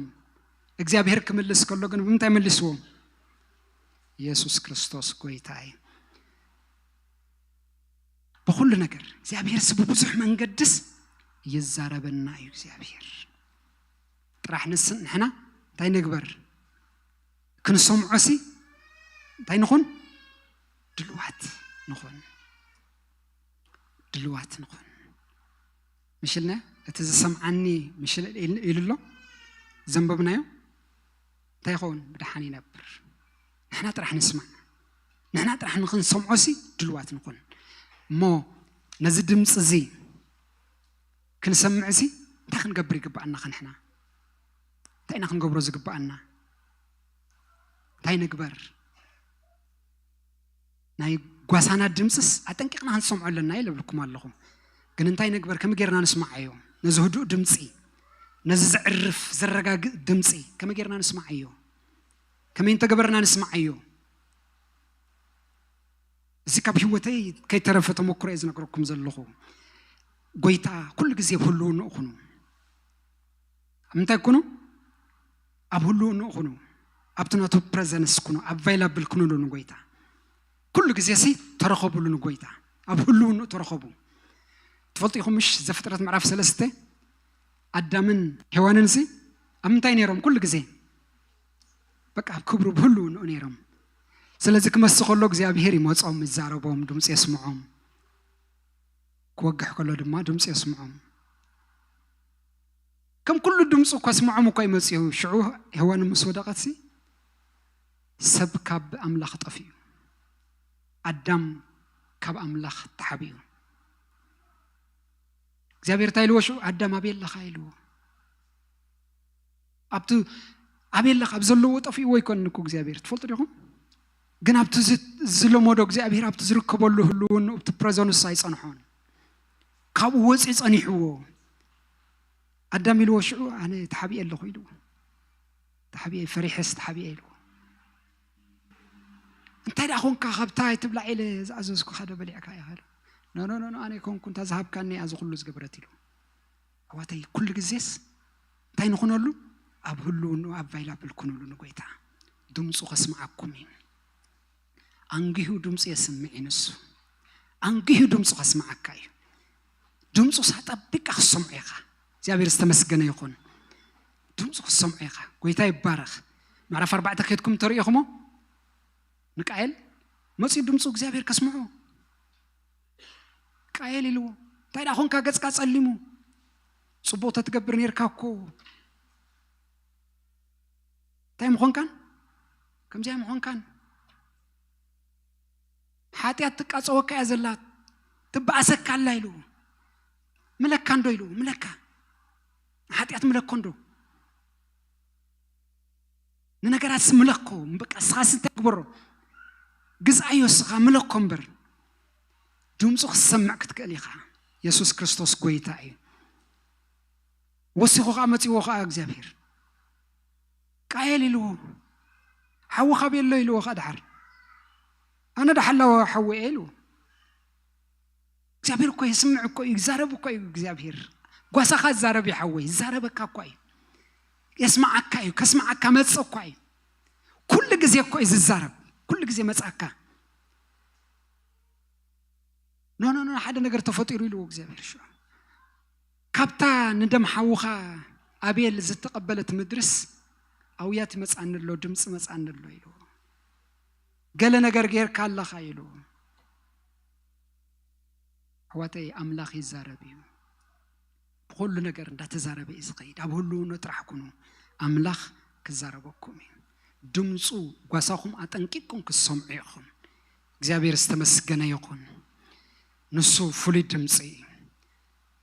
እግዚኣብሔር ክምልስ ከሎ ግን ብምንታይ መልስዎም? ኢየሱስ ክርስቶስ ጎይታ እዩ። ብኹሉ ነገር እግዚኣብሔር ሲ ብብዙሕ መንገድስ ይዛረበና እዩ እግዚኣብሔር። ጥራሕ ንስ-፣ ንሕና እንታይ ንግበር? ክንሰምዖ ሲ እንታይ ንኹን? ድልዋት ንኹን። ድልዋት ንኹን። ምሽልነ እቲ ዝሰምዓኒ ምሽል ኢል-፣ ኢሉ ኣሎ። ዘንበብናዮ እንታይ ይኸውን? ብድሓን ይነብር። ንሕና ጥራሕ ንስማዕ። ንሕና ጥራሕ ንኽንሰምዖ ሲ ድልዋት ንኹን። እሞ ነዚ ድምፂ እዚ ክንሰምዕ ሲ እንታይ ክንገብር ይግብኣና? ከንሕና እንታይ ኢና ክንገብሮ ዝግብኣና? እንታይ ንግበር? ናይ ጓሳና ድምፅስ ኣጠንቂቕና ክንሰምዖ ኣለና ኢለ እብልኩም ኣለኹ። ግን እንታይ ንግበር? ከመይ ጌርና ንስማዓዮ? ነዚ ህዱእ ድምፂ፣ ነዚ ዘዕርፍ ዘረጋግእ ድምፂ ከመይ ጌርና ንስማዓዮ? ከመይ እንተገበርና ንስማዓዮ? እዚ ካብ ህይወተይ ከይተረፈ ተመክሮ እየ ዝነግረኩም ዘለኹ። ጎይታ ኩሉ ግዜ ኣብ ህልውንኡ ኩኑ። ኣብ ምንታይ ኩኑ? ኣብ ህልውንኡ ኩኑ። ኣብቲ ናቱ ፕረዘንስ ኩኑ። ኣቫይላብል ኩኑሉ ንጎይታ። ኩሉ ግዜ ሲ ተረኸቡሉ ንጎይታ። ኣብ ህልውንኡ ተረኸቡ። ትፈልጡ ኢኹም ምሽ? ዘፍጥረት ምዕራፍ ሰለስተ ኣዳምን ሄዋንን ሲ ኣብ ምንታይ ነይሮም? ኩሉ ግዜ በቃ ኣብ ክብሩ ብህልውንኡ ነይሮም። ስለዚ ክመሲ ከሎ እግዚኣብሔር ይመጾም፣ ይዛረቦም፣ ድምፂ የስምዖም። ክወግሕ ከሎ ድማ ድምፂ የስምዖም። ከም ኩሉ ድምፁ ከስምዖም እኳ ይመፅኡ። ሽዑ ሄዋን ምስ ወደቐት ሲ ሰብ ካብ ኣምላኽ ጠፊኡ፣ ኣዳም ካብ ኣምላኽ ተሓቢኡ። እግዚኣብሔር እንታይ ኢልዎ ሽዑ? ኣዳም ኣበይ ኣለኻ ኢልዎ። ኣብቲ ኣበይ ኣለኻ ኣብ ዘለዎ ጠፊእዎ ኣይኮነን እኮ እግዚኣብሔር፣ ትፈልጡ ዲኹም? ግን ኣብቲ ዝ-፣ ዝለመዶ እግዚኣብሔር ኣብቲ ዝርከበሉ ህልውንኡ ኣብቲ ፕረዘንስ ኣይጸንሖን። ካብኡ ወፂኡ ጸኒሕዎ። ኣዳም ኢልዎ ሽዑ ኣነ ተሓቢኤ ኣለኹ ኢልዎ። ተሓቢኤ፣ ፈሪሐስ ተሓቢኤ ኢልዎ። እንታይ ደኣ ኾንካ ካብታ ኣይትብላዕ ኢለ ዝኣዘዝኩኻ ዶ በሊዕካ ኢኻ ኢሉ። ኖ፣ ኖ፣ ኖ፣ ኖ፣ ኣነ ኣይኮንኩ፣ እንታ ዝሃብካኒ እያ እዚ ኩሉ ዝገበረት ኢሉ። ኣሕዋተይ፣ ኩሉ ግዜስ እንታይ ንኹነሉ? ኣብ ህልውንኡ ኣቫይላብል ኩኑሉ ንጎይታ። ድምፁ ከስምዓኩም እዩ። ኣንጊሁ ድምፁ የስምዕ እዩ ንሱ። ኣንጊሁ ድምፁ ከስምዓካ እዩ። ድምፁ ሳጠቢቅካ ክትሰምዖ ኢኻ። እግዚኣብሔር ዝተመስገነ ይኹን። ድምፁ ክትሰምዖ ኢኻ። ጎይታ ይባረኽ። ምዕራፍ ኣርባዕተ ከድኩም እንተርእኹሞ ንቃየል መፂኡ ድምፁ እግዚኣብሔር ከስምዖ። ቃየል ኢልዎ፣ እንታይ ደኣ ኾንካ ገፅካ ጸሊሙ? ጽቡቕ ተትገብር ነይርካ እኮ። እንታይ ምኾንካን? ከምዚኣ ምኾንካን? ሓጢኣት ትቃጸወካ እያ ዘላ፣ ትበኣሰካ ኣላ ኢልዎ። ምለካ እንዶ ኢልዎ፣ ምለካ። ሓጢኣት ምለኮ እንዶ? ንነገራት ምለኮ፣ በቃ፣ እስኻስ እንታይ ግበሮ? ግዝኣዮ እስኻ፣ ምለኮ እምበር። ድምፁ ክትሰምዕ ክትክእል ኢኻ። የሱስ ክርስቶስ ጎይታ እዩ። ወሲኹ ኸዓ መፂዎ ኸዓ እግዚኣብሔር። ቃየል ኢልዎ፣ ሓዊ ካበይ ኣሎ ኢልዎ ኸዓ ደሓር። ኣነ ደሓላዎ ሓዊ እየ ኢልዎ። እግዚኣብሔር እኮ የስምዕ እኮ እዩ፣ ይዛረብ እኮ እዩ እግዚኣብሔር። ጓሳኻ ይዛረብ እዩ ሓወይ፣ ይዛረበካ እኮ እዩ። የስምዓካ እዩ፣ ከስምዓካ መጽእ እኮ እዩ። ኩሉ ግዜ እኮ እዩ ዝዛረብ፣ ኩሉ ግዜ መጽኣካ። ኖ፣ ኖ፣ ኖ፣ ሓደ ነገር ተፈጢሩ ኢልዎ እግዚኣብሔር ሽዑ። ካብታ ንደም ሓውኻ ኣቤል ዝተቐበለት ምድርስ ኣውያት ይመጽኣኒ ኣሎ፣ ድምፂ መጽኣኒ ኣሎ ኢልዎ። ገለ ነገር ጌርካ ኣለኻ ኢልዎ። ኣሕዋተይ፣ ኣምላኽ ይዛረብ እዩ። ብኹሉ ነገር እንዳተዛረበ እዩ ዝኸይድ። ኣብ ህልውና ጥራሕ ኩኑ፣ ኣምላኽ ክዛረበኩም እዩ። ድምፁ፣ ጓሳኹም ኣጠንቂቅኩም ክትሰምዑ ኢኹም። እግዚኣብሔር ዝተመስገነ ይኹን። ንሱ ፍሉይ ድምፂ እዩ።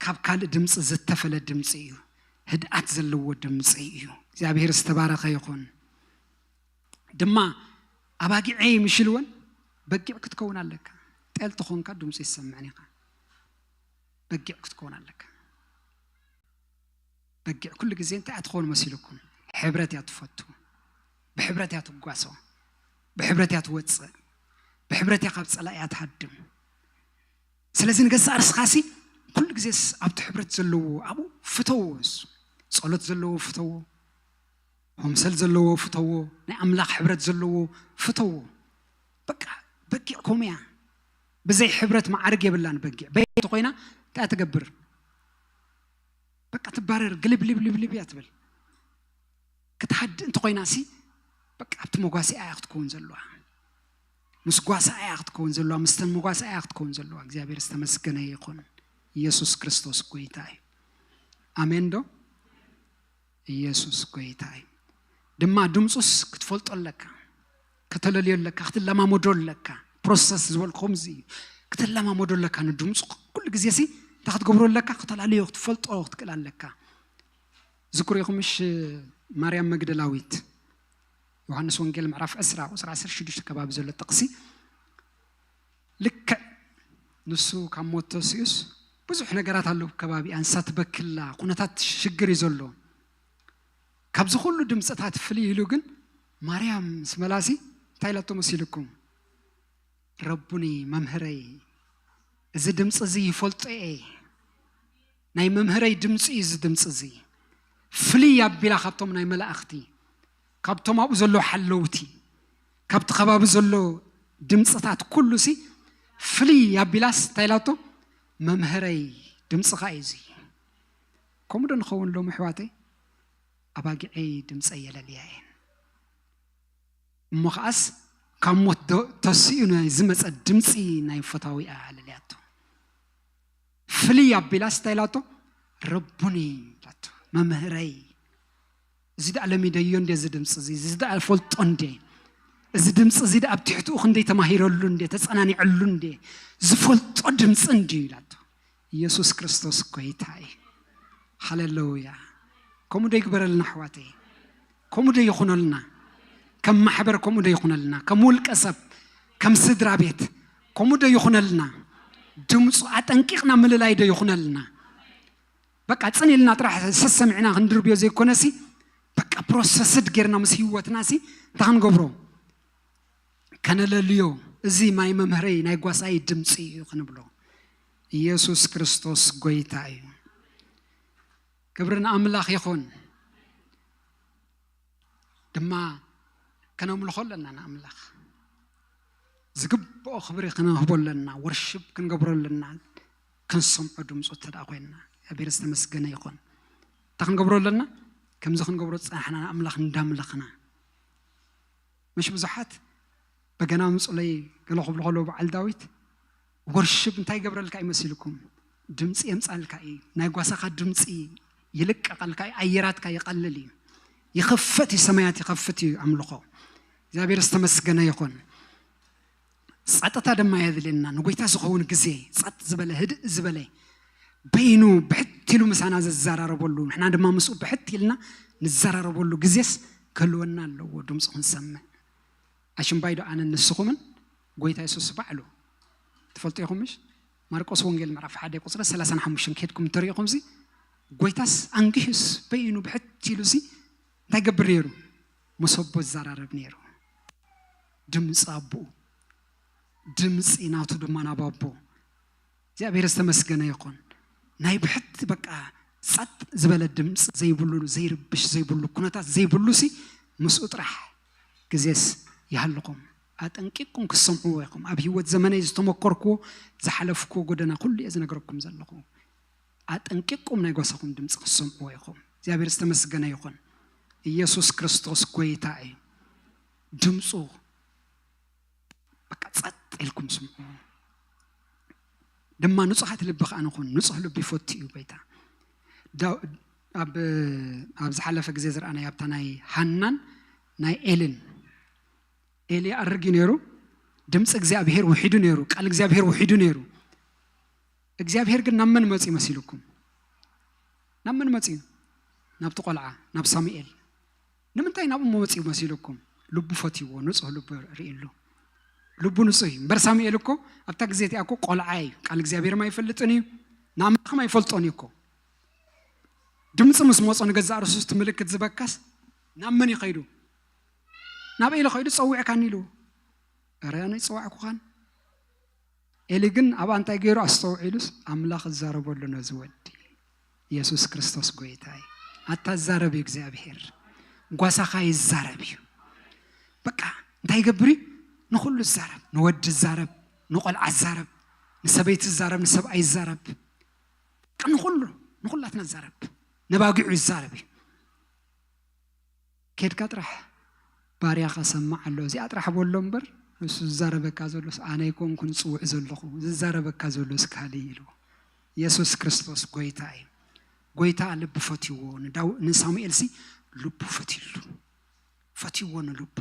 ካብ ካልእ ድምፂ ዝተፈለ ድምፂ እዩ። ህድኣት ዘለዎ ድምፂ እዩ። እግዚኣብሔር ዝተባረኸ ይኹን። ድማ ኣባጊዐይ ምሽ ኢልወን፣ በጊዕ ክትከውን ኣለካ። ጤል ተኾንካ ድምፁ ይሰምዕን ኢኻ። በጊዕ ክትከውን ኣለካ። በጊዕ ኩሉ ግዜ እንታይ እያ ትኸውን መሲልኩም? ሕብረት እያ ትፈቱ። ብሕብረት እያ ትጓሶ። ብሕብረት እያ ትወፅእ። ብሕብረት እያ ካብ ፀላእያ ትሃድም። ስለዚ ንገዛእ ርስኻሲ ኩሉ ግዜስ ኣብቲ ሕብረት ዘለዎ ኣብኡ ፍተዎ። እሱ ጸሎት ዘለዎ ፍተዎ፣ ሆምሰል ዘለዎ ፍተዎ፣ ናይ ኣምላኽ ሕብረት ዘለዎ ፍተዎ። በቃ በጊዕ ከምኡ እያ። ብዘይ ሕብረት ማዕርግ የብላን በጊዕ። በየት ኮይና እንታይ ትገብር? በቃ ትባረር፣ ግልብልብልብልብ እያ ትብል። ክትሃድእ እንተኾይና ሲ በቃ ኣብቲ መጓሰ እያ ክትከውን ዘለዋ። ምስ ጓሳ እያ ክትከውን ዘለዋ፣ ምስተን መጓሳ እያ ክትከውን ዘለዋ። እግዚኣብሔር ዝተመስገነ ይኹን። ኢየሱስ ክርስቶስ ጎይታ እዩ። ኣሜን ዶ? ኢየሱስ ጎይታ እዩ። ድማ ድምፁስ ክትፈልጦ ኣለካ፣ ከተለልዮ ኣለካ፣ ክትለማመዶ ኣለካ። ፕሮሰስ ዝበልኩ ከምዚ እዩ። ክትለማመዶ ኣለካ ንድምፁ። ኩሉ ግዜ ሲ እንታይ ክትገብሮ ኣለካ? ክተላለዮ፣ ክትፈልጦ ክትክእል ኣለካ። ዝክሩ ኢኹም ምሽ ማርያም መግደላዊት፣ ዮሃንስ ወንጌል ምዕራፍ ዕስራ ቁፅሪ ዓሰርተ ሽዱሽተ ከባቢ ዘሎ ጥቕሲ፣ ልክዕ ንሱ ካብ ሞት ተሲኡስ ብዙሕ ነገራት ኣለዉ ከባቢኣ። ንሳ ትበክላ፣ ኩነታት ሽግር እዩ ዘሎ። ካብዚ ኩሉ ድምፅታት ፍልይ ኢሉ ግን ማርያም ምስ መላሲ እንታይ ኢላቶ መሲልኩም? ረቡኒ፣ መምህረይ፣ እዚ ድምፂ እዚ ይፈልጦ እየ። ናይ መምህረይ ድምፂ እዩ እዚ ድምፂ እዚ። ፍልይ ኣቢላ ካብቶም ናይ መላእኽቲ፣ ካብቶም ኣብኡ ዘለዉ ሓለውቲ፣ ካብቲ ከባቢ ዘሎ ድምፅታት ኩሉ ሲ ፍልይ ኣቢላስ እንታይ ኢላቶ? መምህረይ፣ ድምፅኻ እዩ እዚ። ከምኡ ዶ ንኸውን ሎም ኣሕዋተይ? ኣባጊዐይ ድምፀይ የለልያ እየን። እሞ ከዓስ ካብ ሞት ዶ-፣ ተሲኡ ናይ ዝመፀ ድምፂ ናይ ፈታዊኣ ኣለልያቶ። ፍልይ ኣቢላስ እንታይ ኢላቶ? ረቡኒ ኢላቶ፣ መምህረይ። እዚ ደኣ ለሚደዮ እንዴ እዚ ድምፂ እዚ? እዚ ደኣ ፈልጦ እንዴ? እዚ ድምፂ እዚ ደኣ ኣብ ትሕትኡ ክንደይ ተማሂረሉ እንዴ፣ ተፀናኒዐሉ እንዴ? ዝፈልጦ ድምፂ እንድዩ ኢላቶ። ኢየሱስ ክርስቶስ ጎይታ እዩ። ሃሌሉያ። ከምኡ ዶ ይግበረልና ኣሕዋተይ? ከምኡ ዶ ይኹነልና? ከም ማሕበር ከምኡ ዶ ይኹነልና? ከም ውልቀ ሰብ፣ ከም ስድራ ቤት ከምኡ ዶ ይኹነልና? ድምፁ ኣጠንቂቕና ምልላይ ዶ ይኹነልና? በቃ ጽን ኢልና ጥራሕ ሰሰሚዕና ክንድርብዮ ዘይኮነሲ፣ በቃ ፕሮሰስድ ጌርና ምስ ህይወትናሲ እንታይ ክንገብሮ? ከነለልዮ። እዚ ማይ መምህረይ ናይ ጓሳይ ድምፂ እዩ ክንብሎ። ኢየሱስ ክርስቶስ ጎይታ እዩ። ክብሪ ንኣምላኽ ይኹን። ድማ ከነምልኾ ኣለና ንኣምላኽ። ዝግብኦ ክብሪ ክንህቦ ኣለና፣ ወርሽፕ ክንገብሮ ኣለና፣ ክንሰምዖ ድምፁ እንተ ደኣ ኮይንና። እግዚኣብሔር ዝተመስገነ ይኹን። እንታይ ክንገብሮ ኣለና? ከምዚ ክንገብሮ ዝጸናሕና ንኣምላኽ እንዳምለኽና። ምሽ ብዙሓት በገና ምጹለይ ገለ ክብሉ ከለዉ በዓል ዳዊት፣ ወርሽፕ እንታይ ይገብረልካ እዩ መሲልኩም? ድምፂ የምፃልካ እዩ። ናይ ጓሳኻ ድምፂ ይልቀቐልካ እዩ፣ ኣየራትካ ይቐልል እዩ። ይኸፍት እዩ፣ ሰማያት ይኸፍት እዩ ኣምልኾ። እግዚኣብሔር ዝተመስገነ ይኹን። ጸጥታ ድማ የድልየና። ንጎይታ ዝኸውን ግዜ፣ ጸጥ ዝበለ፣ ህድእ ዝበለ፣ በይኑ ብሕት ኢሉ ምሳና ዘዘራረበሉ፣ ንሕና ድማ ምስኡ ብሕት ኢልና ንዘራረበሉ ግዜስ ክህልወና ኣለዎ፣ ድምፁ ክንሰምዕ። ኣሽምባይ ዶ ኣነን ንስኹምን? ጎይታ የሱስ ባዕሉ። ትፈልጡ ኢኹም ምሽ? ማርቆስ ወንጌል ምዕራፍ ሓደ ቁጽሪ ሰላሳን ሓሙሽተን ከድኩም እንተሪኢኹምሲ፣ ጎይታስ ኣንጊሁስ በይኑ ብሕት ኢሉሲ እንታይ ገብር ነይሩ? መሰቦ ዝዘራረብ ነይሩ። ድምፂ ኣቦኡ፣ ድምፂ ናቱ ድማ ናብ ኣቦ። እግዚኣብሔር ዝተመስገነ ይኹን። ናይ ብሕት በቃ ጸጥ ዝበለ ድምፂ ዘይብሉ፣ ዘይርብሽ ዘይብሉ፣ ኩነታት ዘይብሉሲ ምስኡ ጥራሕ ግዜስ ይሃልኹም። ኣጠንቂቅኩም ክትሰምዕዎ ኢኹም። ኣብ ህይወት ዘመነይ ዝተመኮርክዎ፣ ዝሓለፍክዎ ጎደና ኩሉ እየ ዝነግረኩም ዘለኹ። ኣጠንቂቅኩም ናይ ጓሳኹም ድምፂ ክትሰምዕዎ ኢኹም። እግዚኣብሔር ዝተመስገነ ይኹን። ኢየሱስ ክርስቶስ ጎይታ እዩ። ድምፁ በቃ ጸጥ ኢልኩም ስምዑ። ድማ ንጹሓት ልቢ ከኣ ንኹን። ንጹሕ ልቢ ይፈቱ እዩ ጎይታ። ዳው-፣ ኣብ፣ ኣብ ዝሓለፈ ግዜ ዝረኣናዮ ኣብታ ናይ ሃናን ናይ ኤልን፣ ኤሊ ኣርግ እዩ ነይሩ፣ ድምፂ እግዚኣብሔር ውሒዱ ነይሩ፣ ቃል እግዚኣብሔር ውሒዱ ነይሩ። እግዚኣብሔር ግን ናብ መን መፂኡ መሲልኩም? ናብ መን መፂኡ? ናብቲ ቆልዓ፣ ናብ ሳሙኤል። ንምንታይ ናብኡ መፂኡ መሲልኩም? ልቡ ፈትይዎ፣ ንፁህ ልቡ ርእሉ። ልቡ ንፁህ እዩ። እምበር ሳሙኤል እኮ ኣብታ ግዜ እቲኣ እኮ ቆልዓ እዩ፣ ቃል እግዚኣብሔርም ኣይፈልጥን እዩ፣ ንኣምላኽም ኣይፈልጦን እዩ እኮ። ድምፂ ምስ መፆ ንገዛእ ርሱስ እቲ ምልክት ዝበካስ ናብ መን ይኸይዱ? ናብ ኤሊ ኸይዱ ጸዊዕካኒ ኢሉ። ኧረ ኣነ ይጸዋዕኩኻን። ኤሊ ግን ኣብኣ እንታይ ገይሩ ኣስተውዒሉስ ኣምላኽ እዛረበሉ ነዚ ወዲ። የሱስ ክርስቶስ ጎይታ እዩ። ኣታ ዛረብ እዩ እግዚኣብሔር። ጓሳኻ ይዛረብ እዩ። በቃ እንታይ ይገብር እዩ? ንኹሉ ይዛረብ። ንወዲ ይዛረብ፣ ንቆልዓ ይዛረብ፣ ንሰበይቲ ይዛረብ፣ ንሰብኣይ ይዛረብ። በቃ ንኹሉ፣ ንኹላትና ይዛረብ። ነባጊዑ ይዛረብ እዩ። ኬድካ ጥራሕ ባርያኻ ሰማዕ ኣሎ። እዚኣ ጥራሕ በሎ እምበር፣ እሱ ዝዛረበካ ዘሎስ ኣነ ኣይኮንኩን ዝጽውዕ ዘለኹ፣ ዝዛረበካ ዘሎስ ካልእ ኢልዎ። የሱስ ክርስቶስ ጎይታ እዩ። ጎይታ ልቢ ፈትይዎ፣ ንዳው-፣ ንሳሙኤልሲ ልቡ ፈትይሉ። ፈትይዎ ንልቡ።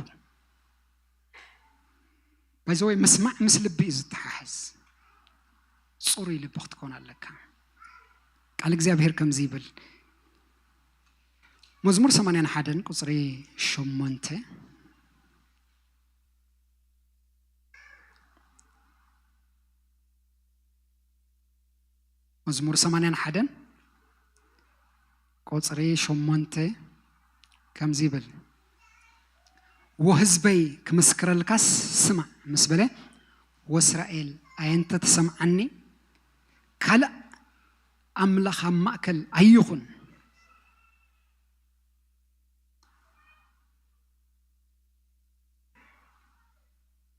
ባይዘወይ ምስማዕ ምስ ልቢ እዩ ዝተሓሓዝ። ጽሩይ ልቢ ክትኮን ኣለካ። ቃል እግዚኣብሔር ከምዚ ይብል። መዝሙር ሰማንያን ሓደን ቁጽሪ ሸሞንተ። መዝሙር ሰማንያን ሓደን ቁጽሪ ሸሞንተ ከምዚ ይብል። "ወህዝበይ ክምስክረልካስ ስማዕ" ምስ በለ፣ "ወእስራኤል ኣየንተ ተሰምዓኒ፣ ካልእ ኣምላኽ ኣብ ማእከል ኣይኹን፣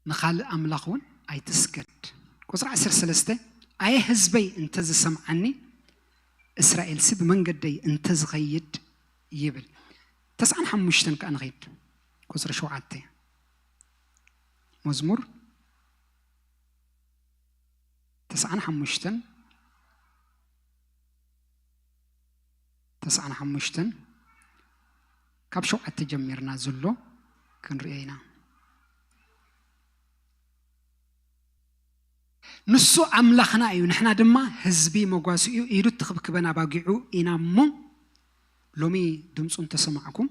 ንኻልእ ኣምላኽ እውን ኣይትስገድ." ቁጽሪ ዓሰርተ ሰለስተ፣ "ኣየ ህዝበይ እንተ ዝሰምዓኒ፣ እስራኤልሲ ብመንገደይ እንተ ዝኸይድ" ይብል። ተስዓን ሓሙሽተን ከኣ ንኸይድ። ቁጽሪ ሸውዓተ። መዝሙር ተስዓን ሓሙሽተን፣ ተስዓን ሓሙሽተን ካብ ሸውዓተ ጀሚርና ዘሎ ክንሪኦ ኢና። "ንሱ ኣምላኽና እዩ፣ ንሕና ድማ ህዝቢ መጓስኡ፣ ኢዱ እትኽብክበን ኣባጊዑ ኢና እሞ፣ ሎሚ ድምፁ እንተሰማዕኩም፣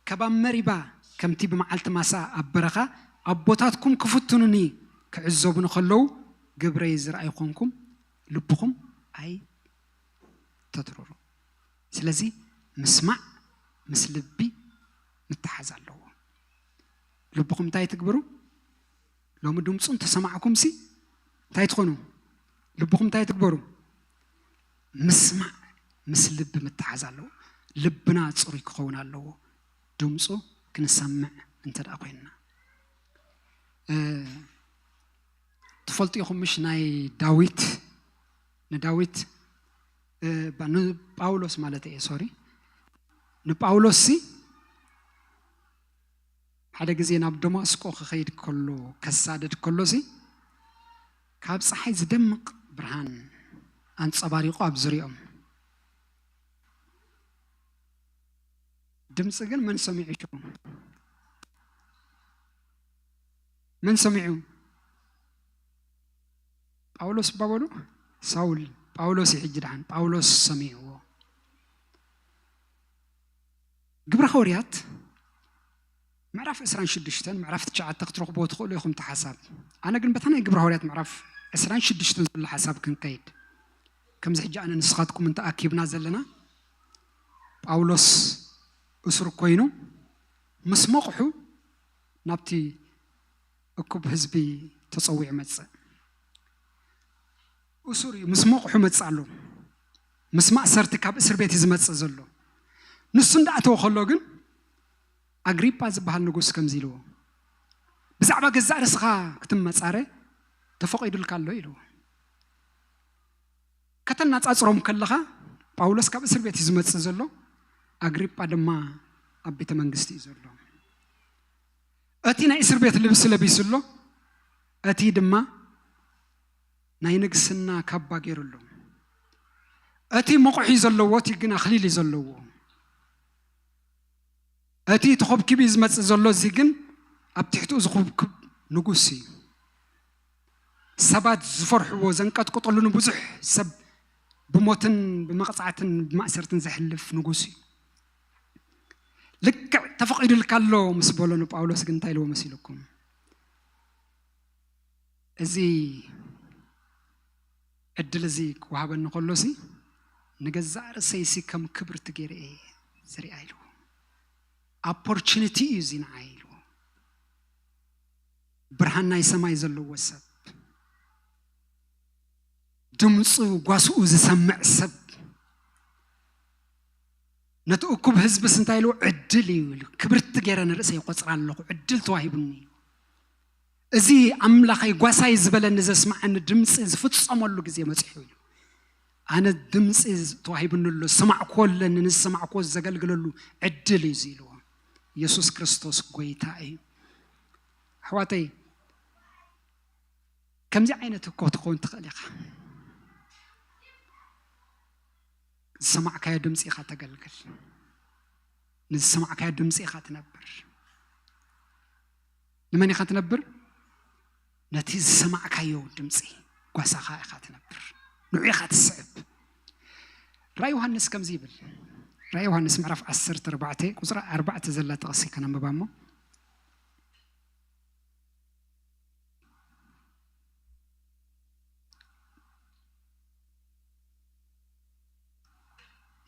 ካብ ኣብ መሪባ ከምቲ ብመዓልቲ ማሳ ኣብ በረኻ ኣቦታትኩም ክፍትኑኒ ክዕዘቡኒ ከለዉ፣ ግብረይ ዝረኣዩ ኮንኩም፣ ልብኹም ኣይተትርሩ." ስለዚ ምስማዕ ምስ ልቢ ምትሓዝ ኣለዎ። ልብኹም እንታይ ትግብሩ? ሎሚ ድምፁ እንተሰማዕኩምሲ እንታይ ትኾኑ? ልብኹም እንታይ ትግበሩ? ምስማዕ ምስ ልቢ ምትሓዝ ኣለዎ። ልብና ፅሩይ ክኸውን ኣለዎ፣ ድምፁ ክንሰምዕ እንተ ደኣ ኮይንና። እ፣ ትፈልጡ ኢኹም ምሽ ናይ ዳዊት፣ ንዳዊት፣ እ፣ ባ-፣ ንጳውሎስ ማለት እየ፣ ሶሪ። ንጳውሎስ ሲ ሓደ ግዜ ናብ ደማስቆ ክኸይድ ከሎ፣ ከሳደድ ከሎ ሲ ካብ ፀሓይ ዝደምቕ ብርሃን ኣንጸባሪቑ ኣብ ዙርያኦም። ድምፂ ግን መን ሰሚዑ ሽዑ? መን ሰሚዑ? ጳውሎስ እባ በሉ። ሳውል። ጳውሎስ እዩ ሕጂ ደሓን። ጳውሎስ ሰሚዕዎ። ግብረ ሃዋርያት ምዕራፍ ዕስራን ሽዱሽተን፣ ምዕራፍ ትሽዓተ ክትረኽብዎ ትኽእሉ ኢኹም እቲ ሓሳብ። ኣነ ግን በታ ናይ ግብረ ሃዋርያት ምዕራፍ ዕስራን ሽዱሽተን ዘሎ ሓሳብ ክንከይድ። ከምዚ ሕጂ ኣነ ንስኻትኩም እንተኣኪብና ዘለና፣ ጳውሎስ እሱር ኮይኑ ምስ መቑሑ ናብቲ እኩብ ህዝቢ ተጸዊዑ መጽእ። እሱር እዩ፣ ምስ መቑሑ መጽእ ኣሎ። ምስ ማእሰርቲ ካብ እስር ቤት እዩ ዝመጽእ ዘሎ። ንሱ እንዳኣተወ ከሎ ግን ኣግሪጳ ዝበሃል ንጉስ ከምዚ ኢልዎ፣ "ብዛዕባ ገዛእ ርእስኻ ክትመጻረ ተፈቒዱልካ ኣሎ" ኢልዎ። ከተነጻጽሮም ከለኻ ጳውሎስ ካብ እስር ቤት እዩ ዝመጽእ ዘሎ፣ ኣግሪጳ ድማ ኣብ ቤተ መንግስቲ እዩ ዘሎ። እቲ ናይ እስር ቤት ልብሲ ለቢሱ ኣሎ፣ እቲ ድማ ናይ ንግስና ካባ ገይሩ ኣሎ። እቲ መቑሒ ዘለዎ፣ እቲ ግን ኣኽሊል እዩ ዘለዎ። እቲ ተኾብኪቡ እዩ ዝመጽእ ዘሎ፣ እዚ ግን ኣብ ትሕትኡ ዝኹብኩብ ንጉስ እዩ። ሰባት ዝፈርሕዎ፣ ዘንቀጥቅጥሉ፣ ንብዙሕ ሰብ ብሞትን ብመቕጻዕትን ብማእሰርትን ዘሕልፍ ንጉስ እዩ። ልክዕ ተፈቒዱልካ ኣሎ ምስ በሎ ንጳውሎስ ግን እንታይ ኢልዎ መሲልኩም? እዚ ዕድል እዚ ክወሃበኒ ከሎሲ ንገዛእ ርእሰይሲ ከም ክብርቲ ገይረ እየ ዝሪኣ ኢልዎ። ኦፖርቹኒቲ እዩ እዚ ንዓይ ኢልዎ። ብርሃን ናይ ሰማይ ዘለዎ ሰብ፣ ድምፁ ጓስኡ ዝሰምዕ ሰብ፣ ነቲ እኩብ ህዝብስ እንታይ ኢልዎ? ዕድል እዩ ኢሉ። ክብርቲ ገይረ ንርእሰይ ይቆፅራ ኣለኹ፣ ዕድል ተዋሂቡኒ እዩ። እዚ ኣምላኸይ ጓሳይ ዝበለኒ ዘስምዓኒ ድምፂ ዝፍፀመሉ ግዜ መፂሑ እዩ። ኣነ ድምፂ ተዋሂቡኒ ኣሎ፣ ዝሰማዕክዎ ኣለኒ፣ ንዝሰማዕክዎ ዘገልግለሉ ዕድል እዩ እዚ ኢልዎ። ኢየሱስ ክርስቶስ ጎይታ እዩ። ኣሕዋተይ፣ ከምዚ ዓይነት እኮ ትኸውን ትኽእል ኢኻ። ዝሰማዕካዮ ድምፂ ኢኻ ተገልግል። ንዝሰማዕካዮ ድምፂ ኢኻ ትነብር። ንመን ኢኻ ትነብር? ነቲ ዝሰማዕካዮ ድምፂ ጓሳኻ ኢኻ ትነብር። ንዑ ኢኻ ትስዕብ። ራእይ ዮሃንስ ከምዚ ይብል። ራእይ ዮሃንስ ምዕራፍ ዓሰርተ ኣርባዕተ ቁፅሪ ኣርባዕተ ዘላ ጥቕሲ ከነንብባ እሞ።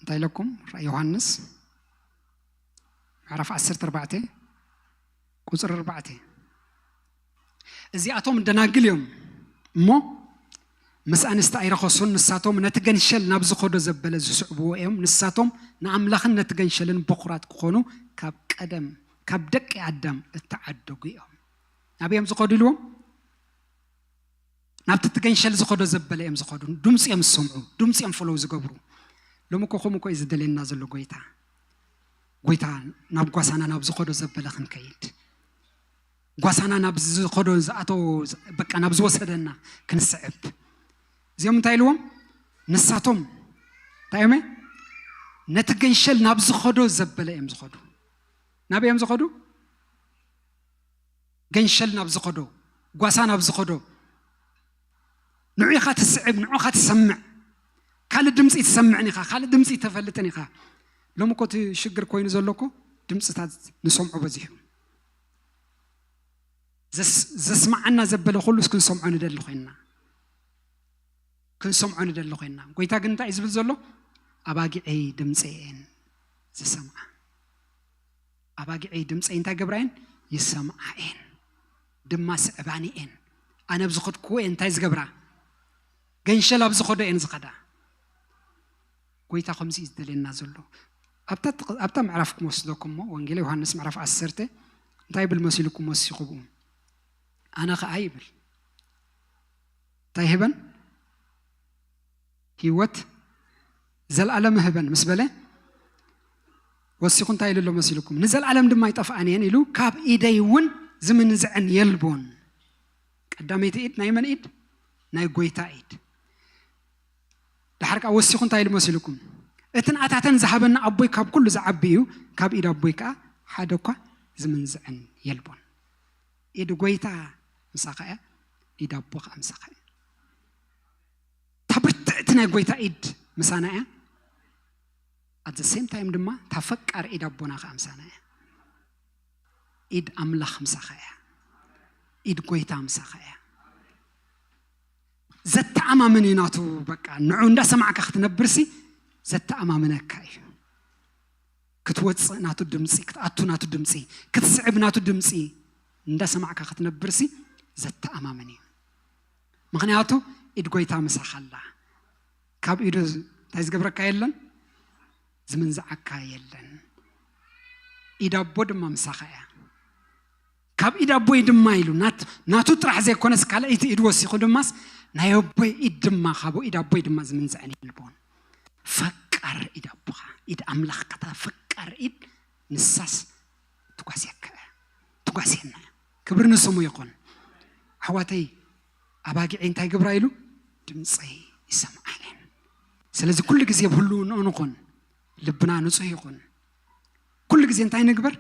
እንታይ ኢለኩም? ራእይ ዮሃንስ ምዕራፍ ዓሰርተ ኣርባዕተ ቁፅሪ ኣርባዕተ። እዚኣቶም ደናግል እዮም እሞ ምስ ኣንስቲ ኣይረኸሱን። ንሳቶም ነቲ ገንሸል ናብ ዝኸዶ ዘበለ ዝስዕብዎ እዮም። ንሳቶም ንኣምላኽን ነቲ ገንሸልን በኩራት ክኾኑ ካብ ቀደም ካብ ደቂ ኣዳም እተዓደጉ እዮም። ናበይ እዮም ዝኸዱ ኢልዎም? ናብቲ እቲ ገንሸል ዝኸዶ ዘበለ እዮም ዝኸዱ። ድምፂ እዮም ዝሰምዑ፣ ድምፂ እዮም ፈለው ዝገብሩ። ሎሚ እኮ ከምኡ እኮ እዩ ዝደልየና ዘሎ ጎይታ። ጎይታ ናብ ጓሳና ናብ ዝኸዶ ዘበለ ክንከይድ፣ ጓሳና ናብ ዝኸዶ ዝኣተዎ፣ በቃ ናብ ዝወሰደና ክንስዕብ። እዚኦም እንታይ ኢልዎም? ንሳቶም እንታይ እዮም? ነቲ ገንሸል ናብ ዝኸዶ ዘበለ እዮም ዝኸዱ። ናበይ እዮም ዝኸዱ? ገንሸል ናብ ዝኸዶ፣ ጓሳ ናብ ዝኸዶ፣ ንዑ ኢኻ ትስዕብ፣ ንዑ ኢኻ ትሰምዕ። ካልእ ድምፂ ትሰምዕን ኢኻ፣ ካልእ ድምፂ ተፈልጥን ኢኻ። ሎሚ እኮ እቲ ሽግር ኮይኑ ዘሎ እኮ ድምፅታት ንሰምዖ በዚሑ። ዘስ-፣ ዘስምዓና ዘበለ ኩሉስ ክንሰምዖ ንደሊ ኮይንና። ክንሰምዖ ንደሊ ኮይንና። ጎይታ ግን እንታይ እዩ ዝብል ዘሎ? ኣባጊዐይ ድምፀይ እየን ዝሰምዓ። ኣባጊዐይ ድምፀይ እንታይ ገብራ እየን? ይሰምዓ እየን። ድማ ስዕባኒ እየን። ኣነ ኣብ ዝኸድክዎ እየን እንታይ ዝገብራ? ገንሸል ኣብ ዝኸዶ እየን ዝኸዳ። ጎይታ ከምዚ እዩ ዝደልየና ዘሎ። ኣብታ ትቕ-፣ ኣብታ ምዕራፍ ክወስደኩም እሞ፣ ወንጌል ዮሃንስ ምዕራፍ ዓሰርተ እንታይ ይብል መሲልኩም ወሲኹ ብኡ? ኣነ ኸኣ ይብል። እንታይ ህበን? ህይወት ዘለኣለም ህበን ምስ በለ፣ ወሲኹ እንታይ ኢሉ ኣሎ መሲልኩም? ንዘለኣለም ድማ ኣይጠፍኣን እየን ኢሉ፣ ካብ ኢደይ እውን ዝምንዝዐን የልቦን። ቀዳመይቲ ኢድ ናይ መን ኢድ? ናይ ጎይታ ኢድ። ደሓር ከኣ ወሲኹ እንታይ ኢሉ መሲልኩም? እቲ ንኣታተን ዝሃበኒ ኣቦይ ካብ ኩሉ ዝዓቢ እዩ፣ ካብ ኢድ ኣቦይ ከኣ ሓደ እኳ ዝምንዝዐን የልቦን። ኢድ ጎይታ ምሳኻ እያ፣ ኢድ ኣቦ ከኣ ምሳኻ እያ። እታ ብርትዕቲ ናይ ጎይታ ኢድ ምሳና እያ። At the same time ድማ እታ ፈቃር ኢድ ኣቦና ከኣ ምሳና እያ። ኢድ ኣምላኽ ምሳኻ እያ። ኢድ ጎይታ ምሳኻ እያ። ዘተኣማምን እዩ ናቱ። በቃ ንዑ እንዳሰማዕካ ክትነብርሲ ዘተኣማምነካ እዩ። ክትወፅእ ናቱ ድምፂ፣ ክትኣቱ ናቱ ድምፂ፣ ክትስዕብ ናቱ ድምፂ እንዳሰማዕካ ክትነብርሲ ዘተኣማምን እዩ። ምኽንያቱ ኢድ ጎይታ ምሳኻ ኣላ። ካብ ኢዱ እንታይ ዝገብረካ የለን፣ ዝምንዝዓካ የለን። ኢድ ኣቦ ድማ ምሳኻ እያ። ካብ ኢድ ኣቦይ ድማ ኢሉ ናት-፣ ናቱ ጥራሕ ዘይኮነስ ካልኣይቲ ኢድ ወሲኹ ድማስ ናይ ኣቦይ ኢድ ድማ፣ ካብ ኢድ ኣቦይ ድማ ዝምንዝዐን የልቦን። ፈቃር ኢድ ኣቦኻ፣ ኢድ ኣምላኽ ከታ ፈቃር ኢድ ንሳስ ትጓስየካ እያ፣ ትጓስየና እያ። ክብሪ ንስሙ ይኹን። ኣሕዋተይ፣ ኣባጊዐይ እንታይ ግብራ ኢሉ? ድምፀይ ይሰምዓ እየን። ስለዚ ኩሉ ግዜ ብህልውንኡ ንኹን፣ ልብና ንጹህ ይኹን። ኩሉ ግዜ እንታይ ንግበር?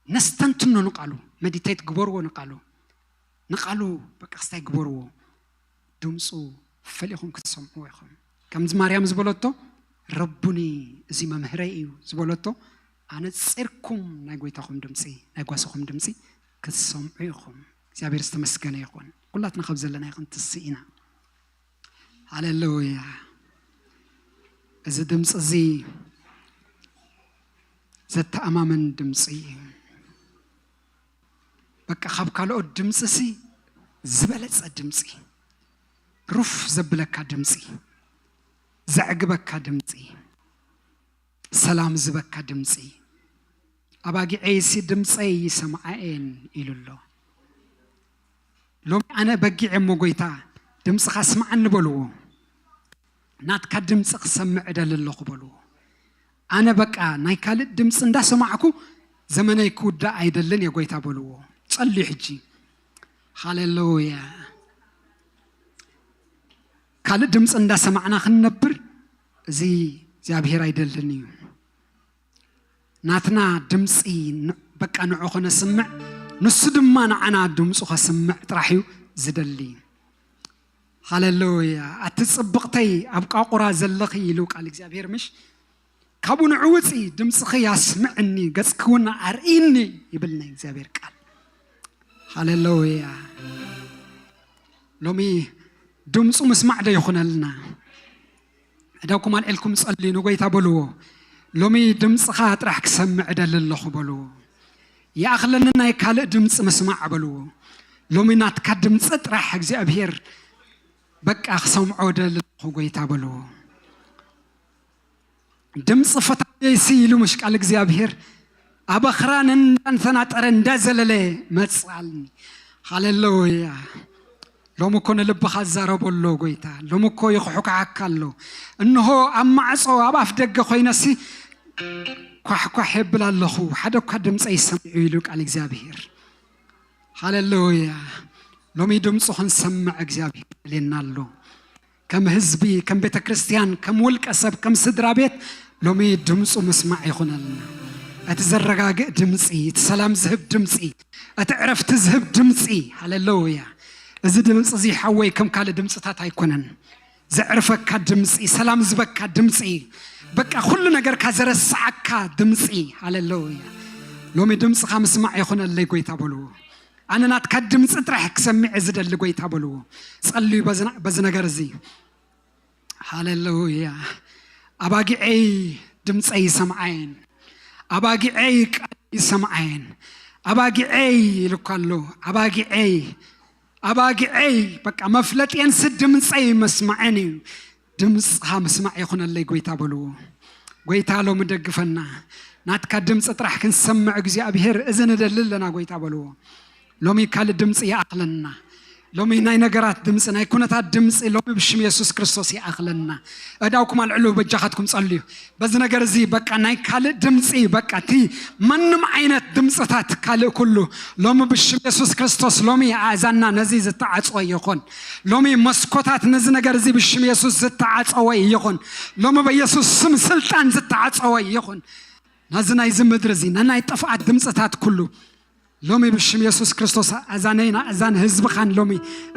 ነስተንትኖ ንቃሉ፣ መዲቴት ግበርዎ ንቃሉ። ንቃሉ በቃ ክስታይ ግበርዎ። ድምፁ ፈሊኹም ክትሰምዕዎ ኢኹም። ከምዚ ማርያም ዝበለቶ፣ ረቡኒ፣ እዚ መምህረይ እዩ ዝበለቶ፣ ኣነጺርኩም ናይ ጎይታኹም ድምፂ፣ ናይ ጓሳኹም ድምፂ ክትሰምዑ ኢኹም። እግዚኣብሔር ዝተመስገነ ይኹን። ኩላትና ካብ ዘለና ይኹን ትስእ ኢና። ሃሌሉያ። እዚ ድምፂ እዚ ዘተኣማምን ድምፂ እዩ። በቃ ካብ ካልኦት ድምፂ ሲ ዝበለፀ ድምፂ፣ ሩፍ ዘብለካ ድምፂ፣ ዘዕግበካ ድምፂ፣ ሰላም ዝበካ ድምፂ። ኣባጊዐይሲ ድምፀይ ይሰምዓ እየን ኢሉ ኣሎ። ሎሚ ኣነ በጊዕ እሞ ጎይታ ድምፅኻ ስምዓኒ በልዎ። ናትካ ድምፂ ክሰምዕ እደሊ ኣለኹ በልዎ። ኣነ በቃ ናይ ካልእ ድምፂ እንዳሰማዕኩ ዘመነይ ክውዳእ ኣይደልን እየ ጎይታ በልዎ። ጸልዩ ሕጂ። ሃሌሉያ። ካልእ ድምፂ እንዳሰማዕና ክንነብር እዚ እግዚኣብሔር ኣይደልን እዩ። ናትና ድምፂ ን-፣ በቃ ንዑ ከነስምዕ፣ ንሱ ድማ ንዓና ድምፁ ከስምዕ ጥራሕ እዩ ዝደሊ። ሃሌሉያ። ኣቲ ጽብቕተይ ኣብ ቃቑራ ዘለኺ ኢሉ ቃል እግዚኣብሔር ምሽ፣ ካብኡ ንዑ ውፂ፣ ድምፅኺ ያስምዕኒ፣ ገፅኪ እውን ኣርእይኒ ይብል ናይ እግዚኣብሔር ቃል። ሃሌሉያ። ሎሚ ድምፁ ምስማዕ ዶ ይኹነልና? እዳውኩም ኣልዒልኩም ጸልዩ፣ ንጎይታ በልዎ። ሎሚ ድምፅኻ ጥራሕ ክሰምዕ እደሊ ኣለኹ በልዎ። ይኣኽለኒ ናይ ካልእ ድምፂ ምስማዕ በልዎ። ሎሚ ናትካ ድምፂ ጥራሕ እግዚኣብሔር በቃ ክሰምዖ እደሊ ኣለኹ ጎይታ በልዎ። ድምፂ ፈታየይሲ ኢሉ ምሽ ቃል እግዚኣብሔር ኣብ ኣኽራን እንዳንተናጠረ እንዳዘለለ መፅኣልኒ። ሃሌሉያ። ሎሚ እኮ ንልብኻ ኣዛረቦ ኣሎ ጎይታ። ሎሚ እኮ ይኹሕኩሓካ ኣሎ። እንሆ ኣብ ማዕጾ ኣብ ኣፍ ደገ ኮይነሲ ኳሕኳሕ የብል ኣለኹ፣ ሓደ እኳ ድምፀይ ይሰምዑ ኢሉ ቃል እግዚኣብሔር። ሃሌሉያ። ሎሚ ድምፁ ክንሰምዕ እግዚኣብሔር ይደልየና ኣሎ። ከም ህዝቢ፣ ከም ቤተ ክርስቲያን፣ ከም ውልቀ ሰብ፣ ከም ስድራ ቤት ሎሚ ድምፁ ምስማዕ ይኹነልና። እቲ ዘረጋግእ ድምፂ፣ እቲ ሰላም ዝህብ ድምፂ፣ እቲ ዕረፍቲ ዝህብ ድምፂ። ሃሌሉያ። እዚ ድምፂ እዚ ሓወይ ከም ካልእ ድምፅታት ኣይኮነን። ዘዕርፈካ ድምፂ፣ ሰላም ዝበካ ድምፂ፣ በቃ ኩሉ ነገርካ ዘረስዓካ ድምፂ። ሃሌሉያ። ሎሚ ድምፅኻ ምስማዕ ይኹነለይ ጎይታ በልዎ። ኣነ ናትካ ድምፂ ጥራሕ ክሰምዕ ዝደሊ ጎይታ በልዎ። ጸልዩ በዚ ነ-፣ በዚ ነገር እዚ። ሃሌሉያ። ኣባጊዐይ ድምፀይ ይሰምዓየን፣ ኣባጊዐይ ቃል ይሰምዓየን፣ ኣባጊዐይ ኢሉ እኳ ኣሎ። ኣባጊዐይ፣ ኣባጊዐይ በቃ መፍለጥየንሲ ድምፀይ መስማዐን እዩ። ድምፅኻ ምስማዕ ይኹነለይ ጎይታ በልዎ። ጎይታ ሎሚ ደግፈና። ናትካ ድምፂ ጥራሕ ክንሰምዕ እግዚኣብሔር እዚ ንደሊ ኣለና ጎይታ በልዎ። ሎሚ ካልእ ድምፂ ይኣኽለና። ሎሚ ናይ ነገራት ድምፂ፣ ናይ ኩነታት ድምፂ ሎሚ ብሽም የሱስ ክርስቶስ ይኣኽለና። እዳውኩም ኣልዕሉ፣ በጃኻትኩም ጸልዩ። በዚ ነገር እዚ በቃ ናይ ካልእ ድምፂ፣ በቃ እቲ ማንም ዓይነት ድምፅታት ካልእ ኩሉ ሎሚ ብሽም የሱስ ክርስቶስ ሎሚ ኣእዛንና ነዚ ዝተዓጽወ ይኹን። ሎሚ መስኮታት ነዚ ነገር እዚ ብሽም የሱስ ዝተዓጸወ ይኹን። ሎሚ በየሱስ ስም ስልጣን ዝተዓጸወ ይኹን። ነዚ ናይዚ ምድሪ እዚ ናይ ጥፍኣት ድምፅታት ኩሉ ሎሚ ብሽም የሱስ ክርስቶስ ኣእዛነይን ኣእዛን ህዝብኻን ሎሚ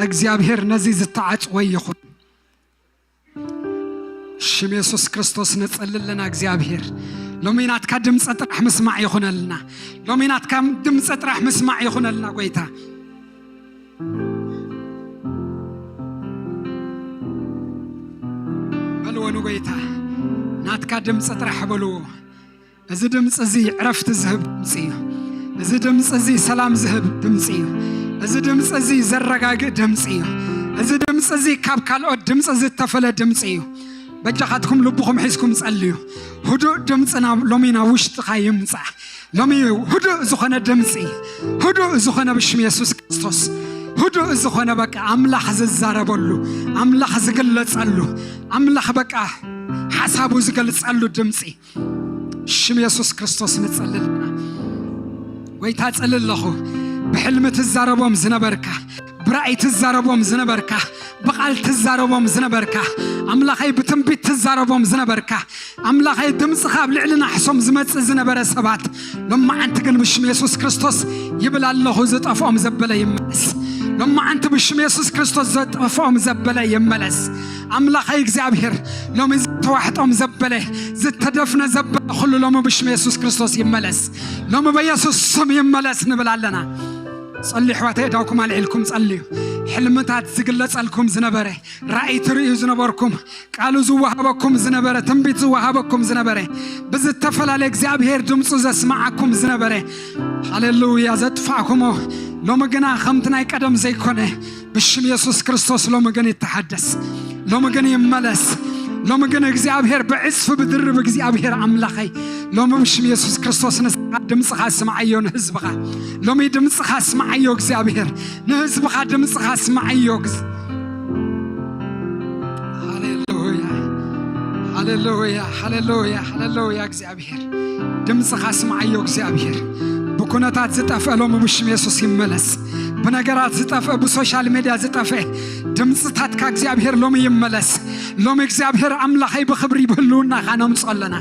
እግዚኣብሔር ነዚ ዝተዓጽወ ይኹን። ሽም የሱስ ክርስቶስ ነጸልለና እግዚኣብሔር። ሎሚ ናትካ ድምፂ ጥራሕ ምስማዕ ይኹነልና። ሎሚ ናትካ ድምፂ ጥራሕ ምስማዕ ይኹነልና ጎይታ። በልዎ ንጎይታ፣ ናትካ ድምፂ ጥራሕ በልዎ። እዚ ድምፂ እዚ ዕረፍቲ ዝህብ ድምፂ እዩ። እዚ ድምፂ እዚ ሰላም ዝህብ ድምፂ እዩ። እዚ ድምፂ እዚ ዘረጋግእ ድምፂ እዩ። እዚ ድምፂ እዚ ካብ ካልኦት ድምፂ ዝተፈለ ድምፂ እዩ። በጃኻትኩም ልብኹም ሒዝኩም ጸልዩ። ህዱእ ድምፂ ናብ ሎሚ ናብ ውሽጥኻ ይምጻእ። ሎሚ ህዱእ ዝኾነ ድምፂ፣ ህዱእ ዝኾነ ብሽም የሱስ ክርስቶስ፣ ህዱእ ዝኾነ በቃ ኣምላኽ ዝዛረበሉ፣ ኣምላኽ ዝግለጸሉ፣ ኣምላኽ በቃ ሓሳቡ ዝገልጸሉ ድምፂ። ሽም የሱስ ክርስቶስ ንጸልልና። ጎይታ ጸልል ኣለኹ። ብሕልሚ ትዛረቦም ዝነበርካ፣ ብራእይ ትዛረቦም ዝነበርካ፣ ብቓል ትዛረቦም ዝነበርካ፣ ኣምላኸይ ብትንቢት ትዛረቦም ዝነበርካ፣ ኣምላኸይ ድምፅኻ ኣብ ልዕሊ ናሕሶም ዝመፅእ ዝነበረ ሰባት፣ ሎማዓንቲ ግን ብሽም የሱስ ክርስቶስ ይብል ኣለኹ፣ ዝጠፍኦም ዘበለ ይመለስ። ሎማዓንቲ ብሽም የሱስ ክርስቶስ ዘጠፍኦም ዘበለ ይመለስ። ኣምላኸይ እግዚኣብሔር ሎሚ ዝተዋሕጦም ዘበለ፣ ዝተደፍነ ዘበለ ኩሉ ሎሚ ብሽም የሱስ ክርስቶስ ይመለስ። ሎሚ በየሱስ ስም ይመለስ ንብል ኣለና። ጸልዩ ኣሕዋተይ፣ እዳውኩም ኣልዒልኩም ጸልዩ። ሕልምታት ዝግለጸልኩም ዝነበረ፣ ራእይ ትርእዩ ዝነበርኩም፣ ቃሉ ዝወሃበኩም ዝነበረ፣ ትንቢት ዝወሃበኩም ዝነበረ፣ ብዝተፈላለየ እግዚኣብሔር ድምፁ ዘስማዓኩም ዝነበረ፣ ሃሌሉያ፣ ዘጥፋእኩሞ፣ ሎሚ ግና ከምቲ ናይ ቀደም ዘይኮነ፣ ብሽም የሱስ ክርስቶስ ሎሚ ግን ይተሓደስ። ሎሚ ግን ይመለስ። ሎሚ ግን እግዚኣብሔር ብዕጽፊ ብድርብ እግዚኣብሔር ኣምላኸይ፣ ሎሚ ብሽም የሱስ ክርስቶስ ንስኻ ድምፅኻ ስምዓዮ ንህዝብኻ። ሎሚ ድምፅኻ ስምዓዮ እግዚኣብሔር፣ ንህዝብኻ ድምፅኻ ስምዓዮ። ግዝ-፣ ሃሌሉያ፣ ሃሌሉያ፣ ሃሌሉያ፣ ሃሌሉያ። እግዚኣብሔር ድምፅኻ ስምዓዮ። እግዚኣብሔር ብኩነታት ዝጠፍአ ሎሚ ብሽም የሱስ ይመለስ። ብነገራት ዝጠፍአ፣ ብሶሻል ሜድያ ዝጠፍአ ድምፅታትካ እግዚኣብሔር ሎሚ ይመለስ። ሎሚ እግዚኣብሔር ኣምላኸይ ብኽብሪ ብህልውናኻ ነምፅኦ ኣለና።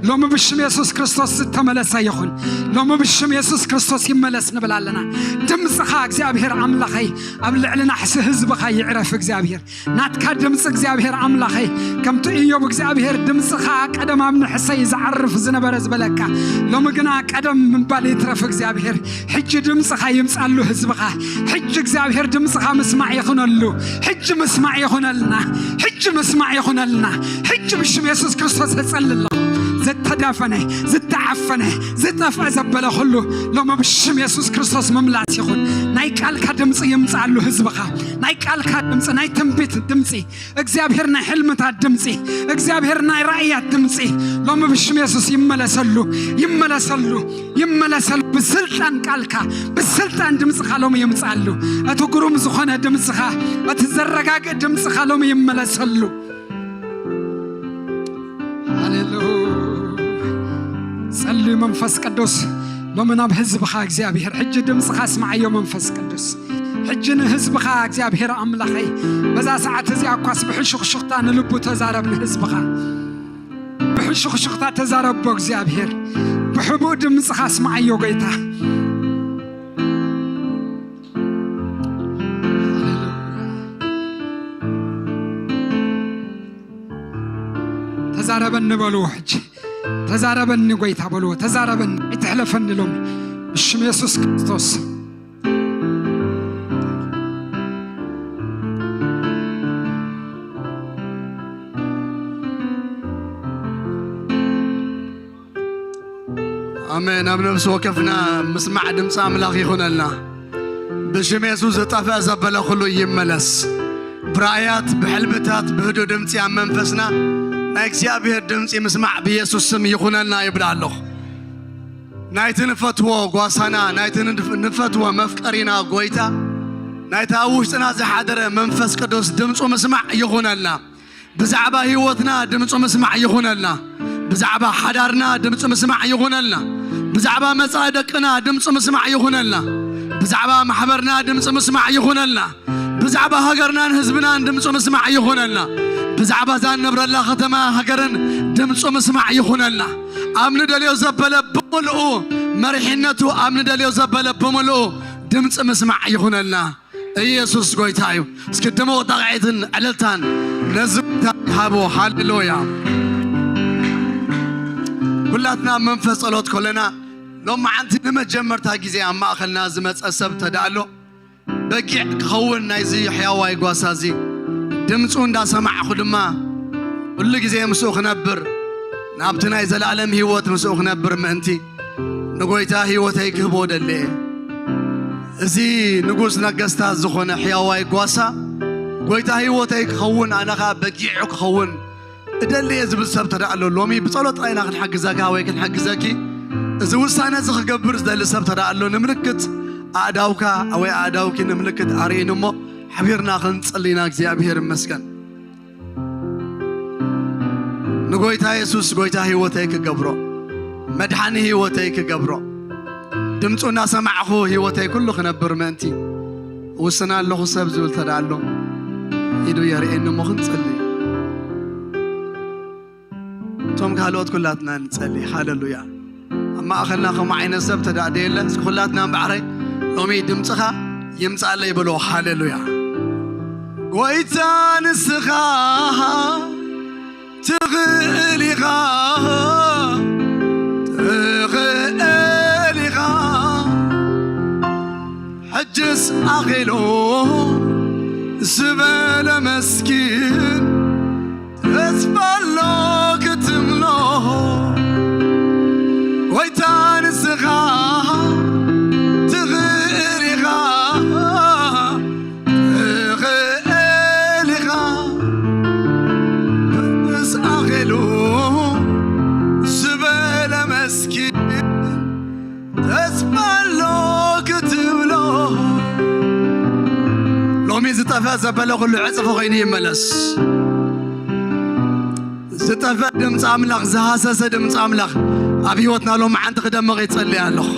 ሎሚ ብሽም የሱስ ክርስቶስ ዝተመለሰ ይኹን። ሎሚ ብሽም የሱስ ክርስቶስ ይመለስ ንብል ኣለና። ድምፅኻ እግዚኣብሔር ኣምላኸይ ኣብ ልዕሊ ናሕሲ ህዝብኻ ይዕረፍ። እግዚኣብሔር ናትካ ድምፂ እግዚኣብሔር ኣምላኸይ፣ ከምቲ ኢዮብ እግዚኣብሔር ድምፅኻ ቀደም ኣብ ንሕሰይ ዝዓርፍ ዝነበረ ዝበለካ፣ ሎሚ ግና ቀደም ምባል ይትረፍ እግዚኣብሔር፣ ሕጂ ድምፅኻ ይምፃሉ ህዝብኻ። ሕጂ እግዚኣብሔር ድምፅኻ ምስማዕ ይኹነሉ። ሕጂ ምስማዕ ይኹነልና። ሕጂ ምስማዕ ይኹነልና። ሕጂ ብሽም የሱስ ክርስቶስ እጸሊ ኣለኹ። ዝተዳፈነ፣ ዝተዓፈነ፣ ዝጠፍአ ዘበለ ኩሉ ሎሚ ብሽም የሱስ ክርስቶስ ምምላስ ይኹን። ናይ ቃልካ ድምፂ ይምፃሉ ህዝብኻ። ናይ ቃልካ ድምፂ፣ ናይ ትንቢት ድምፂ፣ እግዚኣብሔር ናይ ሕልምታት ድምፂ፣ እግዚኣብሔር ናይ ራእያት ድምፂ ሎሚ ብሽም የሱስ ይመለሰሉ፣ ይመለሰሉ፣ ይመለሰሉ። ብስልጣን ቃልካ፣ ብስልጣን ድምፅኻ ሎሚ ይምፃሉ። እቲ ግሩም ዝኾነ ድምፅኻ፣ እቲ ዘረጋግእ ድምፅኻ ሎሚ ይመለሰሉ። ሃሌሉያ። ጸልዩ መንፈስ ቅዱስ ሎሚ ናብ ህዝብኻ እግዚኣብሔር፣ ሕጂ ድምፅኻ ስምዓዮ መንፈስ ቅዱስ። ሕጂ ንህዝብኻ እግዚኣብሔር ኣምላኸይ፣ በዛ ሰዓት እዚኣ እኳስ ብሕሹኽሹኽታ ንልቡ ተዛረብ ንህዝብኻ። ብሕሹኽሹኽታ ተዛረቦ እግዚኣብሔር። ብሕቡእ ድምፅኻ ስምዓዮ ጎይታ። ሃሌሉያ። ተዛረበኒ በልዎ ሕጂ። ተዛረበኒ ጎይታ በልዎ። ተዛረበኒ። ኣይትሕለፈኒ ሎሚ። ብሽም የሱስ ክርስቶስ። ኣሜን። ኣብ ነፍሲ ወከፍና ምስማዕ ድምፂ ኣምላኽ ይኹነልና። ብሽም የሱስ ዝጠፍአ ዘበለ ኩሉ ይመለስ። ብራእያት፣ ብሕልምታት፣ ብህዱእ ድምፂ ኣብ መንፈስና ናይ እግዚኣብሔር ድምፂ ምስማዕ ብየሱስ ስም ይኹነልና ይብል ኣለኹ። ናይቲ ንፈትዎ ጓሳና፣ ናይቲ ንፍ-፣ ንፈትዎ መፍቀሪና ጎይታ፣ ናይቲ ኣብ ውሽጥና ዝሓደረ መንፈስ ቅዱስ ድምፁ ምስማዕ ይኹነልና። ብዛዕባ ህይወትና ድምፁ ምስማዕ ይኹነልና። ብዛዕባ ሓዳርና ድምፁ ምስማዕ ይኹነልና። ብዛዕባ መጻኢ ደቅና ድምፁ ምስማዕ ይኹነልና። ብዛዕባ ማሕበርና ድምፁ ምስማዕ ይኹነልና። ብዛዕባ ሃገርናን ህዝብናን ድምፁ ምስማዕ ይኹነልና። ብዛዕባ እዛ ንነብረላ ከተማ ሃገርን ድምፁ ምስማዕ ይኹነልና። ኣብ ንደልዮ ዘበለ ብምልኡ፣ መሪሕነቱ ኣብ ንደልዮ ዘበለ ብምልኡ ድምፂ ምስማዕ ይኹነልና። ኢየሱስ ጎይታ እዩ። እስኪ ድሙቕ ጣቕዒትን ዕልልታን ነዚ ጎይታ ሃቦ። ሃሌሉያ። ኩላትና ኣብ መንፈስ ጸሎት ከለና፣ ሎማዓንቲ ንመጀመርታ ግዜ ኣብ ማእከልና ዝመጸ ሰብ ተዳእሎ፣ በጊዕ ክኸውን ናይዚ ሕያዋይ ጓሳ እዚ፣ ድምፁ እንዳሰማዕኹ ድማ፣ ኩሉ ግዜ ምስኡ ክነብር፣ ናብቲ ናይ ዘለኣለም ህይወት ምስኡ ክነብር ምእንቲ፣ ንጎይታ ህይወተይ ክህቦ ደልየ። እዚ ንጉስ ነገስታት ዝኾነ ሕያዋይ ጓሳ፣ ጎይታ ህይወተይ ክኸውን፣ ኣነ ኸኣ በጊዑ ክኸውን እደሊ እየ ዝብል ሰብ ተደኣ ኣሎ፣ ሎሚ ብጸሎት ጥራይ ኢና ክንሕግዘካ ወይ ክንሕግዘኪ። እዚ ውሳነ እዚ ክገብር ዝደሊ ሰብ ተደኣ ኣሎ፣ ንምልክት ኣእዳውካ ወይ ኣእዳውኪ ንምልክት ኣርእይኒ እሞ፣ ሓቢርና ክንጽሊ ኢና። እግዚኣብሔር ይመስገን። ንጎይታ የሱስ ጎይታ ህይወተይ ክገብሮ፣ መድሓኒ ህይወተይ ክገብሮ። ድምፁ እናሰማዕኹ ህይወተይ ኩሉ ክነብር ምእንቲ። ውስን ኣለኹ ሰብ ዝብል ተዳ ኣሎ፣ ኢዱ የርእየኒ እሞ ክንጸሊ። እቶም ካልኦት ኩላትና ንጸሊ። ሃሌሉያ። ኣብ ማእኸልና ከምኡ ዓይነት ሰብ ተዳ ደየለ፣ እስኪ ኩላትና እምበኣረይ ሎሚ ድምፅኻ ይምጻለይ በሎ። ሃሌሉያ። ጎይታ ንስኻ ትኽእል ኢኻ፣ ትኽእል ኢኻ። ሕጅስ ኣኺሉ ዝበለ መስኪን ተስፋ ኣሎ ክትምሎ። ጎይታ ንስኻ ትኽእል ኢኻ፣ ትኽእል ኢኻ። ምስ ኣኺሉ ዝበለ መስኪን ተስፋ ኣሎ ክትብሎ። ሎሚ ዝጠፍአ ዘበለ ኩሉ ዕጽፊ ኮይኑ ይመለስ። ዝጠፍአ ድምፂ ኣምላኽ፣ ዝሃሰሰ ድምፂ ኣምላኽ ኣብ ህይወትና ሎሚ ዓንቲ ክደምቕ ይጸልይ ኣለኹ።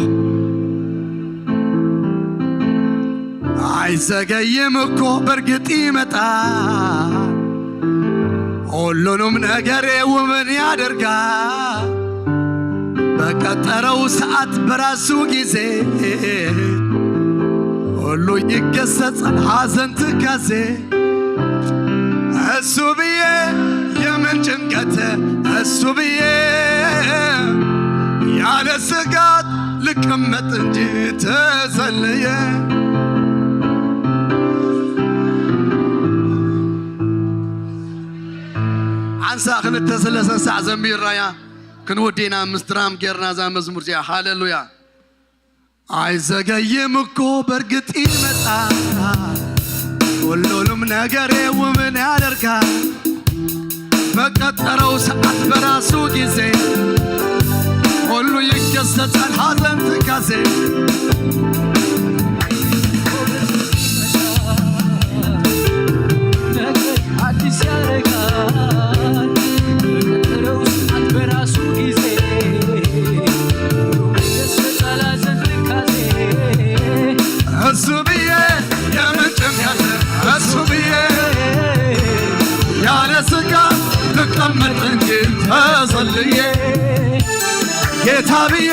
ኣይዘገይም እኮ በርግጥ ይመጣል፣ ሁሉንም ነገሬ ውብን ያደርጋል። በቀጠረው ሰዓት በራሱ ጊዜ ሁሉ ይገሰጻል ሐዘን ትካዜ። እሱ ብዬ የምን ጭንቀት፣ እሱ ብዬ ያለ ስጋት ልቀመጥ እንጂ ተዘልዬ። ሓንሳእ ክልተ ስለሰ ሳዕ ዘሚርናያ ክንወዲና ምስ ድራም ጌርና እዛ መዝሙር እዚኣ። ሃሌሉያ። ኣይዘገይም እኮ በርግጥ ይመጣል፣ ሁሉንም ነገሬ ውብን ያደርጋል። በቀጠረው ሰዓት በራሱ ጊዜ ሁሉ ይከሰታል ሐዘን ትካዜ። አዲስ ያረጋል በቀጠረው ሰዓት በራሱ ጊዜ። እሱ ብዬ የምን ጭንቀት፣ እሱ ብዬ ያለ ስጋት ልቀመጥ እንጂ ተዘልዬ። ጌታ ብዬ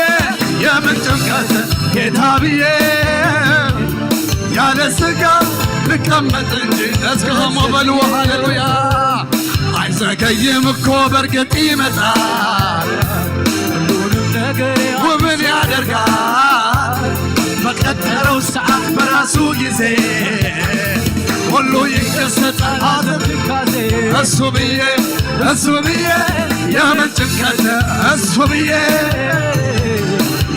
የምን ጭንቀት፣ ጌታ ብዬ ያለ ስጋት ልቀመጥ እንጂ። እስኪ ሆሞ በሉ ሃሌሉያ። አይዘገይም እኮ በርግጥ ይመጣል፣ ሁሉንም ነገር ውብን ያደርጋል። በቀጠረው ሰዓት በራሱ ጊዜ ሁሉ ይከሰታል። አዘ ትካዜ እሱ ብዬ፣ እሱ ብዬ የምን ጭንቀት፣ እሱ ብዬ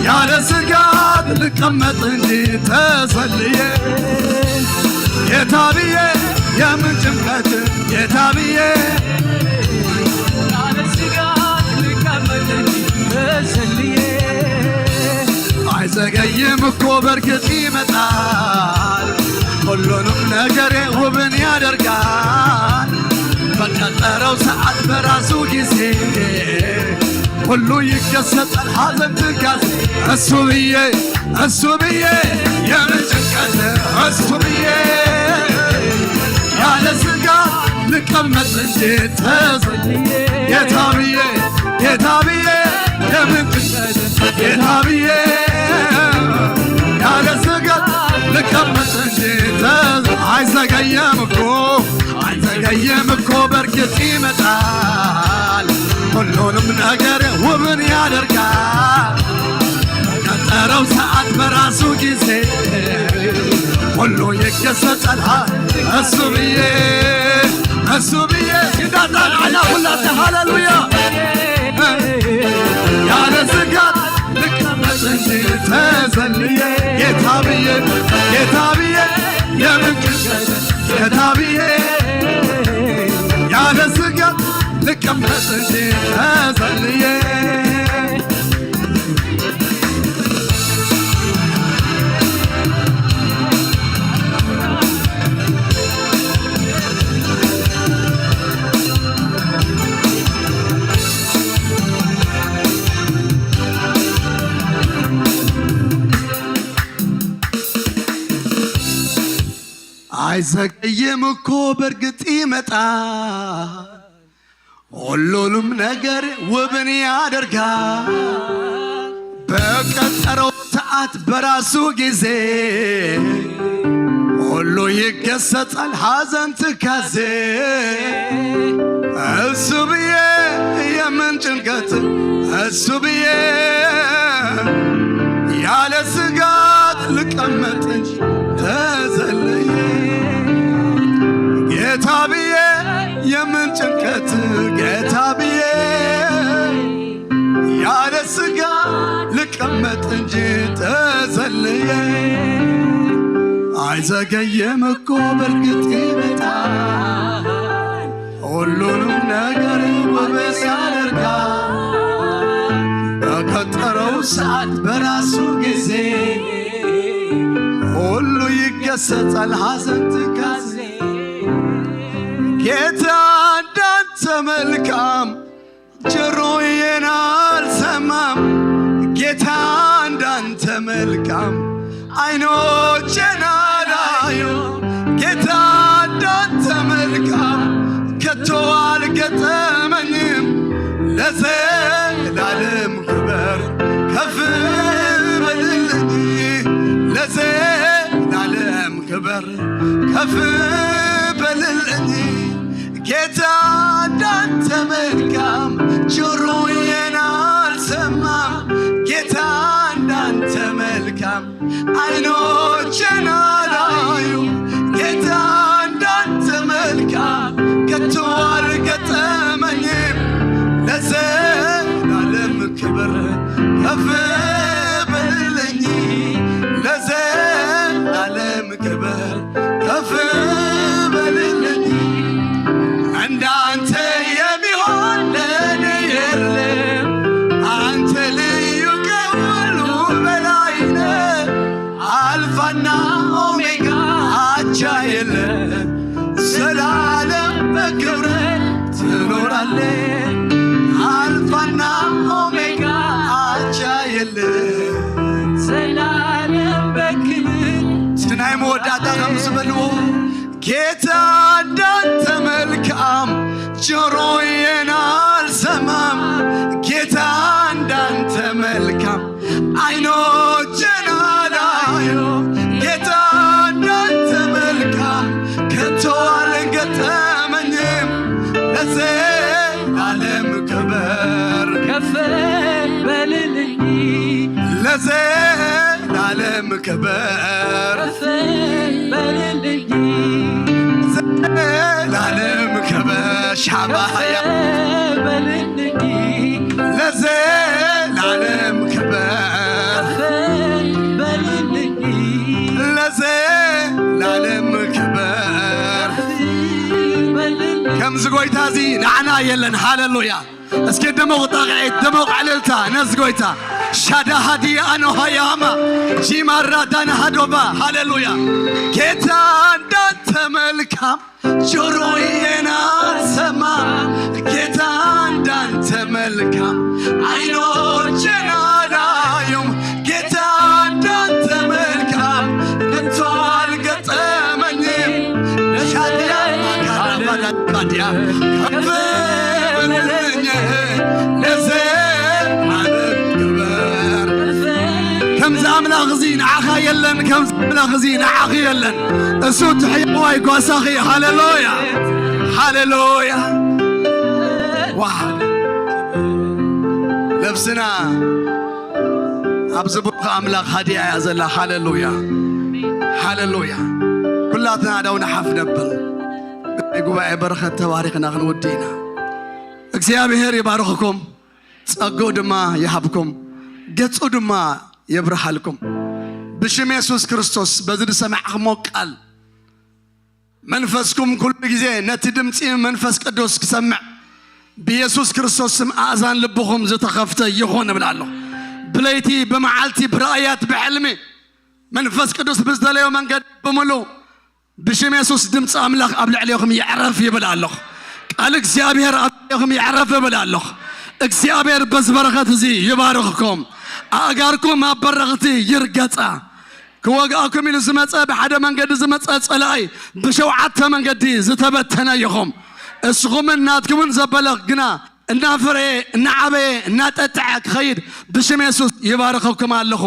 ያለ ስጋት ልቀመጥ እንጂ ተዘልዬ። ጌታ ብዬ የምን ጭንቀት፣ ጌታ ብዬ አይዘገይም እኮ በርግጥ ይመጣል፣ ሁሉንም ነገሬ ውብን ያደርጋል። በቀጠረው ሰዓት በራሱ ጊዜ ሁሉ ይከሰታል ሐዘን ትካዜ። እሱ ብዬ፣ እሱ ብዬ የምን ጭንቀት፣ እሱ ብዬ ያለ ስጋት ልቀመጥ እንጂ ተዘ-፣ ጌታ ብዬ፣ ጌታ ብዬ የምን ጭንቀት፣ ጌታ ብዬ ያለ ስጋት ልቀመጥ እንጂ ተዘ-፣ አይዘገየም እኮ፣ አይዘገየም እኮ በርግጥ ይመጣል፣ ሁሉንም ነገር ውብን ያደርጋል። በቀጠረው ሰዓት በራሱ ጊዜ ሁሉ ይከሰታል። እሱ ብዬ፣ እሱ ብዬ እንዳጣን አላ ሁላችን ሃሌሉያ። ያለ ስጋት ልቀመጥ እንጂ ተዘልዬ፣ ጌታ ብዬ፣ ጌታ ብዬ የምን ጭንቀት፣ ጌታ ብዬ ያለ ስጋት ልቀመጥ እንጂ ተዘልዬ። አይዘገይም እኮ በእርግጥ ይመጣል፣ ሁሉንም ነገር ውብን ያደርጋል። በቀጠረው ሰዓት በራሱ ጊዜ ሁሉ ይገሰጻል፣ ሐዘን ትካዜ። እሱ ብዬ የምን ጭንቀት፣ እሱ ብዬ ያለ ስጋት ልቀመጥ እንጂ ተዘልዬ፣ ጌታ ብዬ የምን ጭንቀት፣ ጌታ ብዬ ያለ ስጋ ልቀመጥ እንጂ ተዘልዬ። አይዘገየም እኮ በእርግጥ ይመጣል፣ ሁሉንም ነገር ውብ ያደርጋል። በቀጠረው ሰዓት በራሱ ጊዜ ሁሉ ይገሰጻል፣ ሐዘን ትካዜ። ጌታ እንዳንተ መልካም ጆሮዬን አልሰማም፣ ጌታ እንዳንተ መልካም አይኖቼን አላዩ፣ ጌታ እንዳንተ መልካም ከቶ አልገጠመኝም። ለዘላለም ክበር ከፍ በልልኝ፣ ለዘላለም ክበር ከፍ በልልኝ። ጌታ እንዳንተ መልካም ጆሮዬን አልሰማም፣ ጌታ እንዳንተ መልካም አይኖቼን አላዩ፣ ጌታ እንዳንተ መልካም ከቶ አልገጠመኝም። ለዘላለም ክብር ከፍ በልልኝ፣ ለዘላለም ክብር ከፍ በልልኝ። እንዳንተ የሚሆን ለኔ የለም፣ አንተ ልዩ ከሁሉ በላይ ነህ። አልፋና ኦሜጋ አቻ የለም፣ ዘላለም በክብር ትኖራለህ። አልፋና ኦሜጋ አቻ የለም፣ ዘላለም በክብር። እስቲ ናይ መወዳእታ ከምዚ በልዎ። ጌታ እንዳንተ መልካም ጆሮዬን አልሰማም፣ ጌታ እንዳንተ መልካም አይኖቼን አላዩ፣ ጌታ እንዳንተ መልካም ከቶ አልገጠመኝም። ለዘላለም ክብር ከፍ በልልኝ፣ ለዘላለም ክብር ከፍ በልልኝ፣ ለዘላለም ክብር ሻባያ ከፍ በልልኝ፣ ለዘላለም ክብር ከፍ በልልኝ፣ ለዘላለም ክብር ከፍ በልልኝ። ከምዚ ጎይታ እዚ ንዓና የለን። ሃሌሉያ። እስኪ ድሙቕ ጣቕዒት፣ ድሙቕ ዕልልታ ነዚ ጎይታ። ሻዳ ሃዲ ኣኖሃያማ ጂማራ ዳና ሃዶባ። ሃሌሉያ። ጌታ እንዳንተ መልካም ጆሮዬን አልሰማም፣ ጌታ እንዳንተ መልካም አይኖቼን አላዩም። ጌታ እንዳንተ መልካም ከቶ አልገጠመኝም። ሻዲያ ካራባዳ ባዲያ ከፍ በልልኝ ለዘላለም ክብር። ከምዚ ኣምላኽ እዚ ንዓኻ የለን፣ ከምዚ ኣምላኽ እዚ ንዓኺ የለን። እሱ እቲ ሕያዋይ ጓሳኺ። ሃሌሉያ፣ ሃሌሉያ። ዋ፣ ነፍስና ኣብዚ ብሩኽ ኣምላኽ ሃዲያ እያ ዘላ። ሃሌሉያ፣ ሃሌሉያ። ኩላትና ደው ንሓፍ ነብል። ናይ ጉባኤ በረኸት ተባሪኽና ክንወዲ ኢና። እግዚኣብሔር ይባርኽኩም፣ ጸግኡ ድማ ይሃብኩም፣ ገጹ ድማ የብርሃልኩም። ብሽም የሱስ ክርስቶስ በዚ ዝሰማዕኽሞ ቃል መንፈስኩም ኩሉ ግዜ ነቲ ድምፂ መንፈስ ቅዱስ ክሰምዕ ብየሱስ ክርስቶስ ስም ኣእዛን ልብኹም ዝተኸፍተ ይኹን እብል ኣለኹ። ብለይቲ ብመዓልቲ ብራእያት ብሕልሚ መንፈስ ቅዱስ ብዝደለዮ መንገዲ ብምሉእ ብሽም የሱስ ድምፂ ኣምላኽ ኣብ ልዕሌኹም ይዕረፍ ይብል ኣለኹ። ቃል እግዚኣብሔር ኣብ ልዕሌኹም ይዕረፍ እብል ኣለኹ። እግዚኣብሔር በዚ በረኸት እዚ ይባርኽኩም። ኣእጋርኩም ኣብ በረኽቲ ይርገጻ። ክወግኣኩም ኢሉ ዝመጸ፣ ብሓደ መንገዲ ዝመጸ ጸላኢ ብሸውዓተ መንገዲ ዝተበተነ ኢኹም። እስኹምን ናትኩምን ዘበለ ግና እናፈረየ፣ እናዓበየ፣ እናጠጥዐ ክኸይድ ብሽም የሱስ ይባርኸኩም ኣለኹ።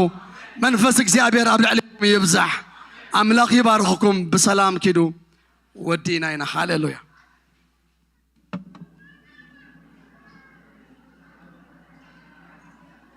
መንፈስ እግዚኣብሔር ኣብ ልዕሊኹም ይብዛሕ። ኣምላኽ ይባርኽኩም። ብሰላም ኪዱ። ወዲእና ኢና። ሃሌሉያ።